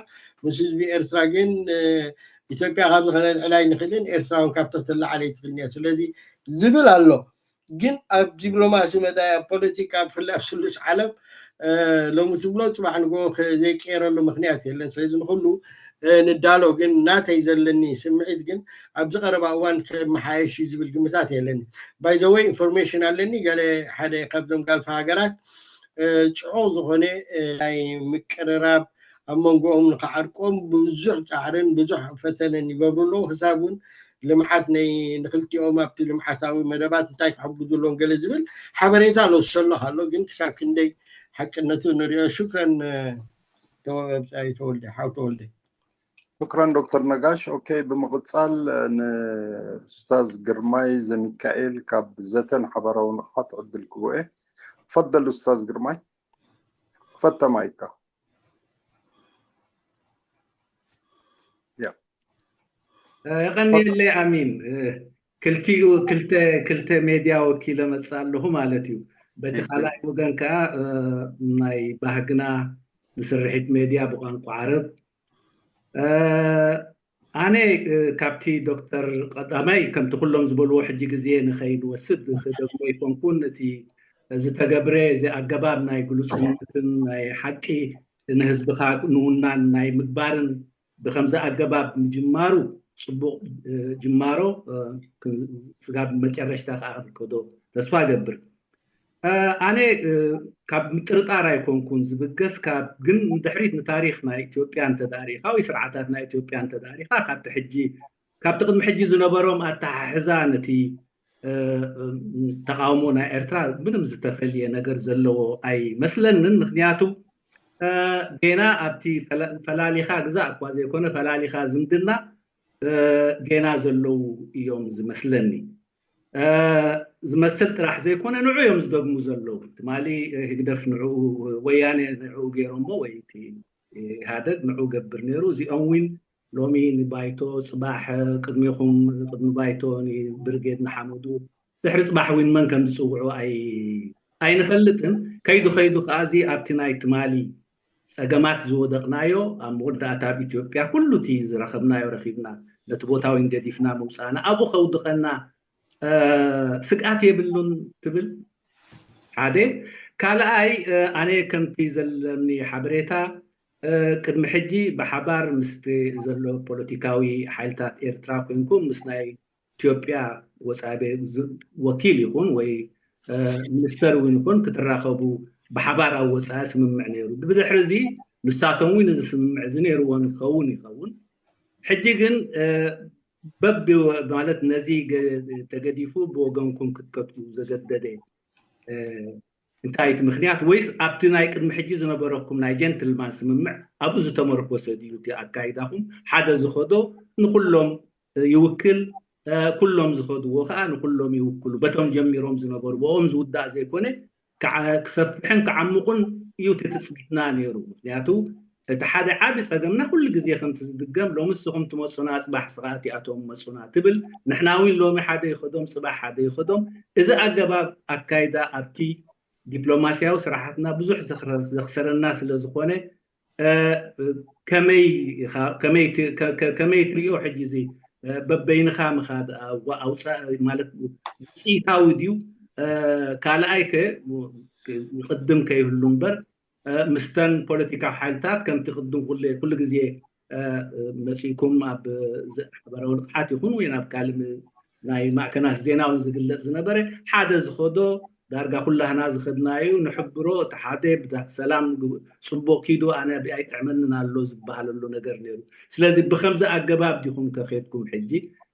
ምስ ህዝቢ ኤርትራ ግን ኢትዮጵያ ካብ ዝኸነ ልዕላይ ንኽእልን ኤርትራ እውን ካብቲ ክትለዓል ኣይትኽእልን እያ ስለዚ ዝብል ኣሎ ግን ኣብ ዲፕሎማሲ መዳይ ኣብ ፖለቲካ ብፍላይ ኣብ ስሉስ ዓለም ሎሚ ትብሎ ፅባሕ ንጎ ዘይቀየረሉ ምክንያት የለን ስለዚ ንኩሉ ንዳሎ ግን ናተይ ዘለኒ ስምዒት ግን ኣብዚ ቀረባ እዋን ክመሓየሽ እዩ ዝብል ግምታት የለኒ ባይዘወይ ኢንፎርሜሽን ኣለኒ ገለ ሓደ ካብዞም ጋልፋ ሃገራት ፅዑቕ ዝኾነ ናይ ምቅርራብ ኣብ መንጎኦም ንክዓርቆም ብዙሕ ፃዕርን ብዙሕ ፈተነን ይገብሩ ኣለዉ ክሳብ እውን ልምዓት ናይ ንክልቲኦም ኣብቲ ልምዓታዊ መደባት እንታይ ክሕግዙ ኣለዎም ገለ ዝብል ሓበሬታ ለውሰሎ ኣሎ ግን ክሳብ ክንደይ ሓቅነቱ ንሪኦ ሽክረን ተወልደ ሓው ተወልደ ሽክረን ዶክተር ነጋሽ ኦኬ ብምቕፃል ንኡስታዝ ግርማይ ዘሚካኤል ካብ ዘተን ሓበራዊ ንቕሓት ዕድል ክህቦ እየ ፈደል ኡስታዝ ግርማይ ክፈተማ ይካ የቐንየለይ ኣሚን ክልቲኡ ክልተ ክልተ ሜድያ ወኪለ መፅእ ኣለኹ ማለት እዩ በቲ ካልኣይ ወገን ከዓ ናይ ባህግና ንስርሒት ሜድያ ብቋንቋ ዓረብ ኣነ ካብቲ ዶክተር ቀዳማይ ከምቲ ኩሎም ዝበልዎ ሕጂ ግዜ ንኸይንወስድ ክደግሞ ይኮንኩን እቲ ዝተገብረ እዚ ኣገባብ ናይ ግሉፅነትን ናይ ሓቂ ንህዝብኻ ንውናን ናይ ምግባርን ብከምዚ ኣገባብ ምጅማሩ ፅቡቅ ጅማሮ ስጋብ መጨረሽታ ከዓ ክንከዶ ተስፋ ገብር ኣነ ካብ ምጥርጣር ኣይኮንኩን ዝብገስ፣ ካብ ግን ንድሕሪት ንታሪኽ ናይ ኢትዮጵያ እንተዳሪኻ ወይ ስርዓታት ናይ ኢትዮጵያ እንተዳሪኻ ካብቲ ሕጂ ካብቲ ቅድሚ ሕጂ ዝነበሮም ኣተሓሕዛ ነቲ ተቃውሞ ናይ ኤርትራ ምንም ዝተፈልየ ነገር ዘለዎ ኣይመስለንን። ምክንያቱ ጌና ኣብቲ ፈላሊኻ ግዛእ እኳ ዘይኮነ ፈላሊኻ ዝምድና ጌና ዘለዉ እዮም ዝመስለኒ። ዝመስል ጥራሕ ዘይኮነ ንዑ እዮም ዝደግሙ ዘለዉ። ትማሊ ህግደፍ ንዑ፣ ወያኔ ንዑ ገይሮሞ ወይ ኢህኣደግ ንዑ ገብር ነይሩ። እዚኦም ዊን ሎሚ ንባይቶ ጽባሕ ቅድሚኹም ቅድሚ ባይቶ ንብርጌድ ንሓመዱ ድሕሪ ጽባሕ ዊን መን ከም ዝጽውዑ ኣይንፈልጥን። ከይዱ ከይዱ ከኣ እዚ ኣብቲ ናይ ትማሊ ጸገማት ዝወደቕናዮ ኣብ መወዳእታ ኣብ ኢትዮጵያ ኩሉ እቲ ዝረኸብናዮ ረኺብና ነቲ ቦታ ዊን ገዲፍና ምውጻእና ኣብኡ ከውድቐና ስግኣት የብሉን ትብል። ሓደ ካልኣይ ኣነ ከምቲ ዘለኒ ሓበሬታ ቅድሚ ሕጂ ብሓባር ምስቲ ዘሎ ፖለቲካዊ ሓይልታት ኤርትራ ኮንኩም ምስ ናይ ኢትዮጵያ ወፃኢ ወኪል ይኹን ወይ ሚኒስተር እውን ይኹን ክትራኸቡ ብሓባር ኣብ ወፃኢ ስምምዕ ነይሩ። ብድሕሪ እዚ ንሳቶም እውን እዚ ስምምዕ እዚ ነይርዎም ይኸውን ይኸውን። ሕጂ ግን በብ ማለት ነዚ ተገዲፉ ብወገንኩም ክትከትቡ ዘገደደ እንታይ እቲ ምክንያት? ወይስ ኣብቲ ናይ ቅድሚ ሕጂ ዝነበረኩም ናይ ጀንትልማን ስምምዕ ኣብኡ ዝተመርኮሰ ድዩ እቲ ኣካይዳኹም? ሓደ ዝኸዶ ንኩሎም ይውክል፣ ኩሎም ዝኸድዎ ከዓ ንኩሎም ይውክሉ። በቶም ጀሚሮም ዝነበሩ ብኦም ዝውዳእ ዘይኮነ ክሰፍሕን ክዓምቁን እዩ እቲ ትፅቢትና ነይሩ። ምክንያቱ እቲ ሓደ ዓቢ ጸገምና ኩሉ ግዜ ከምቲ ዝድገም ሎሚ ንስኹም ትመጹና ጽባሕ ስኻ እቲኣቶም መጹና ትብል። ንሕና እውን ሎሚ ሓደ ይኸዶም ጽባሕ ሓደ ይኸዶም። እዚ ኣገባብ ኣካይዳ ኣብቲ ዲፕሎማስያዊ ስራሓትና ብዙሕ ዘኽሰረና ስለ ዝኾነ ከመይ ትሪኦ ሕጂ እዚ በበይንኻ ምኻድ ማለት ውፅኢታዊ ድዩ? ካልኣይ ከ ይቕድም ከይህሉ እምበር ምስተን ፖለቲካዊ ሓይልታት ከምቲ ቅድም ኩሉ ግዜ መፂእኩም ኣብ ሓበራዊ ንቕሓት ይኹን ወይ ናብ ካልእ ናይ ማዕከናት ዜና እውን ዝግለፅ ዝነበረ ሓደ ዝኸዶ ዳርጋ ኩላህና ዝኸድናዩ ንሕብሮ እቲ ሓደ ሰላም ፅቡቕ ኪዱ ኣነ ብኣይ ጥዕመንን ኣሎ ዝበሃለሉ ነገር ነይሩ። ስለዚ ብከምዚ ኣገባብ ዲኹም ከኸድኩም ሕጂ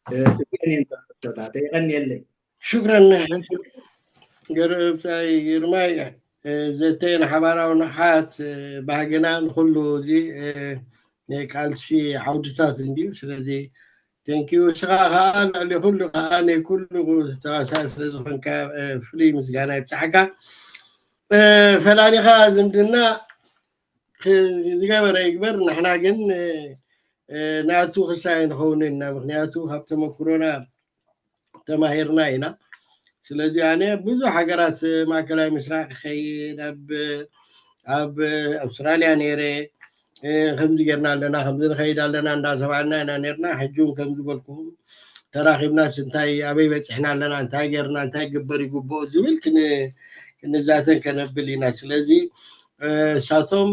እዚአን እየን ተረዳተ የቐንየለይ። ሽክረን ገርብታይ ግርማይ ዘተይ ንሓባራዊ ንቕሓት ባህግና ንኩሉ እዚ ናይ ቃልሲ ዓውድታት እንድዩ። ስለዚ ቴንኪዩ እስኻ ከዓ ልዕሊ ኩሉ ከዓ ናይ ኩሉ ተዋሳኢ ስለ ዝኾንካ ፍሉይ ምስጋና ይብፅሓካ። ፈላሊኻ ዝምድና ዝገበረ ይግበር፣ ንሕና ግን ናቱ ክሳይ ንኸውን ኢና። ምክንያቱ ካብ ተመክሮና ተማሂርና ኢና። ስለዚ ኣነ ብዙሕ ሃገራት ማእከላይ ምስራቅ ክኸይድ ኣብ ኣብ ኣውስትራልያ ነይረ ከምዚ ጌርና ኣለና ከምዚ ንኸይድ ኣለና እንዳተባልና ኢና ነርና። ሕጂ እውን ከምዚ በልኩኹም ተራኺብናስ እንታይ ኣበይ በፂሕና ኣለና እንታይ ጌርና እንታይ ክግበር ይግብኦ ዝብል ክንዛተን ከነብል ኢና። ስለዚ እሳቶም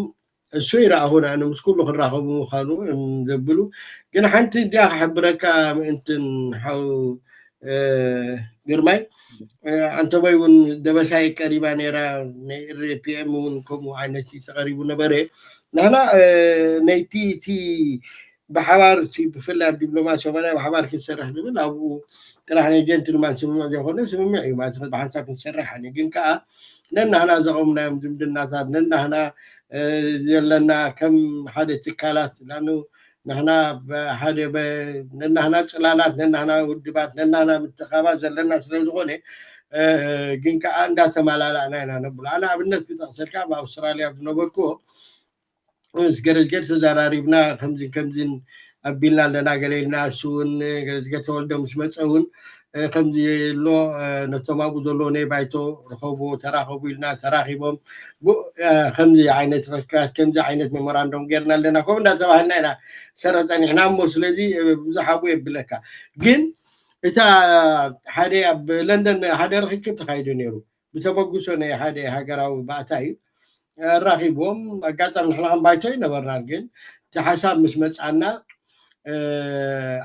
እሱ ይረኣኹን ኣነ ምስ ኩሉ ክራኸቡ ምዃኑ እዮም ዘብሉ። ግን ሓንቲ እንዲኣ ክሕብረካ ምእንትን ሓው ግርማይ ኣንተበይ እውን ደበሳይ ቀሪባ ነይራ ናይ ርፒኤም እውን ከምኡ ዓይነት ተቐሪቡ ነበረ። ንሕና ነይቲ እቲ ብሓባር ብፍላይ ኣብ ዲፕሎማሲ ማለት ብሓባር ክንሰርሕ ዝብል ኣብኡ ጥራሕ ናይ ጀንትልማን ስምምዕ ዘይኮነ ስምምዕ እዩ ማለት ብሓንሳብ ክንሰርሕ ኣነ ግን ከዓ ነናህና ዘቐምናዮም ዝምድናታት ነናህና ዘለና ከም ሓደ ትካላት ላኑ ንሕና ሓደ ነናህና ፅላላት ነናህና ውድባት ነናህና ምትኻባት ዘለና ስለ ዝኾነ ግን ከዓ እንዳተመላላእና ኢና ነብሎ። ኣነ ኣብነት ክጠቕሰልካ ኣብ ኣውስትራልያ ዝነበርኩዎ ምስ ገረዝገር ተዘራሪብና ከምዚን ከምዚን ኣቢልና ኣለና ገለ ኢልና እሱ እውን ገረዝገር ተወልደ ምስ መፀ እውን ከምዚ ኣሎ ነቶም ኣብኡ ዘለዎ ናይ ባይቶ ርኸቡ ተራኸቡ ኢልና ተራኺቦም ከምዚ ዓይነት ረካት ከምዚ ዓይነት ሜሞራንዶም ጌርና ኣለና ከምኡ እንዳተባህልና ኢና ሰረ ፀኒሕና እሞ ስለዚ ብዙሕ ኣብኡ የብለካ ግን እታ ሓደ ኣብ ለንደን ሓደ ርክክብ ተካይዱ ነይሩ ብተበግሶ ናይ ሓደ ሃገራዊ ባእታ እዩ ኣራኺብዎም ኣጋጣሚ ንሕና ከም ባይቶ ኣይነበርናን ግን እቲ ሓሳብ ምስ መፃና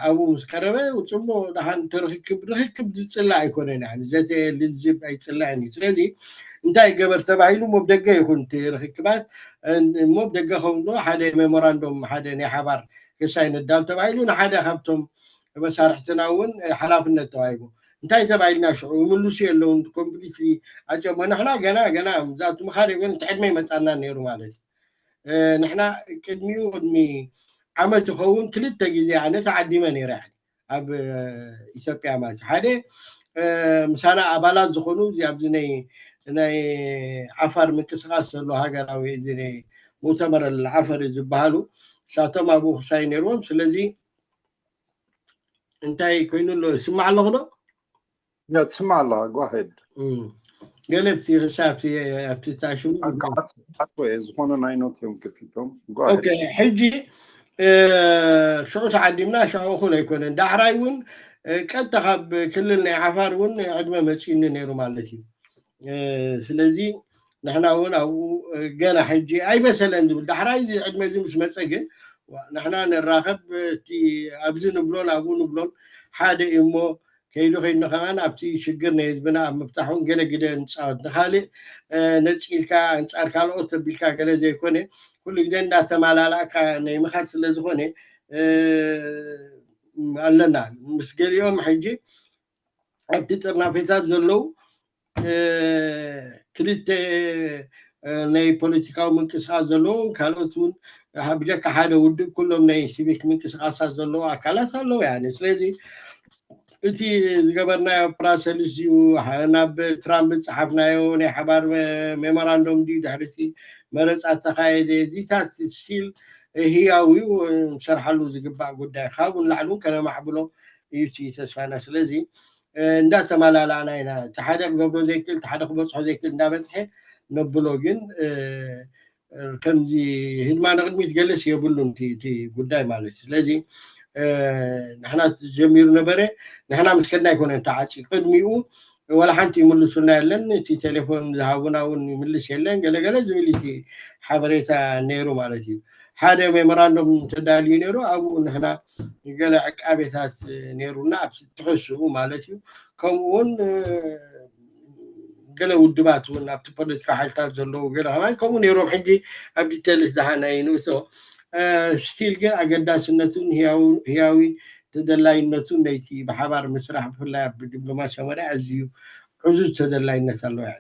ኣብኡ ምስ ቀረበ ፅቡቅ ደሓን ተርክክብ ርክክብ ዝፅላእ ኣይኮነን ዘተ ልዝብ ኣይፅላእን እዩ ስለዚ እንታይ ገበር ተባሂሉ እሞ ብደገ ይኹን እቲ ርክክባት እሞ ብደገ ከውንዶ ሓደ ሜሞራንዶም ሓደ ናይ ሓባር ክሳይ ንዳል ተባሂሉ ንሓደ ካብቶም መሳርሕትና እውን ሓላፍነት ተዋሂቡ እንታይ ተባሂልና ሽዑ ይምልሱ የለውን ኮምፕሊትሊ ኣፅዮሞ ንሕና ገና ገና ዛቱ ምኻድ የብለን እቲ ዕድመ ይመፃና ነይሩ ማለት እዩ ንሕና ቅድሚኡ ቅድሚ ዓመት ይኸውን ክልተ ግዜ ኣነ ተዓዲመ ነይረ ኣብ ኢትዮጵያ ማለት ሓደ ምሳና ኣባላት ዝኾኑ ኣብዚ ናይ ናይ ዓፋር ምንቅስቃስ ዘሎ ሃገራዊ እዚ ናይ ሙእተመር ዓፈር ዝበሃሉ እሳቶም ኣብኡ ክሳይ ነይርዎም ስለዚ እንታይ ኮይኑ ኣሎ ስማዕ ኣለኹ ዶ ያ ትስማዕ ኣለኻ ጓሄድ ገለ ኣብቲ ክሳብ ኣብቲ ታሽሙ ኣትወ ዝኾነ ናይ ኖት እዮም ከፊቶም ሕጂ ሽዑ ተዓዲምና ሽዑ እኹል ኣይኮነን ዳሕራይ እውን ቀጥታ ካብ ክልል ናይ ዓፋር እውን ዕድመ መፂኒ ነይሩ ማለት እዩ ስለዚ ንሕና እውን ኣብኡ ገና ሕጂ ኣይበሰለን ዝብል ዳሕራይ እዚ ዕድመ እዚ ምስ መፀ ግን ንሕና ንራኸብ እቲ ኣብዚ ንብሎን ኣብኡ ንብሎን ሓደ እዩ እሞ ከይዱ ከይድና ከማን ኣብቲ ሽግር ናይ ህዝብና ኣብ ምፍታሕ እውን ገለ ግደ ንፃወት ንካልእ ነፂልካ ኣንፃር ካልኦት ተቢልካ ገለ ዘይኮነ ኩሉ ግዜ እንዳተማላላእካ ናይ ምኻድ ስለ ዝኾነ ኣለና ምስ ገሊኦም ሕጂ ኣብቲ ጥርናፌታት ዘለዉ ክልተ ናይ ፖለቲካዊ ምንቅስቃስ ዘለዉ ካልኦት እውን ብጀካ ሓደ ውድብ ኩሎም ናይ ሲቪክ ምንቅስቃሳት ዘለዉ ኣካላት ኣለዉ ያ ስለዚ እቲ ዝገበርናዮ ፕራሰልስ እዩ ናብ ትራምፕ ዝፀሓፍናዮ ናይ ሓባር ሜሞራንዶም ድዩ ድሕርቲ መረፃ ተካየደ እዚታት ሲል ህያው እዩ ንሰርሓሉ ዝግባእ ጉዳይ ካብኡ ንላዕሊ እውን ከነማዕብሎ እዩ እቲ ተስፋና ስለዚ እንዳተመላላእና ኢና እቲ ሓደ ክገብሮ ዘይክእል እቲ ሓደ ክበፅሖ ዘይክእል እንዳበፅሐ ነብሎ ግን ከምዚ ህድማ ንቅድሚት ገለስ የብሉን እቲ ጉዳይ ማለት እዩ ስለዚ ንሕና ጀሚሩ ነበረ ንሕና ምስ ከድና ኣይኮነ ተዓፂ ቅድሚኡ ወላ ሓንቲ ይምልሱልና የለን እቲ ቴሌፎን ዝሃቡና እውን ይምልስ የለን ገለገለ ዝብል እቲ ሓበሬታ ነይሩ ማለት እዩ ሓደ ሜሞራንዶም ተዳልዩ ነይሩ ኣብኡ ንሕና ገለ ዕቃቤታት ነይሩና ኣብ ትሕስኡ ማለት እዩ ከምኡ እውን ገለ ውድባት እውን ኣብቲ ፖለቲካ ሓይልታት ዘለዉ ገለ ከማን ከምኡ ነይሮም ሕጂ ኣብ ዲቴልስ ዝሃና ይንእሶ ስቲል ግን ኣገዳስነቱን ህያዊ ተደላይነቱን ነይቲ ብሓባር ምስራሕ ብፍላይ ኣብ ዲፕሎማሲያዊ መዳይ ኣዝዩ ዕዙዝ ተደላይነት ኣለዎ ያ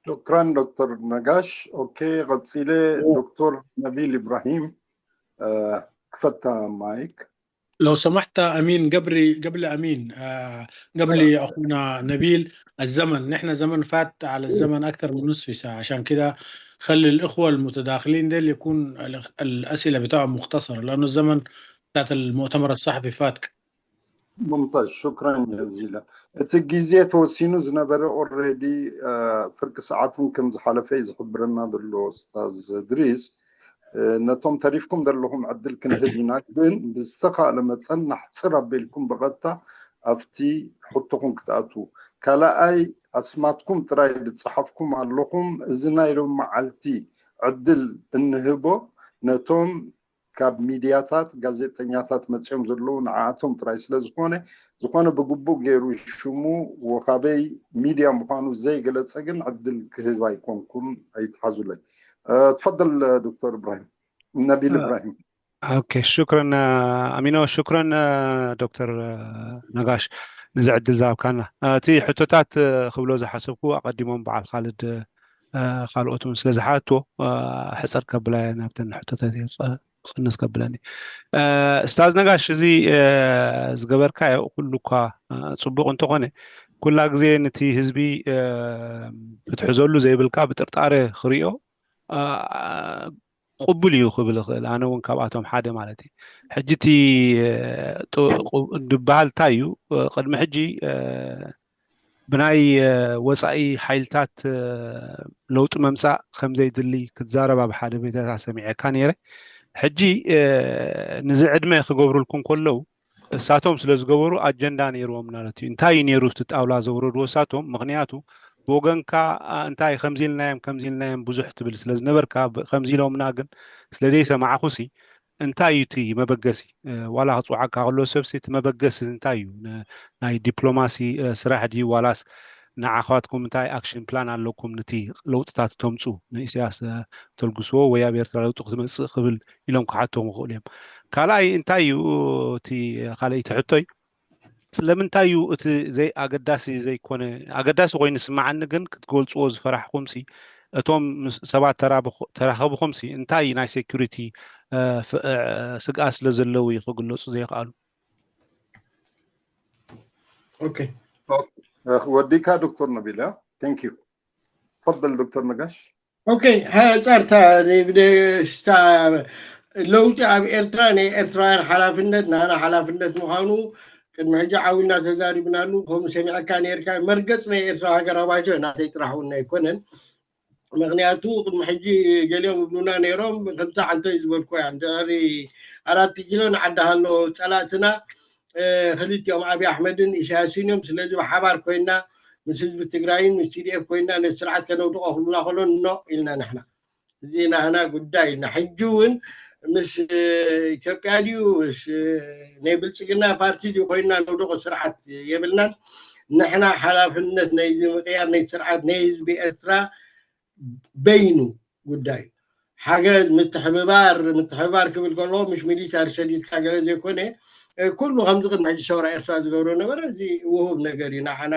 ሹክራን ዶክተር ነጋሽ ኦኬ ቀፂለ ዶክተር ነቢል ኢብራሂም ክፈታ ማይክ لو سمحت أمين قبل قبل أمين آه قبل أخونا نبيل الزمن نحن زمن فات على الزمن أكثر من نصف ساعة عشان كده خلي الإخوة المتداخلين ديل يكون الأسئلة بتاعهم مختصرة لأنه الزمن بتاعت المؤتمر الصحفي فات ሙምታዝ ሹክራን ጀዚላ እቲ ግዜ ተወሲኑ ዝነበረ ኦረዲ ፍርቂ ሰዓት እውን ከም ዝሓለፈ እዩ ዝሕብረና ዘሎ ኡስታዝ እድሪስ ነቶም ተሪፍኩም ዘለኹም ዕድል ክንህብ ኢና ግን ብዝተኻእለ መፀን ናሕፅር ኣቢልኩም ብቐጥታ ኣብቲ ሕቶኹም ክትኣትዉ ካልኣይ ኣስማትኩም ጥራይ ዝፀሓፍኩም ኣለኹም እዚ ናይ ሎም መዓልቲ ዕድል እንህቦ ነቶም ካብ ሚድያታት ጋዜጠኛታት መፅኦም ዘለዉ ንዓኣቶም ጥራይ ስለ ዝኾነ ዝኾነ ብግቡእ ገይሩ ሽሙ ወኻበይ ሚድያ ምዃኑ ዘይገለፀ ግን ዕድል ክህብ ኣይኮንኩን ኣይትሓዙለይ ትፈደል ዶክተር እብራሂም ነቢል እብራሂም ኦኬ ሽክረን ኣሚኖ ሽክረን ዶክተር ነጋሽ ነዚ ዕድል ዝሃብካና እቲ ሕቶታት ክብሎ ዝሓሰብኩ ኣቐዲሞም በዓል ካልድ ካልኦት እውን ስለ ዝሓትዎ ሕፅር ከብላ ናብተን ሕቶታት ክቕንስ ከብለኒ ስታዝ ነጋሽ እዚ ዝገበርካዮ ኩሉ እኳ ፅቡቅ እንተኾነ ኩላ ግዜ ነቲ ህዝቢ ክትሕዘሉ ዘይብልካ ብጥርጣረ ክሪኦ ቅቡል እዩ ክብል ይኽእል ኣነ እውን ካብኣቶም ሓደ ማለት እዩ ሕጂ እቲ ዝበሃል እንታይ እዩ ቅድሚ ሕጂ ብናይ ወፃኢ ሓይልታት ለውጢ መምፃእ ከምዘይድሊ ክትዛረብ ኣብ ሓደ ቤተታ ሰሚዐካ ነይረ ሕጂ ንዚ ዕድመ ክገብሩልኩም ከለዉ እሳቶም ስለ ዝገበሩ ኣጀንዳ ነይርዎም ማለት እዩ እንታይ እዩ ነይሩ እቲ ጣውላ ዘውረድዎ እሳቶም ምክንያቱ ብወገንካ እንታይ ከምዚ ኢልናዮም ከምዚ ኢልናዮም ብዙሕ ትብል ስለ ዝነበርካ ከምዚ ኢሎምና ግን ስለ ዘይሰማዕኹሲ እንታይ እዩ እቲ መበገሲ ዋላ ክፅውዓካ ከሎ ሰብሲ እቲ መበገሲ እንታይ እዩ ናይ ዲፕሎማሲ ስራሕ ድዩ ዋላስ ንዓኻትኩም እንታይ ኣክሽን ፕላን ኣለኩም፣ ነቲ ለውጥታት ተምፁ ንኢሳያስ ተልግስዎ ወይ ኣብ ኤርትራ ለውጢ ክትመፅእ ክብል ኢሎም ክሓቶም ይኽእሉ እዮም። ካልኣይ እንታይ እዩ እቲ ካልኣይቲ ሕቶይ? ስለምንታይ እዩ እቲ ዘይ ኣገዳሲ ዘይኮነ ኣገዳሲ ኮይኑ ስማዓኒ ግን ክትገልፅዎ ዝፈራሕኩም ሲ እቶም ሰባት ተራኸብኹም ሲ እንታይ ናይ ሴኩሪቲ ስግኣት ስለ ዘለዉ እዩ ክግለፁ ዘይኽኣሉ? ኦኬ ወዲካ ዶክተር ነቢላ። Thank you. تفضل دكتور نقاش. ኦኬ ሓፃርታ ለውጢ ኣብ ኤርትራ ናይ ኤርትራውያን ሓላፍነት ናና ሓላፍነት ምዃኑ ቅድሚ ሕጂ ዓዊልና ተዛሪብናሉ። ከምኡ ሰሚዕካ ነርካ። መርገፅ ናይ ኤርትራ ሃገራዊ ባይቶ ናተይ ጥራሕ እውን ኣይኮነን። ምክንያቱ ቅድሚ ሕጂ ገሊኦም ይብሉና ነይሮም ከምቲ ዓንቶ እዩ ዝበልኩ እያ። ድሪ ኣራት ኪሎ ንዓዲ ሃሎ ፀላእትና ክልቲኦም ኣብይ ኣሕመድን ኢሳያስን እዮም። ስለዚ ብሓባር ኮይና ምስ ህዝቢ ትግራይን ምስ ቲዲኤፍ ኮይና ነቲ ስርዓት ከነውድቆ ክብሉና ከሎ ኖ ኢልና ንሕና እዚ ናህና ጉዳይ ኢልና ሕጂ እውን ምስ ኢትዮጵያ ድዩ ናይ ብልፅግና ፓርቲ ድዩ ኮይና ነውድቆ ስርዓት የብልናን። ንሕና ሓላፍነት ናይዚ ምቅያር ናይ ስርዓት ናይ ህዝቢ ኤርትራ በይኑ ጉዳይ ሓገዝ ምትሕብባር ምትሕብባር ክብል ከሎ ምሽ ሚሊታሪ ሰዲድካ ገለ ዘይኮነ ኩሉ ከምዚ ቅድሚ ሕጂ ሰውራ ኤርትራ ዝገብሮ ነበረ። እዚ ውሁብ ነገር እዩ ንዓና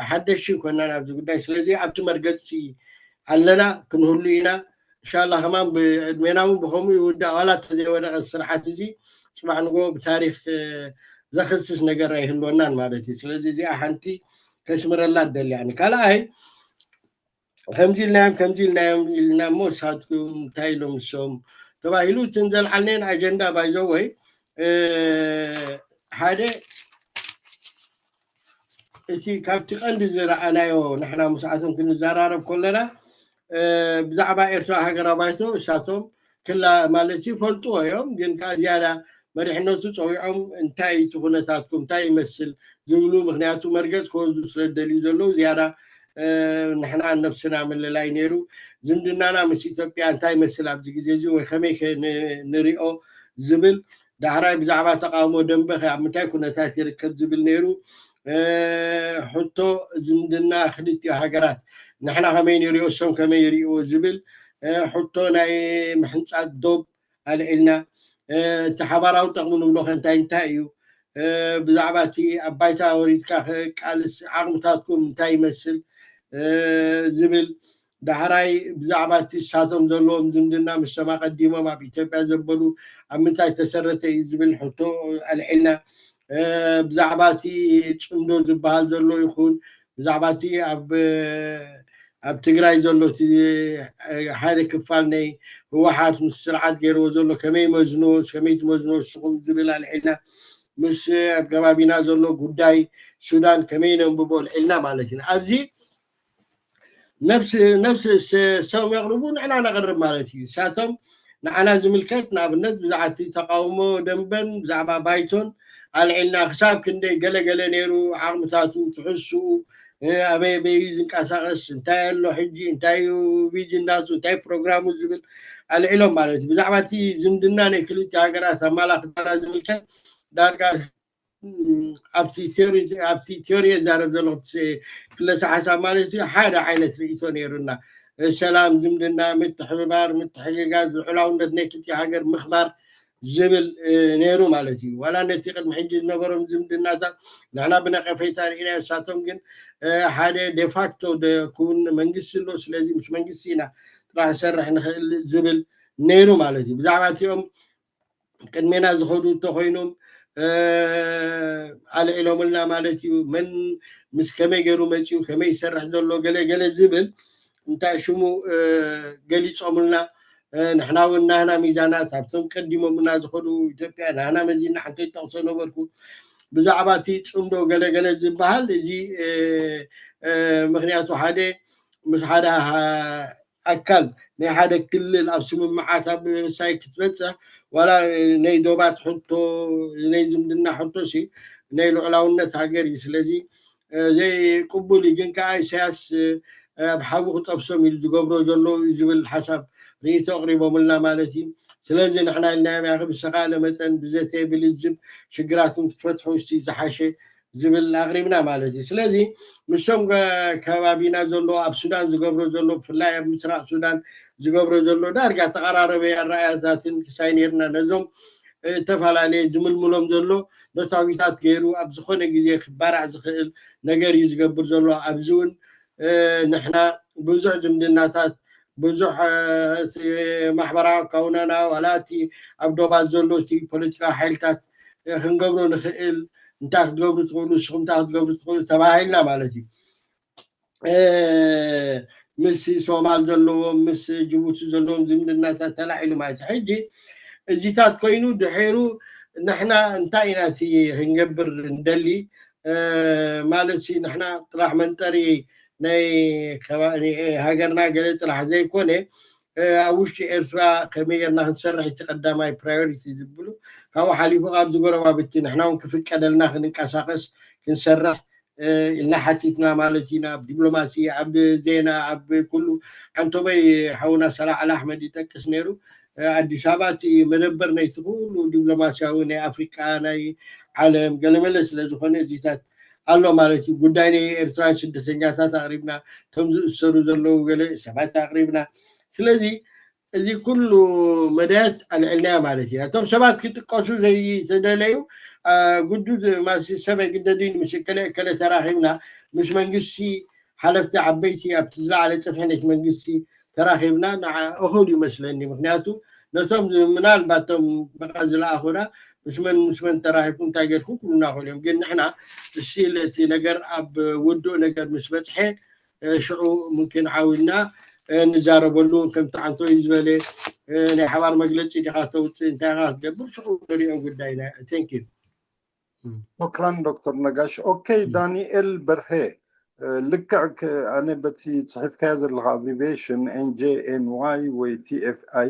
ሓደሽ ኮና ናብዚ ጉዳይ። ስለዚ ኣብቲ መርገፂ ኣለና ክንህሉ ኢና። እንሻላ ከማን ብዕድሜና እውን ብከምኡ ይውዳእ። ዋላ ተዘይወደቀ ስርዓት እዚ ፅባሕ ንጎ ብታሪክ ዘክስስ ነገር ኣይህልወናን ማለት እዩ። ስለዚ እዚኣ ሓንቲ ከስምረላ ደልያ። ካልኣይ ከምዚ ኢልናዮም ከምዚ ኢልናዮም ኢልና እሞ ሳትኩም እንታይ ኢሎም ንሶም ተባሂሉ እትን ዘልዓልናየን ኣጀንዳ ባይዘወይ ሓደ እቲ ካብቲ ቀንዲ ዝረኣናዮ ንሕና ምስኣቶም ክንዘራረብ ከለና ብዛዕባ ኤርትራ ሃገራዊ ባይቶ እሳቶም ክላ ማለት ይፈልጥዎ እዮም። ግን ከዓ ዝያዳ መሪሕነቱ ፀዊዖም እንታይ እቲ ኩነታትኩም እንታይ ይመስል ዝብሉ ምክንያቱ መርገፅ ክወስዱ ስለደልዩ ዘለዉ ዝያዳ ንሕና ነብስና ምልላይ ነይሩ። ዝምድናና ምስ ኢትዮጵያ እንታይ ይመስል ኣብዚ ግዜ እዚ ወይ ከመይ ንሪኦ ዝብል ዳሕራይ ብዛዕባ ተቃውሞ ደንበ ኣብ ምንታይ ኩነታት ይርከብ ዝብል ነይሩ። ሕቶ ዝምድና ክልቲኡ ሃገራት ንሕና ከመይ ንሪኦ እሶም ከመይ ይሪእዎ ዝብል ሕቶ ናይ ምሕንፃፅ ዶብ ኣልዒልና። እቲ ሓባራዊ ጠቕሚ ንብሎ ከ እንታይ እንታይ እዩ? ብዛዕባ እቲ ኣብ ባይታ ወሪድካ ክቃልስ ዓቕምታትኩም እንታይ ይመስል ዝብል ዳሕራይ ብዛዕባ እቲ እሳቶም ዘለዎም ዝምድና ምስቶም ኣቐዲሞም ኣብ ኢትዮጵያ ዘበሉ ኣብ ምንታይ ተሰረተ እዩ ዝብል ሕቶ ኣልዒልና። ብዛዕባ እቲ ፅምዶ ዝበሃል ዘሎ ይኹን ብዛዕባ እቲ ኣብ ኣብ ትግራይ ዘሎ እቲ ሓደ ክፋል ናይ ህወሓት ምስ ስርዓት ገይርዎ ዘሎ ከመይ መዝኖ ከመይ ትመዝኖ ንስኹም ዝብል ኣልዒልና ምስ ኣብ ከባቢና ዘሎ ጉዳይ ሱዳን ከመይ ነንብቦ ኣልዒልና ማለት እዩ። ኣብዚ ነፍሲ ነፍሲ ሰው የቕርቡ ንሕና ነቕርብ ማለት እዩ። እሳቶም ንዓና ዝምልከት ንኣብነት ብዛዕባ እቲ ተቃውሞ ደንበን ብዛዕባ ባይቶን ኣልዒልና ክሳብ ክንደይ ገለገለ ነይሩ ዓቕምታቱ ትሕስኡ ኣበይ ኣበይ ዝንቀሳቀስ እንታይ ኣሎ ሕጂ እንታይ እዩ ቪጅን ናቱ እንታይ ፕሮግራሙ ዝብል ኣልዒሎም ማለት እዩ። ብዛዕባ እቲ ዝምድና ናይ ክልተ ሃገራት ኣማላክታና ዝምልከት ዳርጋ ኣብቲ ቲዮሪ ኣብቲ ቲዮሪ የዛረብ ዘሎ ክለሰ ሓሳብ ማለት እዩ ሓደ ዓይነት ርእይቶ ነይሩና ሰላም ዝምድና ምትሕብባር ምትሕግጋዝ ልዑላውነት ናይ ክልቲኡ ሃገር ምኽባር ዝብል ነይሩ ማለት እዩ። ዋላ ነቲ ቅድሚ ሕጂ ዝነበሮም ዝምድናታት ንሕና ብነቀፌታ ርኢና እሳቶም ግን ሓደ ዴፋክቶ ክውን መንግስቲ ኣሎ ስለዚ ምስ መንግስቲ ኢና ጥራሕ ንሰርሕ ንኽእል ዝብል ነይሩ ማለት እዩ። ብዛዕባ እቲኦም ቅድሜና ዝኸዱ እንተኮይኖም ኣልዒሎምልና ማለት እዩ። መን ምስ ከመይ ገይሩ መፂኡ ከመይ ይሰርሕ ዘሎ ገለ ገለ ዝብል እንታይ ሽሙ ገሊፆምልና። ንሕና እውን ናህና ሚዛናት ኣብቶም ቀዲሞምና ዝኸዱ ኢትዮጵያ ናህና መዚና ሓንቲ ጠቕሶ ነበርኩ ብዛዕባ እቲ ፅምዶ ገለገለ ዝበሃል እዚ ምክንያቱ ሓደ ምስ ሓደ ኣካል ናይ ሓደ ክልል ኣብ ስምምዓት ኣብ ምብሳይ ክትበፅሕ ዋላ ናይ ዶባት ሕቶ ናይ ዝምድና ሕቶ ሲ ናይ ልዑላውነት ሃገር እዩ። ስለዚ ዘይቅቡል እዩ። ግን ከዓ ኢሳያስ ኣብ ሓዊ ክጠብሶም ኢሉ ዝገብሮ ዘሎ እዩ ዝብል ሓሳብ ርእይቶ ኣቕሪቦምልና ማለት እዩ። ስለዚ ንሕና ኢልናዮም ያኺ ብዝተኻእለ መጠን ብዘተ ብልዝብ ሽግራትኩም ክትፈትሑ እስቲ ዝሓሸ ዝብል ኣቕሪብና ማለት እዩ። ስለዚ ምስቶም ከባቢና ዘሎ ኣብ ሱዳን ዝገብሮ ዘሎ ብፍላይ ኣብ ምስራቕ ሱዳን ዝገብሮ ዘሎ ዳርጋ ተቐራረበ ኣረኣያታትን ክሳይ ነርና ነዞም እተፈላለየ ዝምልምሎም ዘሎ መሳዊታት ገይሩ ኣብ ዝኾነ ግዜ ክባራዕ ዝኽእል ነገር እዩ ዝገብር ዘሎ። ኣብዚ እውን ንሕና ብዙሕ ዝምድናታት ብዙሕ ማሕበራዊ ካውናና ዋላ እቲ ኣብ ዶባት ዘሎ እቲ ፖለቲካዊ ሓይልታት ክንገብሮ ንኽእል እንታይ ክትገብሩ ትኽእሉ ንስኹም እንታይ ክትገብሩ ትኽእሉ ተባሂልና ማለት እዩ። ምስ ሶማል ዘለዎም ምስ ጅቡቲ ዘለዎም ዝምድናታት ተላዒሉ ማለት እዩ። ሕጂ እዚታት ኮይኑ ድሒሩ ንሕና እንታይ ኢና ክንገብር እንደሊ ማለት ንሕና ጥራሕ መንጠሪ ናይ ሃገርና ገለ ጥራሕ ዘይኮነ ኣብ ውሽጢ ኤርትራ ከመይ ጌርና ክንሰርሕ እቲ ቀዳማይ ፕራዮሪቲ ዝብሉ ካብኡ ሓሊፉ ካብ ዝጎረባብቲ ንሕና እውን ክፍቀደልና ክንንቀሳቀስ ክንሰርሕ ኢልና ሓቲትና ማለት ኢና። ኣብ ዲፕሎማሲ ኣብ ዜና ኣብ ኩሉ ሓንቶበይ ሓውና ሰላዕላ ኣሕመድ ይጠቅስ ነይሩ። ኣዲስ ኣበባ እቲ መደበር ናይቲ ኩሉ ዲፕሎማሲያዊ ናይ ኣፍሪቃ ናይ ዓለም ገለመለ ስለ ዝኾነ እዚታት ኣሎ ማለት እዩ። ጉዳይ ናይ ኤርትራን ስደተኛታት ኣቕሪብና፣ እቶም ዝእሰሩ ዘለዉ ገለ ሰባት ኣቕሪብና። ስለዚ እዚ ኩሉ መዳያት ኣልዕልናዮ ማለት ኢና። እቶም ሰባት ክጥቀሱ ዘይተደለዩ ግዱድ ሰብ ኣይግደድን ምስ እከለ እከለ ተራኺብና ምስ መንግስቲ ሓለፍቲ ዓበይቲ ኣብቲ ዝለዓለ ጽፍሒ ነቲ መንግስቲ ተራኺብና ንዓ እኹል ይመስለኒ። ምክንያቱ ነቶም ምናልባት ቶም በቃ ዝለኣኹና ምስ መን ምስ መን ተራኺብኩም እንታይ ጌርኩም ክብሉና ይኽእሉ እዮም። ግን ንሕና እስቲል እቲ ነገር ኣብ ውዱእ ነገር ምስ በጽሐ ሽዑ ምምክን ዓው ኢልና ንዛረበሉ ከምቲ ዓንቶይ ዝበለ ናይ ሓባር መግለፂ ዲኻ ተውፅእ እንታይ ኢኻ ክትገብር ሽዑ ንሪኦ ጉዳይና። Thank you። ሾክራን ዶክተር ነጋሽ። ኦኬ ዳንኤል በርሄ ልክዕ ኣነ በቲ ፅሒፍካዮ ዘለካ abbreviation NJNY ወይ TFI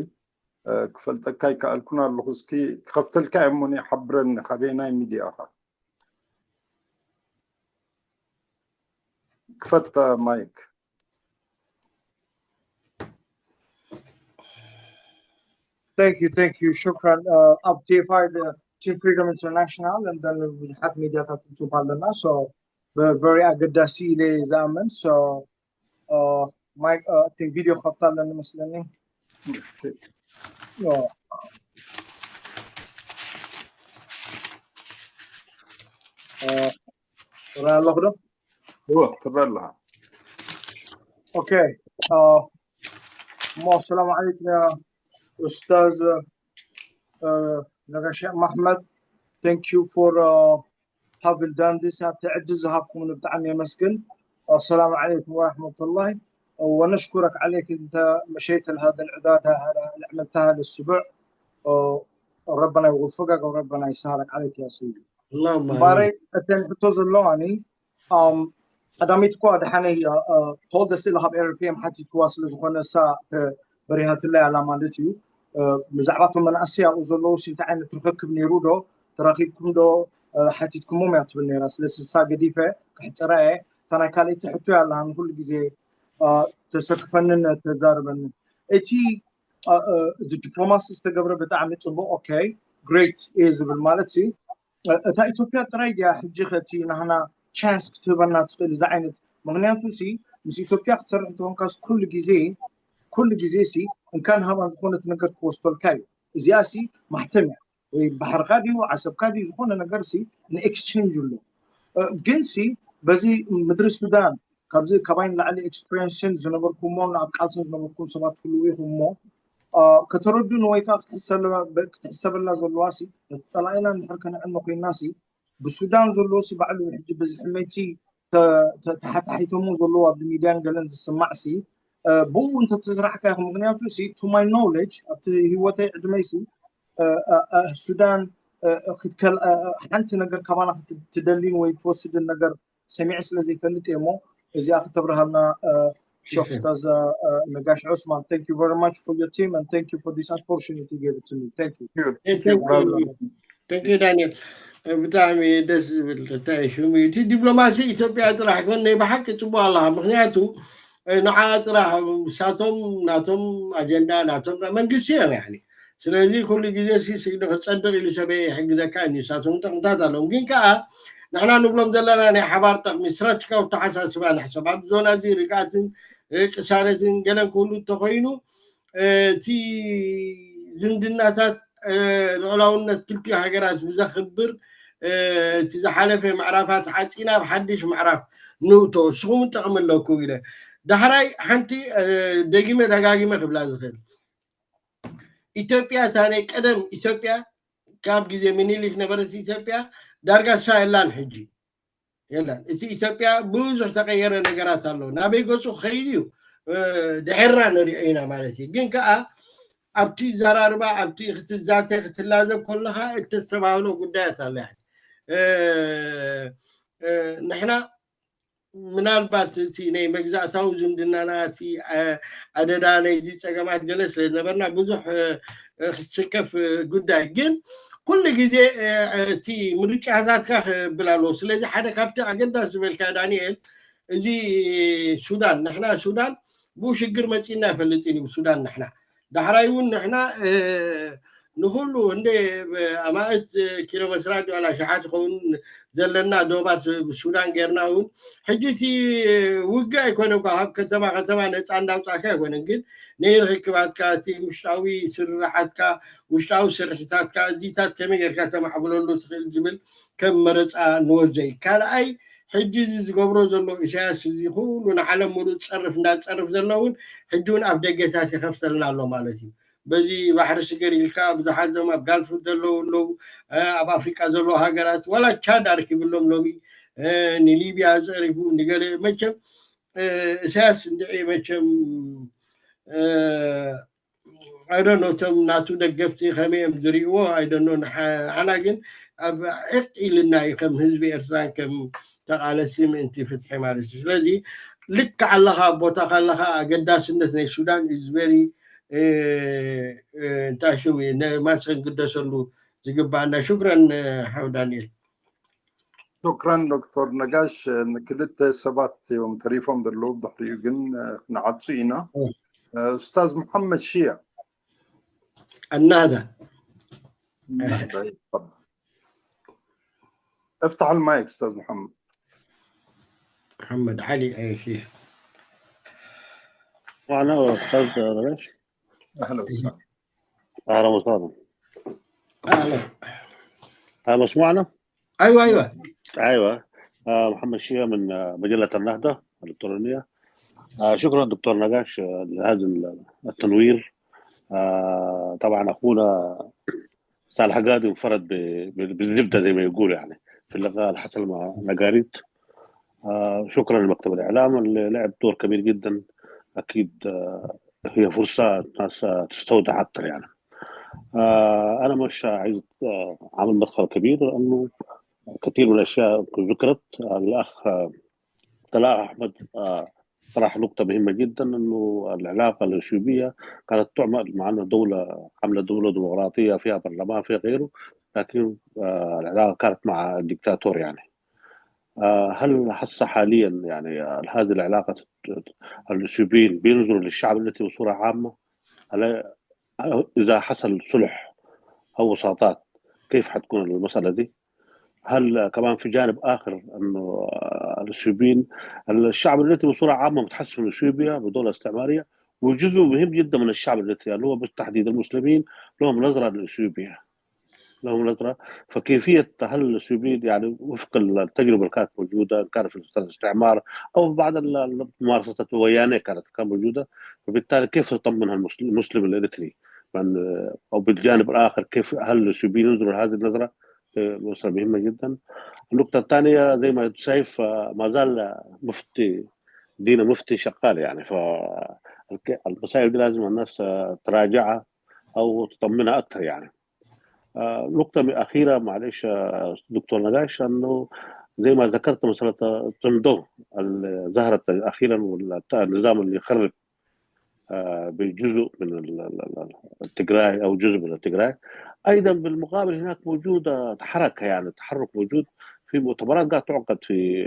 ክፈልጠካ ይከኣልኩን ኣለኹ። እስኪ ክኸፍተልካ እየ እሞ ሓብረኒ ካበየናይ ሚድያ ኢኻ? ክፈት ማይክ። Thank you, thank you. شكرا. Uh, ኣብ TFI, the Team Freedom International, and then ብዙሓት ሚድያታት YouTube ኣለና። So very ኣገዳሲ ኢለ ዝኣምን። So uh, ማይክ uh, I think ቪድዮ ከፍታ ኣለኒ መስለኒ። ራ ኣለኹ ዶ? እወ ትረአ ኣለኻ። Okay. እሞ ሰላም ዓለይኩም ያ ኡስታዝ ነጋሽ መሕመድ። Thank you for having done this. ኣብቲ ዕድል ዝሃብኩምኒ ብጣዕሚ የመስግን። السلام عليكم ورحمة الله ونشكرك عليك. أنت مشيت لهذا العبادة، هذا العملتها للسبع. ربنا يوفقك وربنا يسهلك عليك يا سيدي. اللهم እምበኣረይ እተን ሕቶ ዘለዋኒ ቀዳሚት እኳ ደሓነይ ተወልደ ስለ ካብ ኤርፒኤም ሓቲትዋ ስለ ዝኾነ እሳ በሪሃትለይ ኣላ ማለት እዩ። ብዛዕባ እቶም መናእሰይ ኣብኡ ዘለዉ ሲ እንታይ ዓይነት ርክክብ ነይሩ ዶ ተራኺብኩም ዶ ሓቲትኩሞም እያ ትብል ነይራ። ስለዚ እሳ ገዲፈ ክሕፅራ እየ። እታ ናይ ካልኣይቲ ሕቶ እያ ኣለሃኒ ኩሉ ግዜ ተሰክፈንን ተዛርበንን። እቲ እዚ ዲፕሎማሲ ዝተገብረ ብጣዕሚ ፅቡቅ okay great እየ ዝብል ማለት ሲ እታ ኢትዮጵያ ጥራይ ድያ ሕጂ ከቲ ናህና ቻንስ ክትህበና ትኽእል እዚ ዓይነት? ምክንያቱ ሲ ምስ ኢትዮጵያ ክትሰርሕ እንተኾንካስ ኩሉ ግዜ ኩሉ ግዜ ሲ እንካን ሃባን ዝኾነት ነገር ክወስደልካ እዩ። እዚኣ ሲ ማሕተም እያ ወይ ባሕርካ ድዩ ዓሰብካ ድዩ ዝኾነ ነገር ሲ ንኤክስቼንጅ ኣሎ። ግን ሲ በዚ ምድሪ ሱዳን ካብዚ ካባይ ንላዕሊ ኤክስፒሪንስን ዝነበርኩሞን ኣብ ቃልስን ዝነበርኩም ሰባት ትህልዉ ኢኹም እሞ ከተረድኡኒ ወይ ከዓ ክትሕሰበላ ዘለዋ ሲ ነቲ ፀላኢና እንድሕር ከነዕኖ ኮይንና ሲ ብሱዳን ዘለዎ ሲ ባዕሉ ሕጂ ብዝሕመይቲ ተሓታሒቶሞ ዘለዎ ኣብዚ ሚድያን ገለን ዝስማዕ ሲ ብኡ እንተተስራሕካ ኢኹም። ምክንያቱ ሲ to my knowledge ኣብቲ ህይወተይ ዕድመይ ሲ ሱዳን ክትከል ሓንቲ ነገር ካባና ክትደሊን ወይ ትወስድን ነገር ሰሚዐ ስለ ዘይፈልጥ እየ እሞ እዚኣ ከተብርሃልና ሸክ ኡስታዝ ነጋሽ ዑስማን። Thank you very much for your team and thank you for this opportunity you gave it to me. Thank you. Thank you ዳንኤል። ብጣዕሚ ደስ ዝብል እንታይ ሽሙ እቲ ዲፕሎማሲ ኢትዮጵያ ጥራሕ ኮን ናይ ብሓቂ ፅቡቅ ኣለካ። ምክንያቱ ንዓ ጥራሕ ሳቶም ናቶም ኣጀንዳ ናቶም መንግስቲ እዮም ያኒ ስለዚ ኩሉ ግዜ ሲ ስግዲ ክፀድቕ ኢሉ ሰበይ ይሕግዘካ እዩ ንሳቶም ጥቕምታት ኣለዎም ግን ከዓ ንሕና ንብሎም ዘለና ናይ ሓባር ጠቕሚ ስትራቴጂካዊ ኣተሓሳስባ ንሕሰብ። ኣብ ዞና እዚ ርግኣትን ቅሳነትን ገለን ክህሉ እንተኮይኑ እቲ ዝምድናታት ልዑላውነት ክልቲኡ ሃገራት ብዘኽብር እቲ ዝሓለፈ ምዕራፋት ሓፂና ኣብ ሓድሽ ምዕራፍ ንእቶ። እስኹም ጠቕሚ ኣለኩም ኢለ ዳሕራይ ሓንቲ ደጊመ ደጋጊመ ክብላ ዝኽእል ኢትዮጵያ እታ ናይ ቀደም ኢትዮጵያ ካብ ግዜ ምኒልክ ነበረት ኢትዮጵያ ዳርጋ እሳ የላን ሕጂ የላን። እቲ ኢትዮጵያ ብዙሕ ተቀየረ ነገራት ኣሎ። ናበይ ገፁ ከይድ እዩ ድሕርና ንሪኦ ኢና ማለት እዩ። ግን ከዓ ኣብቲ ዘራርባ ኣብቲ ክትዛተ ክትላዘብ ከለካ እተስተባህሎ ጉዳያት ኣሎ። ንሕና ምናልባት እቲ ናይ መግዛእታዊ ዝምድናና እቲ ኣደዳ ናይዚ ፀገማት ገለ ስለ ዝነበርና ብዙሕ ክስከፍ ጉዳይ ግን ኩሉ ግዜ እቲ ምርጫታትካ ክብል ኣለዎ። ስለዚ ሓደ ካብቲ ኣገዳሲ ዝበልካ ዳንኤል እዚ ሱዳን ንሕና ሱዳን ብኡ ሽግር መፂና ይፈልጥን እዩ ሱዳን ንሕና ዳሕራይ እውን ንሕና ንኩሉ እንደ ኣማእት ኪሎ መስራት ዋላ ሸሓት ይኸውን ዘለና ዶባት ሱዳን ጌርና እውን ሕጂ እቲ ውግእ ኣይኮነ ካብ ከተማ ከተማ ነፃ እንዳውፃእካ ኣይኮነን ግን ናይ ርክክባትካ እቲ ውሽጣዊ ስርርሓትካ ውሽጣዊ ስርሒታትካ እዚታት ከመይ ጌርካ ተማዕብለሉ ትኽእል ዝብል ከም መረፃ ንወዘይ ካልኣይ ሕጂ እዚ ዝገብሮ ዘሎ ኢሳያስ እዚ ኩሉ ንዓለም ሙሉእ ዝፀርፍ እንዳዝፀርፍ ዘሎ እውን ሕጂ እውን ኣፍ ደገታት ይኸፍተልና ኣሎ ማለት እዩ። በዚ ባሕሪ ስገር ኢልካ ብዙሓት ዞም ኣብ ጋልፍ ዘለዉ ኣለዉ ኣብ ኣፍሪቃ ዘለዉ ሃገራት ዋላ ቻድ ኣርኪብሎም ሎሚ ንሊብያ ዘሪፉ ንገለ መቸም እሳያስ እንድዒ መቸም ኣይደኖ እቶም ናቱ ደገፍቲ ከመይ እዮም ዝርእዎ ኣይደኖ ንሓና ግን ኣብ ዕቅ ኢልና እዩ ከም ህዝቢ ኤርትራን ከም ተቃለሲ ምእንቲ ፍትሒ ማለት እዩ ስለዚ ልክ ኣለካ ኣብ ቦታካ ኣለካ ኣገዳስነት ናይ ሱዳን is very እንታይ ሽም እዩ ማስ ክንግደሰሉ ዝግባኣና ሽክረን ሓው ዳንኤል ሹክራን ዶክተር ነጋሽ ክልተ ሰባት እዮም ተሪፎም ዘለዉ ብድሕሪኡ ግን ንዓፁ ኢና ኡስታዝ መሐመድ ሽያ النهضة افتح المايك استاذ محمد محمد علي اي شيء معنا استاذ بلاش اهلا وسهلا اهلا وسهلا اهلا آه، مسموعنا؟ ايوه ايوه ايوه آه، محمد شيا من آه، مجله النهضه الالكترونيه آه، شكرا دكتور نقاش آه، لهذا التنوير آه، طبعا اخونا صالح قادم انفرد ب- ب- بالزبده زي ما يقول يعني في اللقاء اللي حصل مع نقاريت آه، شكرا لمكتب الاعلام اللي لعب دور كبير جدا اكيد آه، هي فرصه الناس آه، تستودع اكثر يعني آه، انا مش عايز آه، اعمل مدخل كبير لانه كثير من الاشياء ذكرت آه، الاخ آه، طلال احمد آه، طرح نقطة مهمة جدا انه العلاقة الاثيوبية كانت تعمل مع انه دولة عاملة دولة ديمقراطية فيها برلمان فيها غيره لكن آه، العلاقة كانت مع الدكتاتور يعني آه، هل هسه حاليا يعني آه، هذه العلاقة الاثيوبيين بينظروا للشعب التي بصورة عامة على اذا حصل صلح او وساطات كيف حتكون المساله دي؟ هل كمان في جانب اخر انه الاثيوبيين الشعب الذي بصوره عامه متحسف من اثيوبيا بدوله استعماريه وجزء مهم جدا من الشعب الذي اللي هو بالتحديد المسلمين لهم نظره لاثيوبيا لهم نظره فكيفيه هل الاثيوبيين يعني وفق التجربه اللي كانت موجوده كان في فتره الاستعمار او بعض ممارسه الويانه كانت كان موجوده فبالتالي كيف تطمنها المسلم الاريتري؟ او بالجانب الاخر كيف هل الاثيوبيين ينظروا لهذه النظره؟ مساله مهمه جدا. النقطه الثانيه زي ما انت شايف ما زال مفتي دينا مفتي شغال يعني فالمسائل دي لازم الناس تراجعها او تطمنها اكثر يعني. نقطة أخيرة معلش دكتور نقاش أنه زي ما ذكرت مسألة تندو اللي ظهرت أخيرا والنظام اللي يخرب بجزء من تجراي أو جزء من تجراي. أيضا بالمقابل هناك موجودة حركة يعني تحرك موجود في مؤتمرات قاعد تعقد في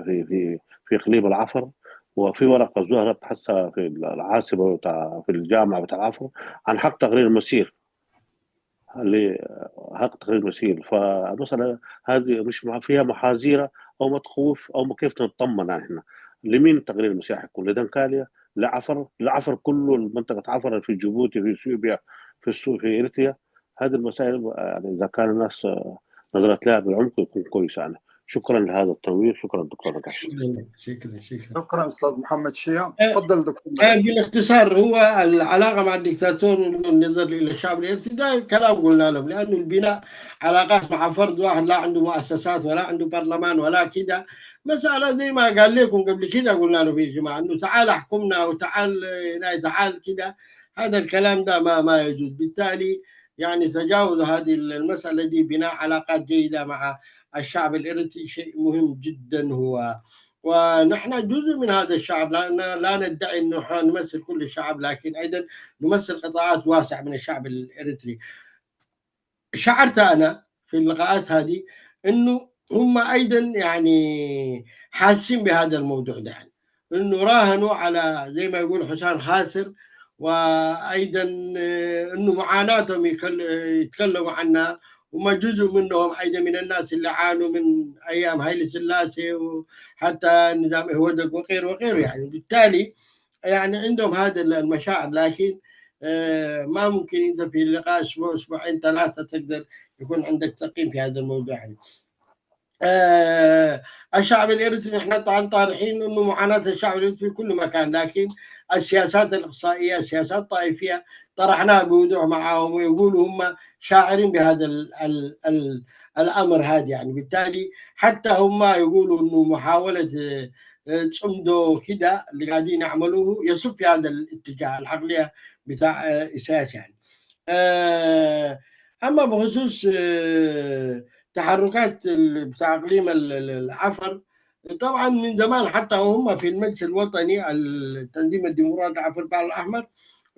في في في إقليم العفر وفي ورقة ظهرت حتى في العاصمة في الجامعة بتاع العفر عن حق تغيير المسير. لحق تقرير مسير. فالمسألة هذه مش مع- فيها محاذيرة أو ما تخوف أو ما كيف نطمن احنا. لمين تقرير المسير حيكون؟ لدنكاليا، لعفر، لعفر كله، المنطقة عفر في جيبوتي، في اثيوبيا، في السو في اريتريا. هذه المسائل يعني اذا كان الناس نظرت لها بالعمق يكون كويس يعني. شكرا لهذا التنوير. شكرا دكتور نقاش. شكرا شكرا شكرا شكرا استاذ محمد شيا. آه، تفضل دكتور آه، بالاختصار، هو العلاقه مع الدكتاتور والنظر الى الشعب الاريتري ده كلام قلنا لهم، لانه البناء علاقات مع فرد واحد لا عنده مؤسسات ولا عنده برلمان ولا كده مساله زي ما قال لكم قبل كده، قلنا له في اجتماع انه تعال احكمنا وتعال، آه، لا تعال كده، هذا الكلام ده ما ما يجوز. بالتالي يعني تجاوز هذه المساله دي، بناء علاقات جيده مع الشعب الاريتري شيء مهم جدا هو، ونحن جزء من هذا الشعب، لا لا ندعي انه احنا نمثل كل الشعب، لكن ايضا نمثل قطاعات واسعه من الشعب الاريتري. شعرت انا في اللقاءات هذه انه هم ايضا يعني حاسين بهذا الموضوع ده، يعني انه راهنوا على زي ما يقول حسام خاسر، وايضا آه، انه معاناتهم يكل- يتكلموا عنها، وما جزء منهم ايضا من الناس اللي عانوا من ايام هايلي سلاسي وحتى نظام اهودك وغيره وغيره. يعني بالتالي يعني عندهم هذا المشاعر، لكن آه، ما ممكن انت في لقاء اسبوع اسبوعين ثلاثه تقدر يكون عندك تقييم في هذا الموضوع يعني. آه، الشعب الاريتري نحن طبعا طارحين انه معاناه الشعب الاريتري في كل مكان، لكن السياسات الاقصائيه، السياسات الطائفيه طرحناها بوضوح معهم، ويقولوا هم شاعرين بهذا ال ال ال الامر هذا. يعني بالتالي حتى هم يقولوا انه محاوله آه، آه، تصمدوا كده اللي قاعدين يعملوه يصب في هذا الاتجاه، العقليه بتاع آه، اساس يعني. آه، اما بخصوص آه، تحركات ال- بتاع اقليم ال- ال- العفر، طبعا من زمان حتى وهم في المجلس الوطني التنظيم الديمقراطي عفر البحر الاحمر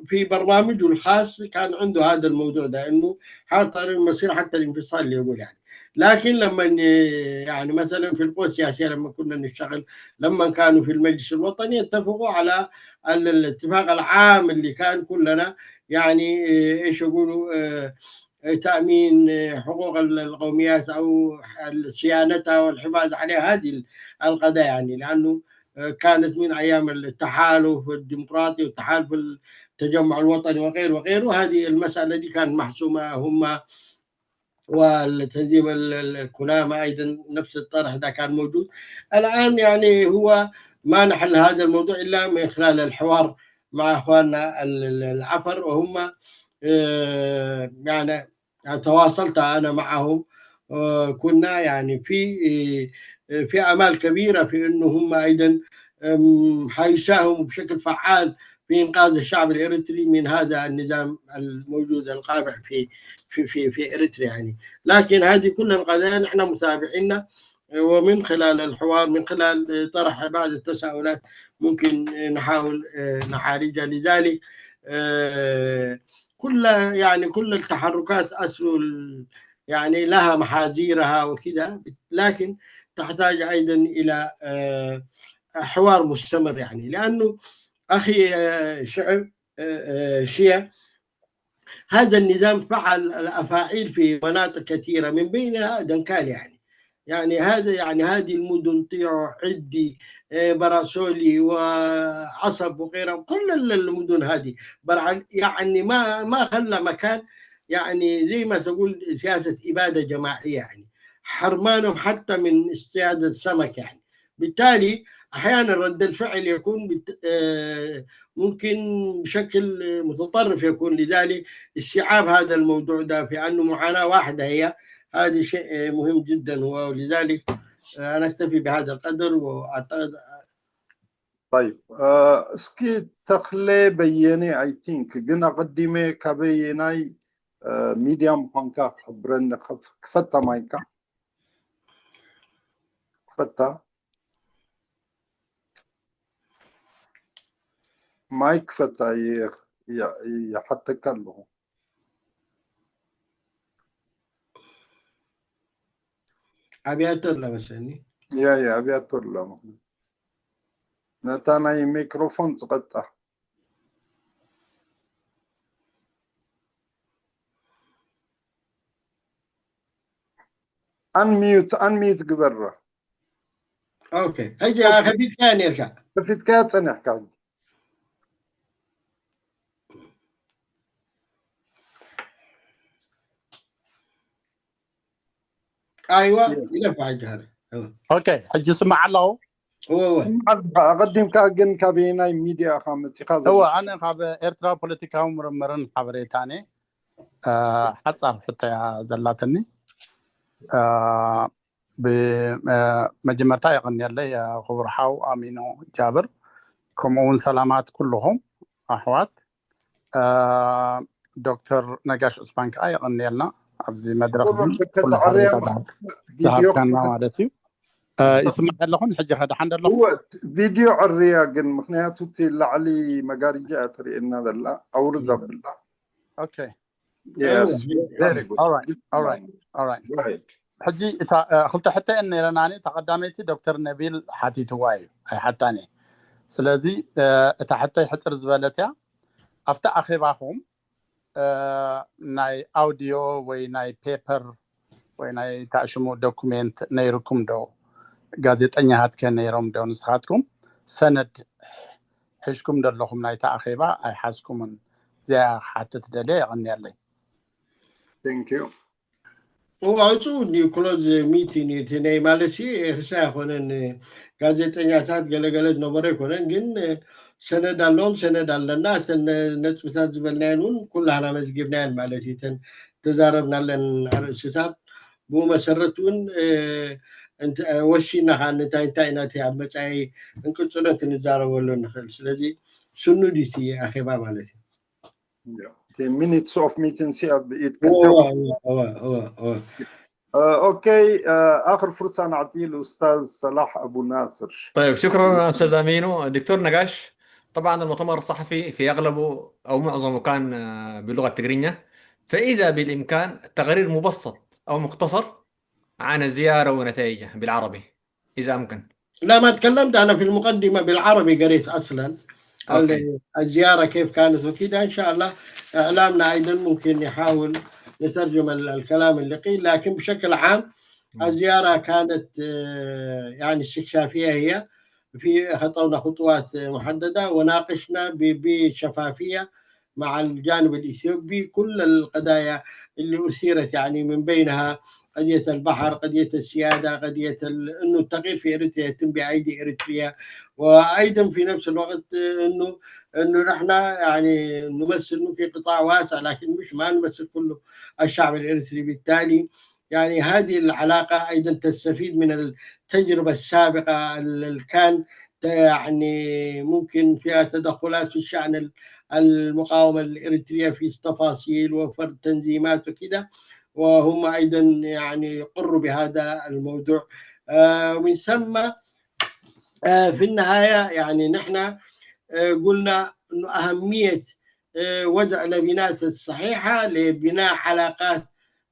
في برنامجه الخاص كان عنده هذا الموضوع ده، انه حاطط المسير حتى الانفصال اللي يقول يعني. لكن لما ن- يعني مثلا في القوى السياسيه لما كنا نشتغل، لما كانوا في المجلس الوطني اتفقوا على ال- الاتفاق العام اللي كان كلنا يعني آه، ايش يقولوا آه، تامين آه، حقوق ال- القوميات او ال- صيانتها والحفاظ عليها، هذه ال- القضايا يعني، لانه آه، كانت من ايام التحالف الديمقراطي والتحالف التجمع الوطني وغيره وغيره. هذه المساله دي كانت محسومه هم والتنظيم ال- ال- الكنامه ايضا نفس الطرح ده كان موجود. الان يعني هو ما نحل هذا الموضوع الا من خلال الحوار مع اخواننا ال- ال- العفر، وهم آه، يعني تواصلت انا معهم. آه، كنا يعني في آه، في امال كبيره في انه هم ايضا آم، حيساهموا بشكل فعال في انقاذ الشعب الاريتري من هذا النظام الموجود القابح في في في في اريتريا يعني. لكن هذه كل القضايا نحن متابعينها، ومن خلال الحوار، من خلال طرح بعض التساؤلات ممكن نحاول آه، نعالجها. لذلك آه، كل يعني كل التحركات اصل يعني لها محاذيرها وكذا، لكن تحتاج ايضا الى آه، حوار مستمر يعني. لانه اخي آه، شعب آه، آه، شيا، هذا النظام فعل الافاعيل في مناطق كثيره من بينها دنكال يعني. يعني هذا يعني هذه المدن طيعو، عدي آه، براسولي وعصب وغيرها، كل ال- المدن هذه برعل يعني ما ما خلى مكان يعني زي ما تقول سياسه اباده جماعيه يعني، حرمانهم حتى من اصطياد السمك يعني. بالتالي احيانا رد الفعل يكون بت... آه، ممكن بشكل متطرف يكون. لذلك استيعاب هذا الموضوع ده في انه معاناه واحده هي، هذا شيء مهم جدا، ولذلك آه، انا اكتفي بهذا القدر واعتقد طيب آه، እስኪ ተኽለ በየነ I think ግን ኣቐዲመ ካበየናይ ሚድያ ምዃንካ ክትሕብረኒ ክፈታ ማይካ ክፈታ ማይክ ክፈታ ይሓተካ ኣለኹ። ኣብያቶ ኣለመሰኒ ያ ያ ኣብያቶ ኣለመ ነታ ናይ ሚክሮፎን ዝቐጣ ኣንሚዩት ኣንሚዩት ግበሮ። ኦኬ፣ ሕጂ ከፊትካ ኔርካ ከፊትካ ጸኒሕካ። ኣይዋ ይለፋ ሕጂ። ኦኬ፣ ሕጂ ስማዕ ኣለኹ። ኣቐዲምካ ግን ካበየናይ ሚድያ ኢኻ መፂኻ? እወ፣ ኣነ ካብ ኤርትራ ፖለቲካዊ ምርምርን ሓበሬታን እየ። ሓፃር ሕቶ እያ ዘላትኒ። ብመጀመርታ የቐንየለይ ክቡር ሓው ኣሚኖ ጃብር፣ ከምኡ እውን ሰላማት ኩልኹም ኣሕዋት። ዶክተር ነጋሽ ዑስማን ከዓ የቐንየልና ኣብዚ መድረክ ዝሃብካና ማለት እዩ። ይስማዕ ኣለኹን ሕጂ ከደሓን ኣለኹ። ቪድዮ ዕርያ ግን፣ ምክንያቱ እቲ ላዕሊ መጋርጃ እያ ትርእየና ዘላ። ኣውርድ ኣብላ። ኦኬ፣ very good። All right, all right, all right። ሕጂ እታ ክልተ ሕቶ እየን ነይረናኒ። እታ ቀዳመይቲ ዶክተር ነቢል ሓቲትዋ እዩ፣ ኣይሓታኒ። ስለዚ እታ ሕቶይ ሕፅር ዝበለት እያ። ኣብቲ ኣኼባኹም ናይ ኣውዲዮ ወይ ናይ ፔፐር ወይ ናይ ታሽሙ ዶኩሜንት ነይርኩም ዶ? ጋዜጠኛታት ከ ነይሮም ዶ? ንስኻትኩም ሰነድ ሒዝኩም ዘለኹም ናይታ ኣኼባ ኣይሓዝኩምን? እዚኣ ክሓትት ደልየ። የቐንየለይ። Thank you። እዋፁ ኒው ክሎዝ ሚቲንግ እቲ ናይ ማለት ሲ ክሳ ኣይኮነን። ጋዜጠኛታት ገለገለ ዝነበሩ ኣይኮነን፣ ግን ሰነድ ኣለዎም፣ ሰነድ ኣለና። እተን ነጥብታት ዝበልናየን እውን ኩላህና መዝጊብናየን ማለት እዩ። እተን ተዛረብናለን ኣርእስታት ብኡ መሰረት እውን ወሲና ከዓ እንታይ እንታይ ኢና እቲ ኣብ መፃኢ እንቅፅሎን ክንዛረበሉ ንኽእል። ስለዚ ስኑድ እዩ እቲ ኣኼባ ማለት እዩ። ሚኒትስ ኦፍ ሚቲንግ ሲኣብ ኢድ ኦኬ። ኣኽር ፍርሳ ናዕጢ ልኡስታዝ ሰላሕ ኣቡ ናስር። طيب، شكرا أستاذ أمينو. دكتور نقاش، طبعا المؤتمر الصحفي في أغلبه أو معظمه كان بلغة تقرينيا، فإذا بالإمكان تقرير مبسط أو مختصر عن الزيارة ونتائجها بالعربي إذا أمكن. لا، ما تكلمت أنا في المقدمة بالعربي، قريت أصلا الزيارة كيف كانت وكذا. إن شاء الله إعلامنا أيضا ممكن يحاول يترجم الكلام اللي قيل، لكن بشكل عام الزيارة كانت يعني استكشافية، هي في خطونا خطوات محددة وناقشنا بشفافية مع الجانب الإثيوبي كل القضايا اللي أثيرت، يعني من بينها قضية البحر، قضية السيادة، قضية أنه التغيير في إريتريا يتم بأيدي إريتريا. وأيضا في نفس الوقت أنه أنه نحن يعني نمثل ممكن قطاع واسع، لكن مش ما نمثل كله الشعب الإريتري. بالتالي يعني هذه العلاقة أيضا تستفيد من التجربة السابقة اللي كان يعني ممكن فيها تدخلات في شأن المقاومة الإريترية في تفاصيل وفرد تنظيمات وكذا، وهم أيضا يعني يقروا بهذا الموضوع. آه، ومن ثم آه، في النهاية يعني نحن آه، قلنا أنه أهمية آه، وضع لبنات الصحيحة لبناء علاقات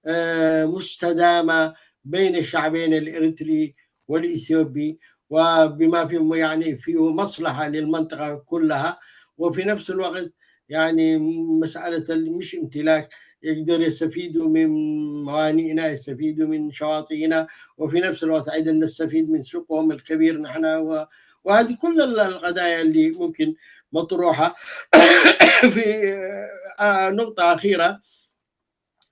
آه، مستدامة بين الشعبين الإريتري والإثيوبي، وبما فيه يعني فيه مصلحة للمنطقة كلها، وفي نفس الوقت يعني مسألة مش امتلاك، يقدر يستفيدوا من موانئنا، يستفيدوا من شواطئنا، وفي نفس الوقت أيضا نستفيد من سوقهم الكبير نحن. وهذه كل القضايا اللي ممكن مطروحة. في آه، نقطة أخيرة،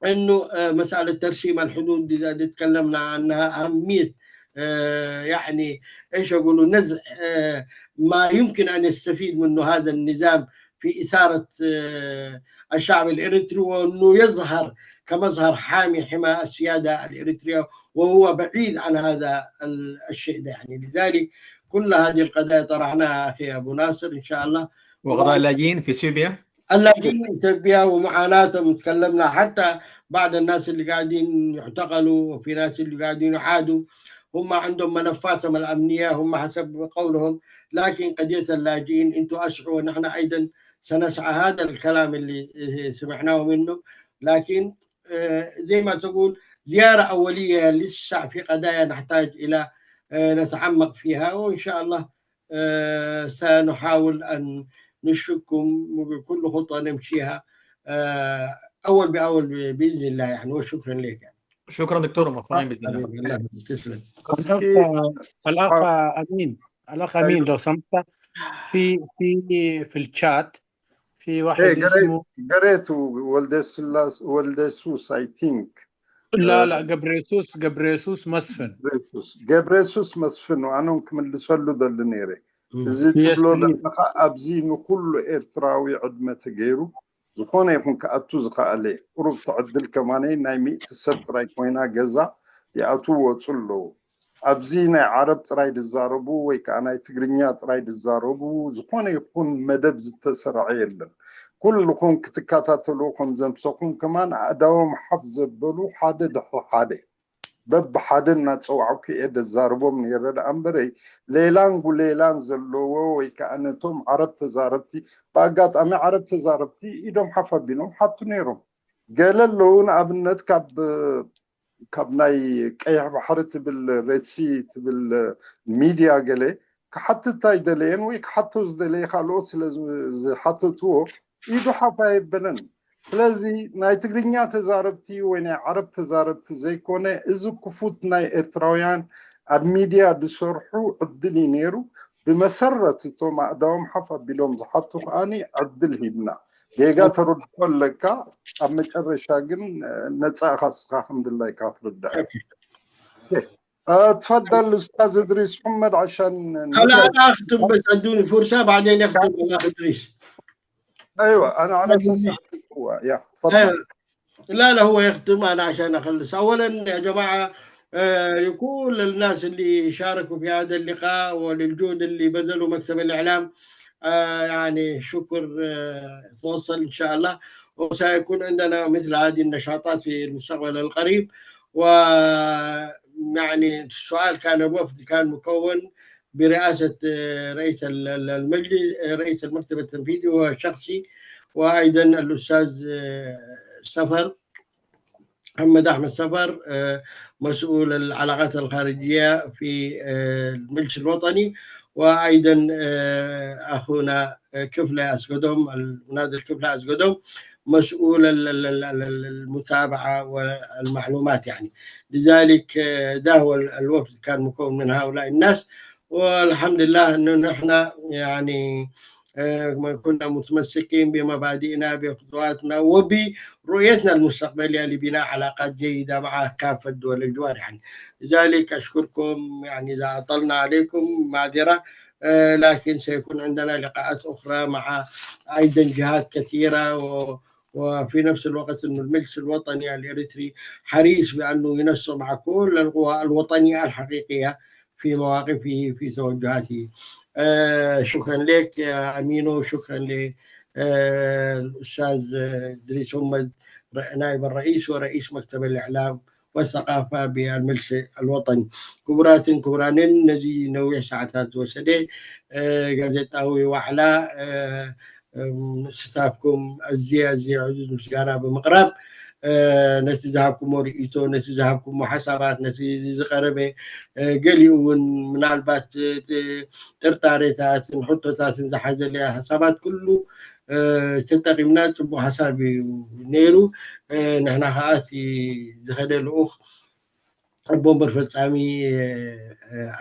انه مساله ترسيم الحدود اللي تكلمنا عنها، اهميه يعني ايش اقولوا، نزع ما يمكن ان يستفيد منه هذا النظام في اثاره الشعب الاريتري، وانه يظهر كمظهر حامي حمى السياده الاريتريه، وهو بعيد عن هذا الشيء ده. يعني لذلك كل هذه القضايا طرحناها اخي ابو ناصر ان شاء الله. وقضايا اللاجئين في اثيوبيا؟ اللاجئين في اثيوبيا ومعاناتهم تكلمنا، حتى بعض الناس اللي قاعدين يعتقلوا، وفي ناس اللي قاعدين يعادوا، هم عندهم ملفاتهم الامنيه هم حسب قولهم، لكن قضيه اللاجئين انتم اسعوا ونحن ايضا سنسعى. هذا الكلام اللي سمعناه منه، لكن زي ما تقول زياره اوليه لسه في قضايا نحتاج الى نتعمق فيها، وان شاء الله سنحاول ان نشرككم كل خطوه نمشيها اول باول باذن الله يعني. وشكرا لك يعني. شكرا دكتور، موفقين باذن الله. حبيبي، الله يخليك، تسلم. الأخ الأخ أمين، الأخ أمين، لو سمحت، في في في الشات في واحد إيه، قريت اسمه قريت ولد سلاس ولد سوس، I think. لا لا ገብረየሱስ ገብረየሱስ መስፍን ገብረየሱስ ገብረየሱስ መስፍን፣ ኣነም ክምልሰሉ ደሊ ነይረ። እዚ ትብሎ ዘለካ ኣብዚ ንኩሉ ኤርትራዊ ዕድመ ተገይሩ ዝኾነ ይኹን ክኣቱ ዝኸኣለ ቁሩብ ትዕድል ከማነይ ናይ ሚእቲ ሰብ ጥራይ ኮይና ገዛ ይኣትዉ ወፁ ኣለዉ። ኣብዚ ናይ ዓረብ ጥራይ ዝዛረቡ ወይ ከዓ ናይ ትግርኛ ጥራይ ዝዛረቡ ዝኾነ ይኹን መደብ ዝተሰረዐ የለን። ኩልኹም ክትከታተሉ ከም ዘምሰኹም ከማን ኣእዳዎም ሓፍ ዘበሉ ሓደ ድሕሪ ሓደ በብሓደ እናፀዋዕኩ እየ ደዛርቦም ነይረ። ደኣ እምበረይ ሌላን ጉሌላን ዘለዎ ወይ ከዓ ነቶም ዓረብ ተዛረብቲ፣ ብኣጋጣሚ ዓረብ ተዛረብቲ ኢዶም ሓፍ ኣቢሎም ሓቱ ነይሮም። ገለ ኣለዉ፣ ንኣብነት ካብ ካብ ናይ ቀይሕ ባሕሪ ትብል ሬድሲ ትብል ሚድያ ገለ ክሓትት ኣይደለየን ወይ ክሓቶ ዝደለየ ካልኦት ስለ ዝሓተትዎ ኢዱ ሓፍ ኣየበለን። ስለዚ ናይ ትግርኛ ተዛረብቲ ወይ ናይ ዓረብ ተዛረብቲ ዘይኮነ፣ እዚ ክፉት ናይ ኤርትራውያን ኣብ ሚድያ ዝሰርሑ ዕድል እዩ ነይሩ። ብመሰረት እቶም ኣእዳዎም ሓፍ ኣቢሎም ዝሓቱ ከዓኒ ዕድል ሂብና። ጌጋ ተረድኦ ኣለካ። ኣብ መጨረሻ ግን ነፃ ኢኻ እስኻ ከም ድላይካ ክትርዳእ። እ፣ ትፈደል ኡስታዝ እድሪስ ሑመድ ዓሻን هلا أنا أختم بس، أدوني فرصة بعدين يختم الأخ إدريس. أيوة، أنا على أساس أحكي هو. يا، تفضل. أيوة. لا لا، هو يختم، أنا عشان أخلص. أولا يا جماعة، آه، لكل الناس اللي شاركوا في هذا اللقاء وللجهد اللي بذلوا مكتب الإعلام، آه، يعني شكر، آه، توصل إن شاء الله، وسيكون عندنا مثل هذه النشاطات في المستقبل القريب. و يعني السؤال كان، الوفد كان مكون برئاسة، آه، رئيس ال-، ال-، المجلس، آه، رئيس المكتب التنفيذي وهو شخصي، وأيضا الأستاذ، آه، سفر، محمد أحمد سفر، آه، مسؤول العلاقات الخارجية في، آه، المجلس الوطني، وأيضا، آه، أخونا، آه، كفلة أسقدوم، المناضل كفلة أسقدوم، مسؤول ال-، ال-، ال-، ال-، ال-، المتابعة والمعلومات يعني. لذلك، آه، ده هو ال-، الوفد كان مكون من هؤلاء الناس، والحمد لله إنه نحن يعني، آه، كنا متمسكين بمبادئنا، بخطواتنا، وبرؤيتنا المستقبلية لبناء علاقات جيدة مع كافة دول الجوار يعني. لذلك أشكركم، يعني إذا أطلنا عليكم معذرة، آه، لكن سيكون عندنا لقاءات أخرى مع أيضا جهات كثيرة و-، وفي نفس الوقت إنه المجلس الوطني الإريتري حريص بأنه ينسق مع كل القوى الوطنية الحقيقية في مواقفه، في توجهاته. آه، شكرا لك يا أمينو، شكرا ل، آه، الأستاذ إدريس همد، نائب الرئيس ورئيس مكتب الإعلام والثقافة بالمجلس الوطني. ክቡራትን ክቡራንን፣ ነዚ ነዊሕ ሰዓታት ዝወሰደ፣ እ፣ ጋዜጣዊ ዋዕላ፣ እ፣ እ፣ ምስታፍኩም ኣዝየ ኣዝየ ዕዙዝ ምስጋና ብምቕራብ፣ እ፣ ነቲ ዝሃብኩሞ ርእይቶ፣ ነቲ ዝሃብኩሞ ሓሳባት፣ ነቲ ዝቐረበ፣ እ፣ ገሊኡ እውን ምናልባት፣ እ፣ ጥርጣሬታትን ሕቶታትን ዝሓዘለ ሓሳባት ኩሉ፣ እ፣ ተጠቒምና ጽቡቕ ሓሳብ እዩ ነይሩ። እ፣ ንሕና ከኣ እቲ ዝኸደ ልኡኽ ኣቦ ወንበር ፈጻሚ፣ እ፣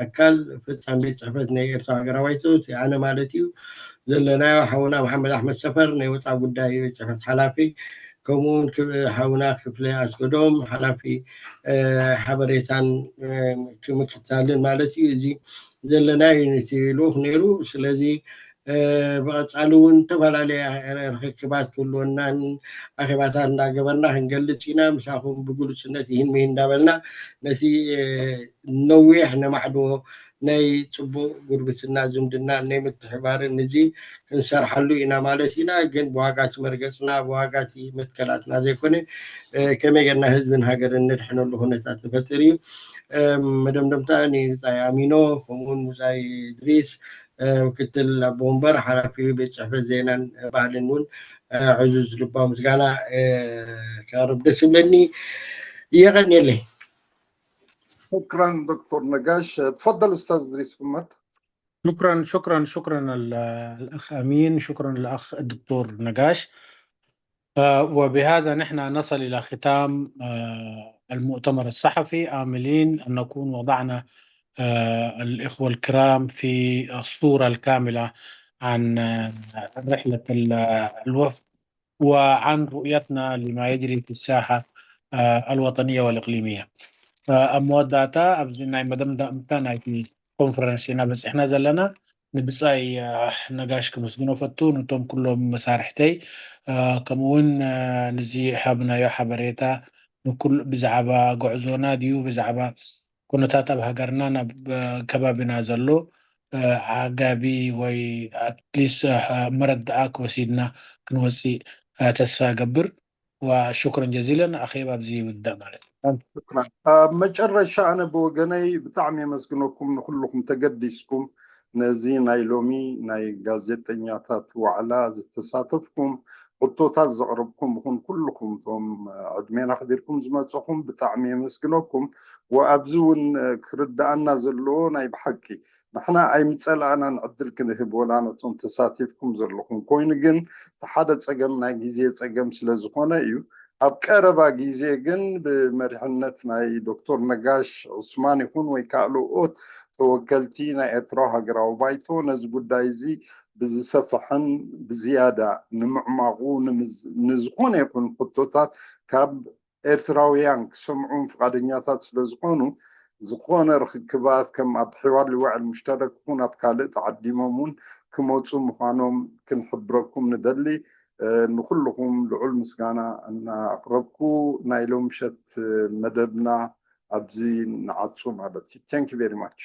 ኣካል ፈጻሚ ቤት ጽሕፈት ናይ ኤርትራ ሃገራዊ ባይቶ፣ እቲ ኣነ ማለት እዩ፣ ዘለናዮ ሓውና መሓመድ ኣሕመድ ሰፈር ናይ ወጻኢ ጉዳይ ቤት ጽሕፈት ሓላፊ፣ ከምኡውን ክብ-፣ ሓውና ክፍለ ኣስገዶም ሓላፊ፣ እ፣ ሓበሬታን፣ እ፣ ምክትታልን ማለት እዩ። እዚ ዘለናዮ ነቲ ልኡኽ ነይሩ። ስለዚ፣ እ፣ ብቐጻሊ እውን ዝተፈላለየ ርክክባት ክህልወናን ኣኼባታት እንዳገበርና ክንገልጽ ኢና። ምሳኹም ብግሉጽነት ይህን ምሂን እንዳበልና ነቲ፣ እ፣ ነዊሕ ነማዕድዎ ናይ ጽቡቕ ጉርብትና ዝምድና ናይ ምትሕባርን እዚ ክንሰርሓሉ ኢና ማለት ኢና። ግን ብዋጋ እቲ መርገጽና፣ ብዋጋ እቲ መትከላትና ዘይኮነ፣ እ፣ ከመይ ጌርና ህዝብን ሃገርን ነድሕነሉ ኩነታት ንፈጥር እዩ። እ፣ መደምደምታ ንብጻይ ኣሚኖ፣ ከምኡውን ብጻይ እድሪስ፣ እ፣ ምክትል ኣቦ ወንበር ሓላፊ ቤት ጽሕፈት ዜናን ባህልን እውን፣ እ፣ ዕዙዝ ልባዊ ምስጋና፣ እ፣ ከቕርብ ደስ ይብለኒ። የቐንየለይ። شكرا دكتور نقاش. تفضل أستاذ إدريس محمد. شكرا، شكرا، شكرا ال-، الأخ أمين، شكرا الأخ الدكتور نقاش. آه، وبهذا نحن نصل إلى ختام، آه، المؤتمر الصحفي، آملين أن نكون وضعنا، آه، الإخوة الكرام في الصورة الكاملة عن، آه، رحلة ال- الوفد وعن رؤيتنا لما يجري في الساحة، آه، الوطنية والإقليمية. ኣብ መወዳእታ ኣብዚ ናይ መደምዳምታ ናይቲ ኮንፈረንስ ኢና በፂሕና ዘለና። ንብፃይ ነጋሽ ክመስግኖ ፈቱ፣ ነቶም ኩሎም መሳርሕተይ፣ ከምኡውን ነዚ ሃብናዮ ሓበሬታ፣ ንኩሉ ብዛዕባ ጉዕዞና ድዩ ብዛዕባ ኩነታት ኣብ ሃገርና ናብ ከባቢና ዘሎ ዓጋቢ ወይ ኣትሊስ መረዳኣ ክወሲድና ክንወፅእ ተስፋ እገብር። وشكرا جزيلا. ኣኼባ ኣብዚ ይውዳእ ማለት እዩ። ሽክራን ኣብ መጨረሻ ኣነ ብወገነይ ብጣዕሚ የመስግነኩም ንኩልኩም ተገዲስኩም ነዚ ናይ ሎሚ ናይ ጋዜጠኛታት ዋዕላ ዝተሳተፍኩም ሕቶታት ዘቕረብኩም ይኹን ኩልኩም እቶም ዕድሜና ኣኽቢርኩም ዝመፀኹም ብጣዕሚ የመስግነኩም። ወኣብዚ እውን ክርዳኣና ዘለዎ ናይ ብሓቂ ንሕና ኣይምፀላእናን ዕድል ክንህብ ወላ ነቶም ተሳቲፍኩም ዘለኹም ኮይኑ ግን እቲ ሓደ ፀገም ናይ ግዜ ፀገም ስለ ዝኾነ እዩ። ኣብ ቀረባ ግዜ ግን ብመሪሕነት ናይ ዶክተር ነጋሽ ዑስማን ይኹን ወይ ካልኦት ተወከልቲ ናይ ኤርትራዊ ሃገራዊ ባይቶ ነዚ ጉዳይ እዚ ብዝሰፍሐን ብዝያዳ ንምዕማቑ ንምዝ- ንዝኾነ ይኹን ሕቶታት ካብ ኤርትራውያን ክሰምዑን ፍቓደኛታት ስለ ዝኾኑ ዝኾነ ርኽክባት ከም ኣብ ሕዋር ልዋዕል ሙሽተረክ ይኹን ኣብ ካልእ ተዓዲሞም እውን ክመፁ ምዃኖም ክንሕብረኩም ንደሊ። ንኩልኹም ልዑል ምስጋና እናኣቕረብኩ ናይ ሎምሸት መደብና ኣብዚ ንዓጹ ማለት እዩ። Thank you very much.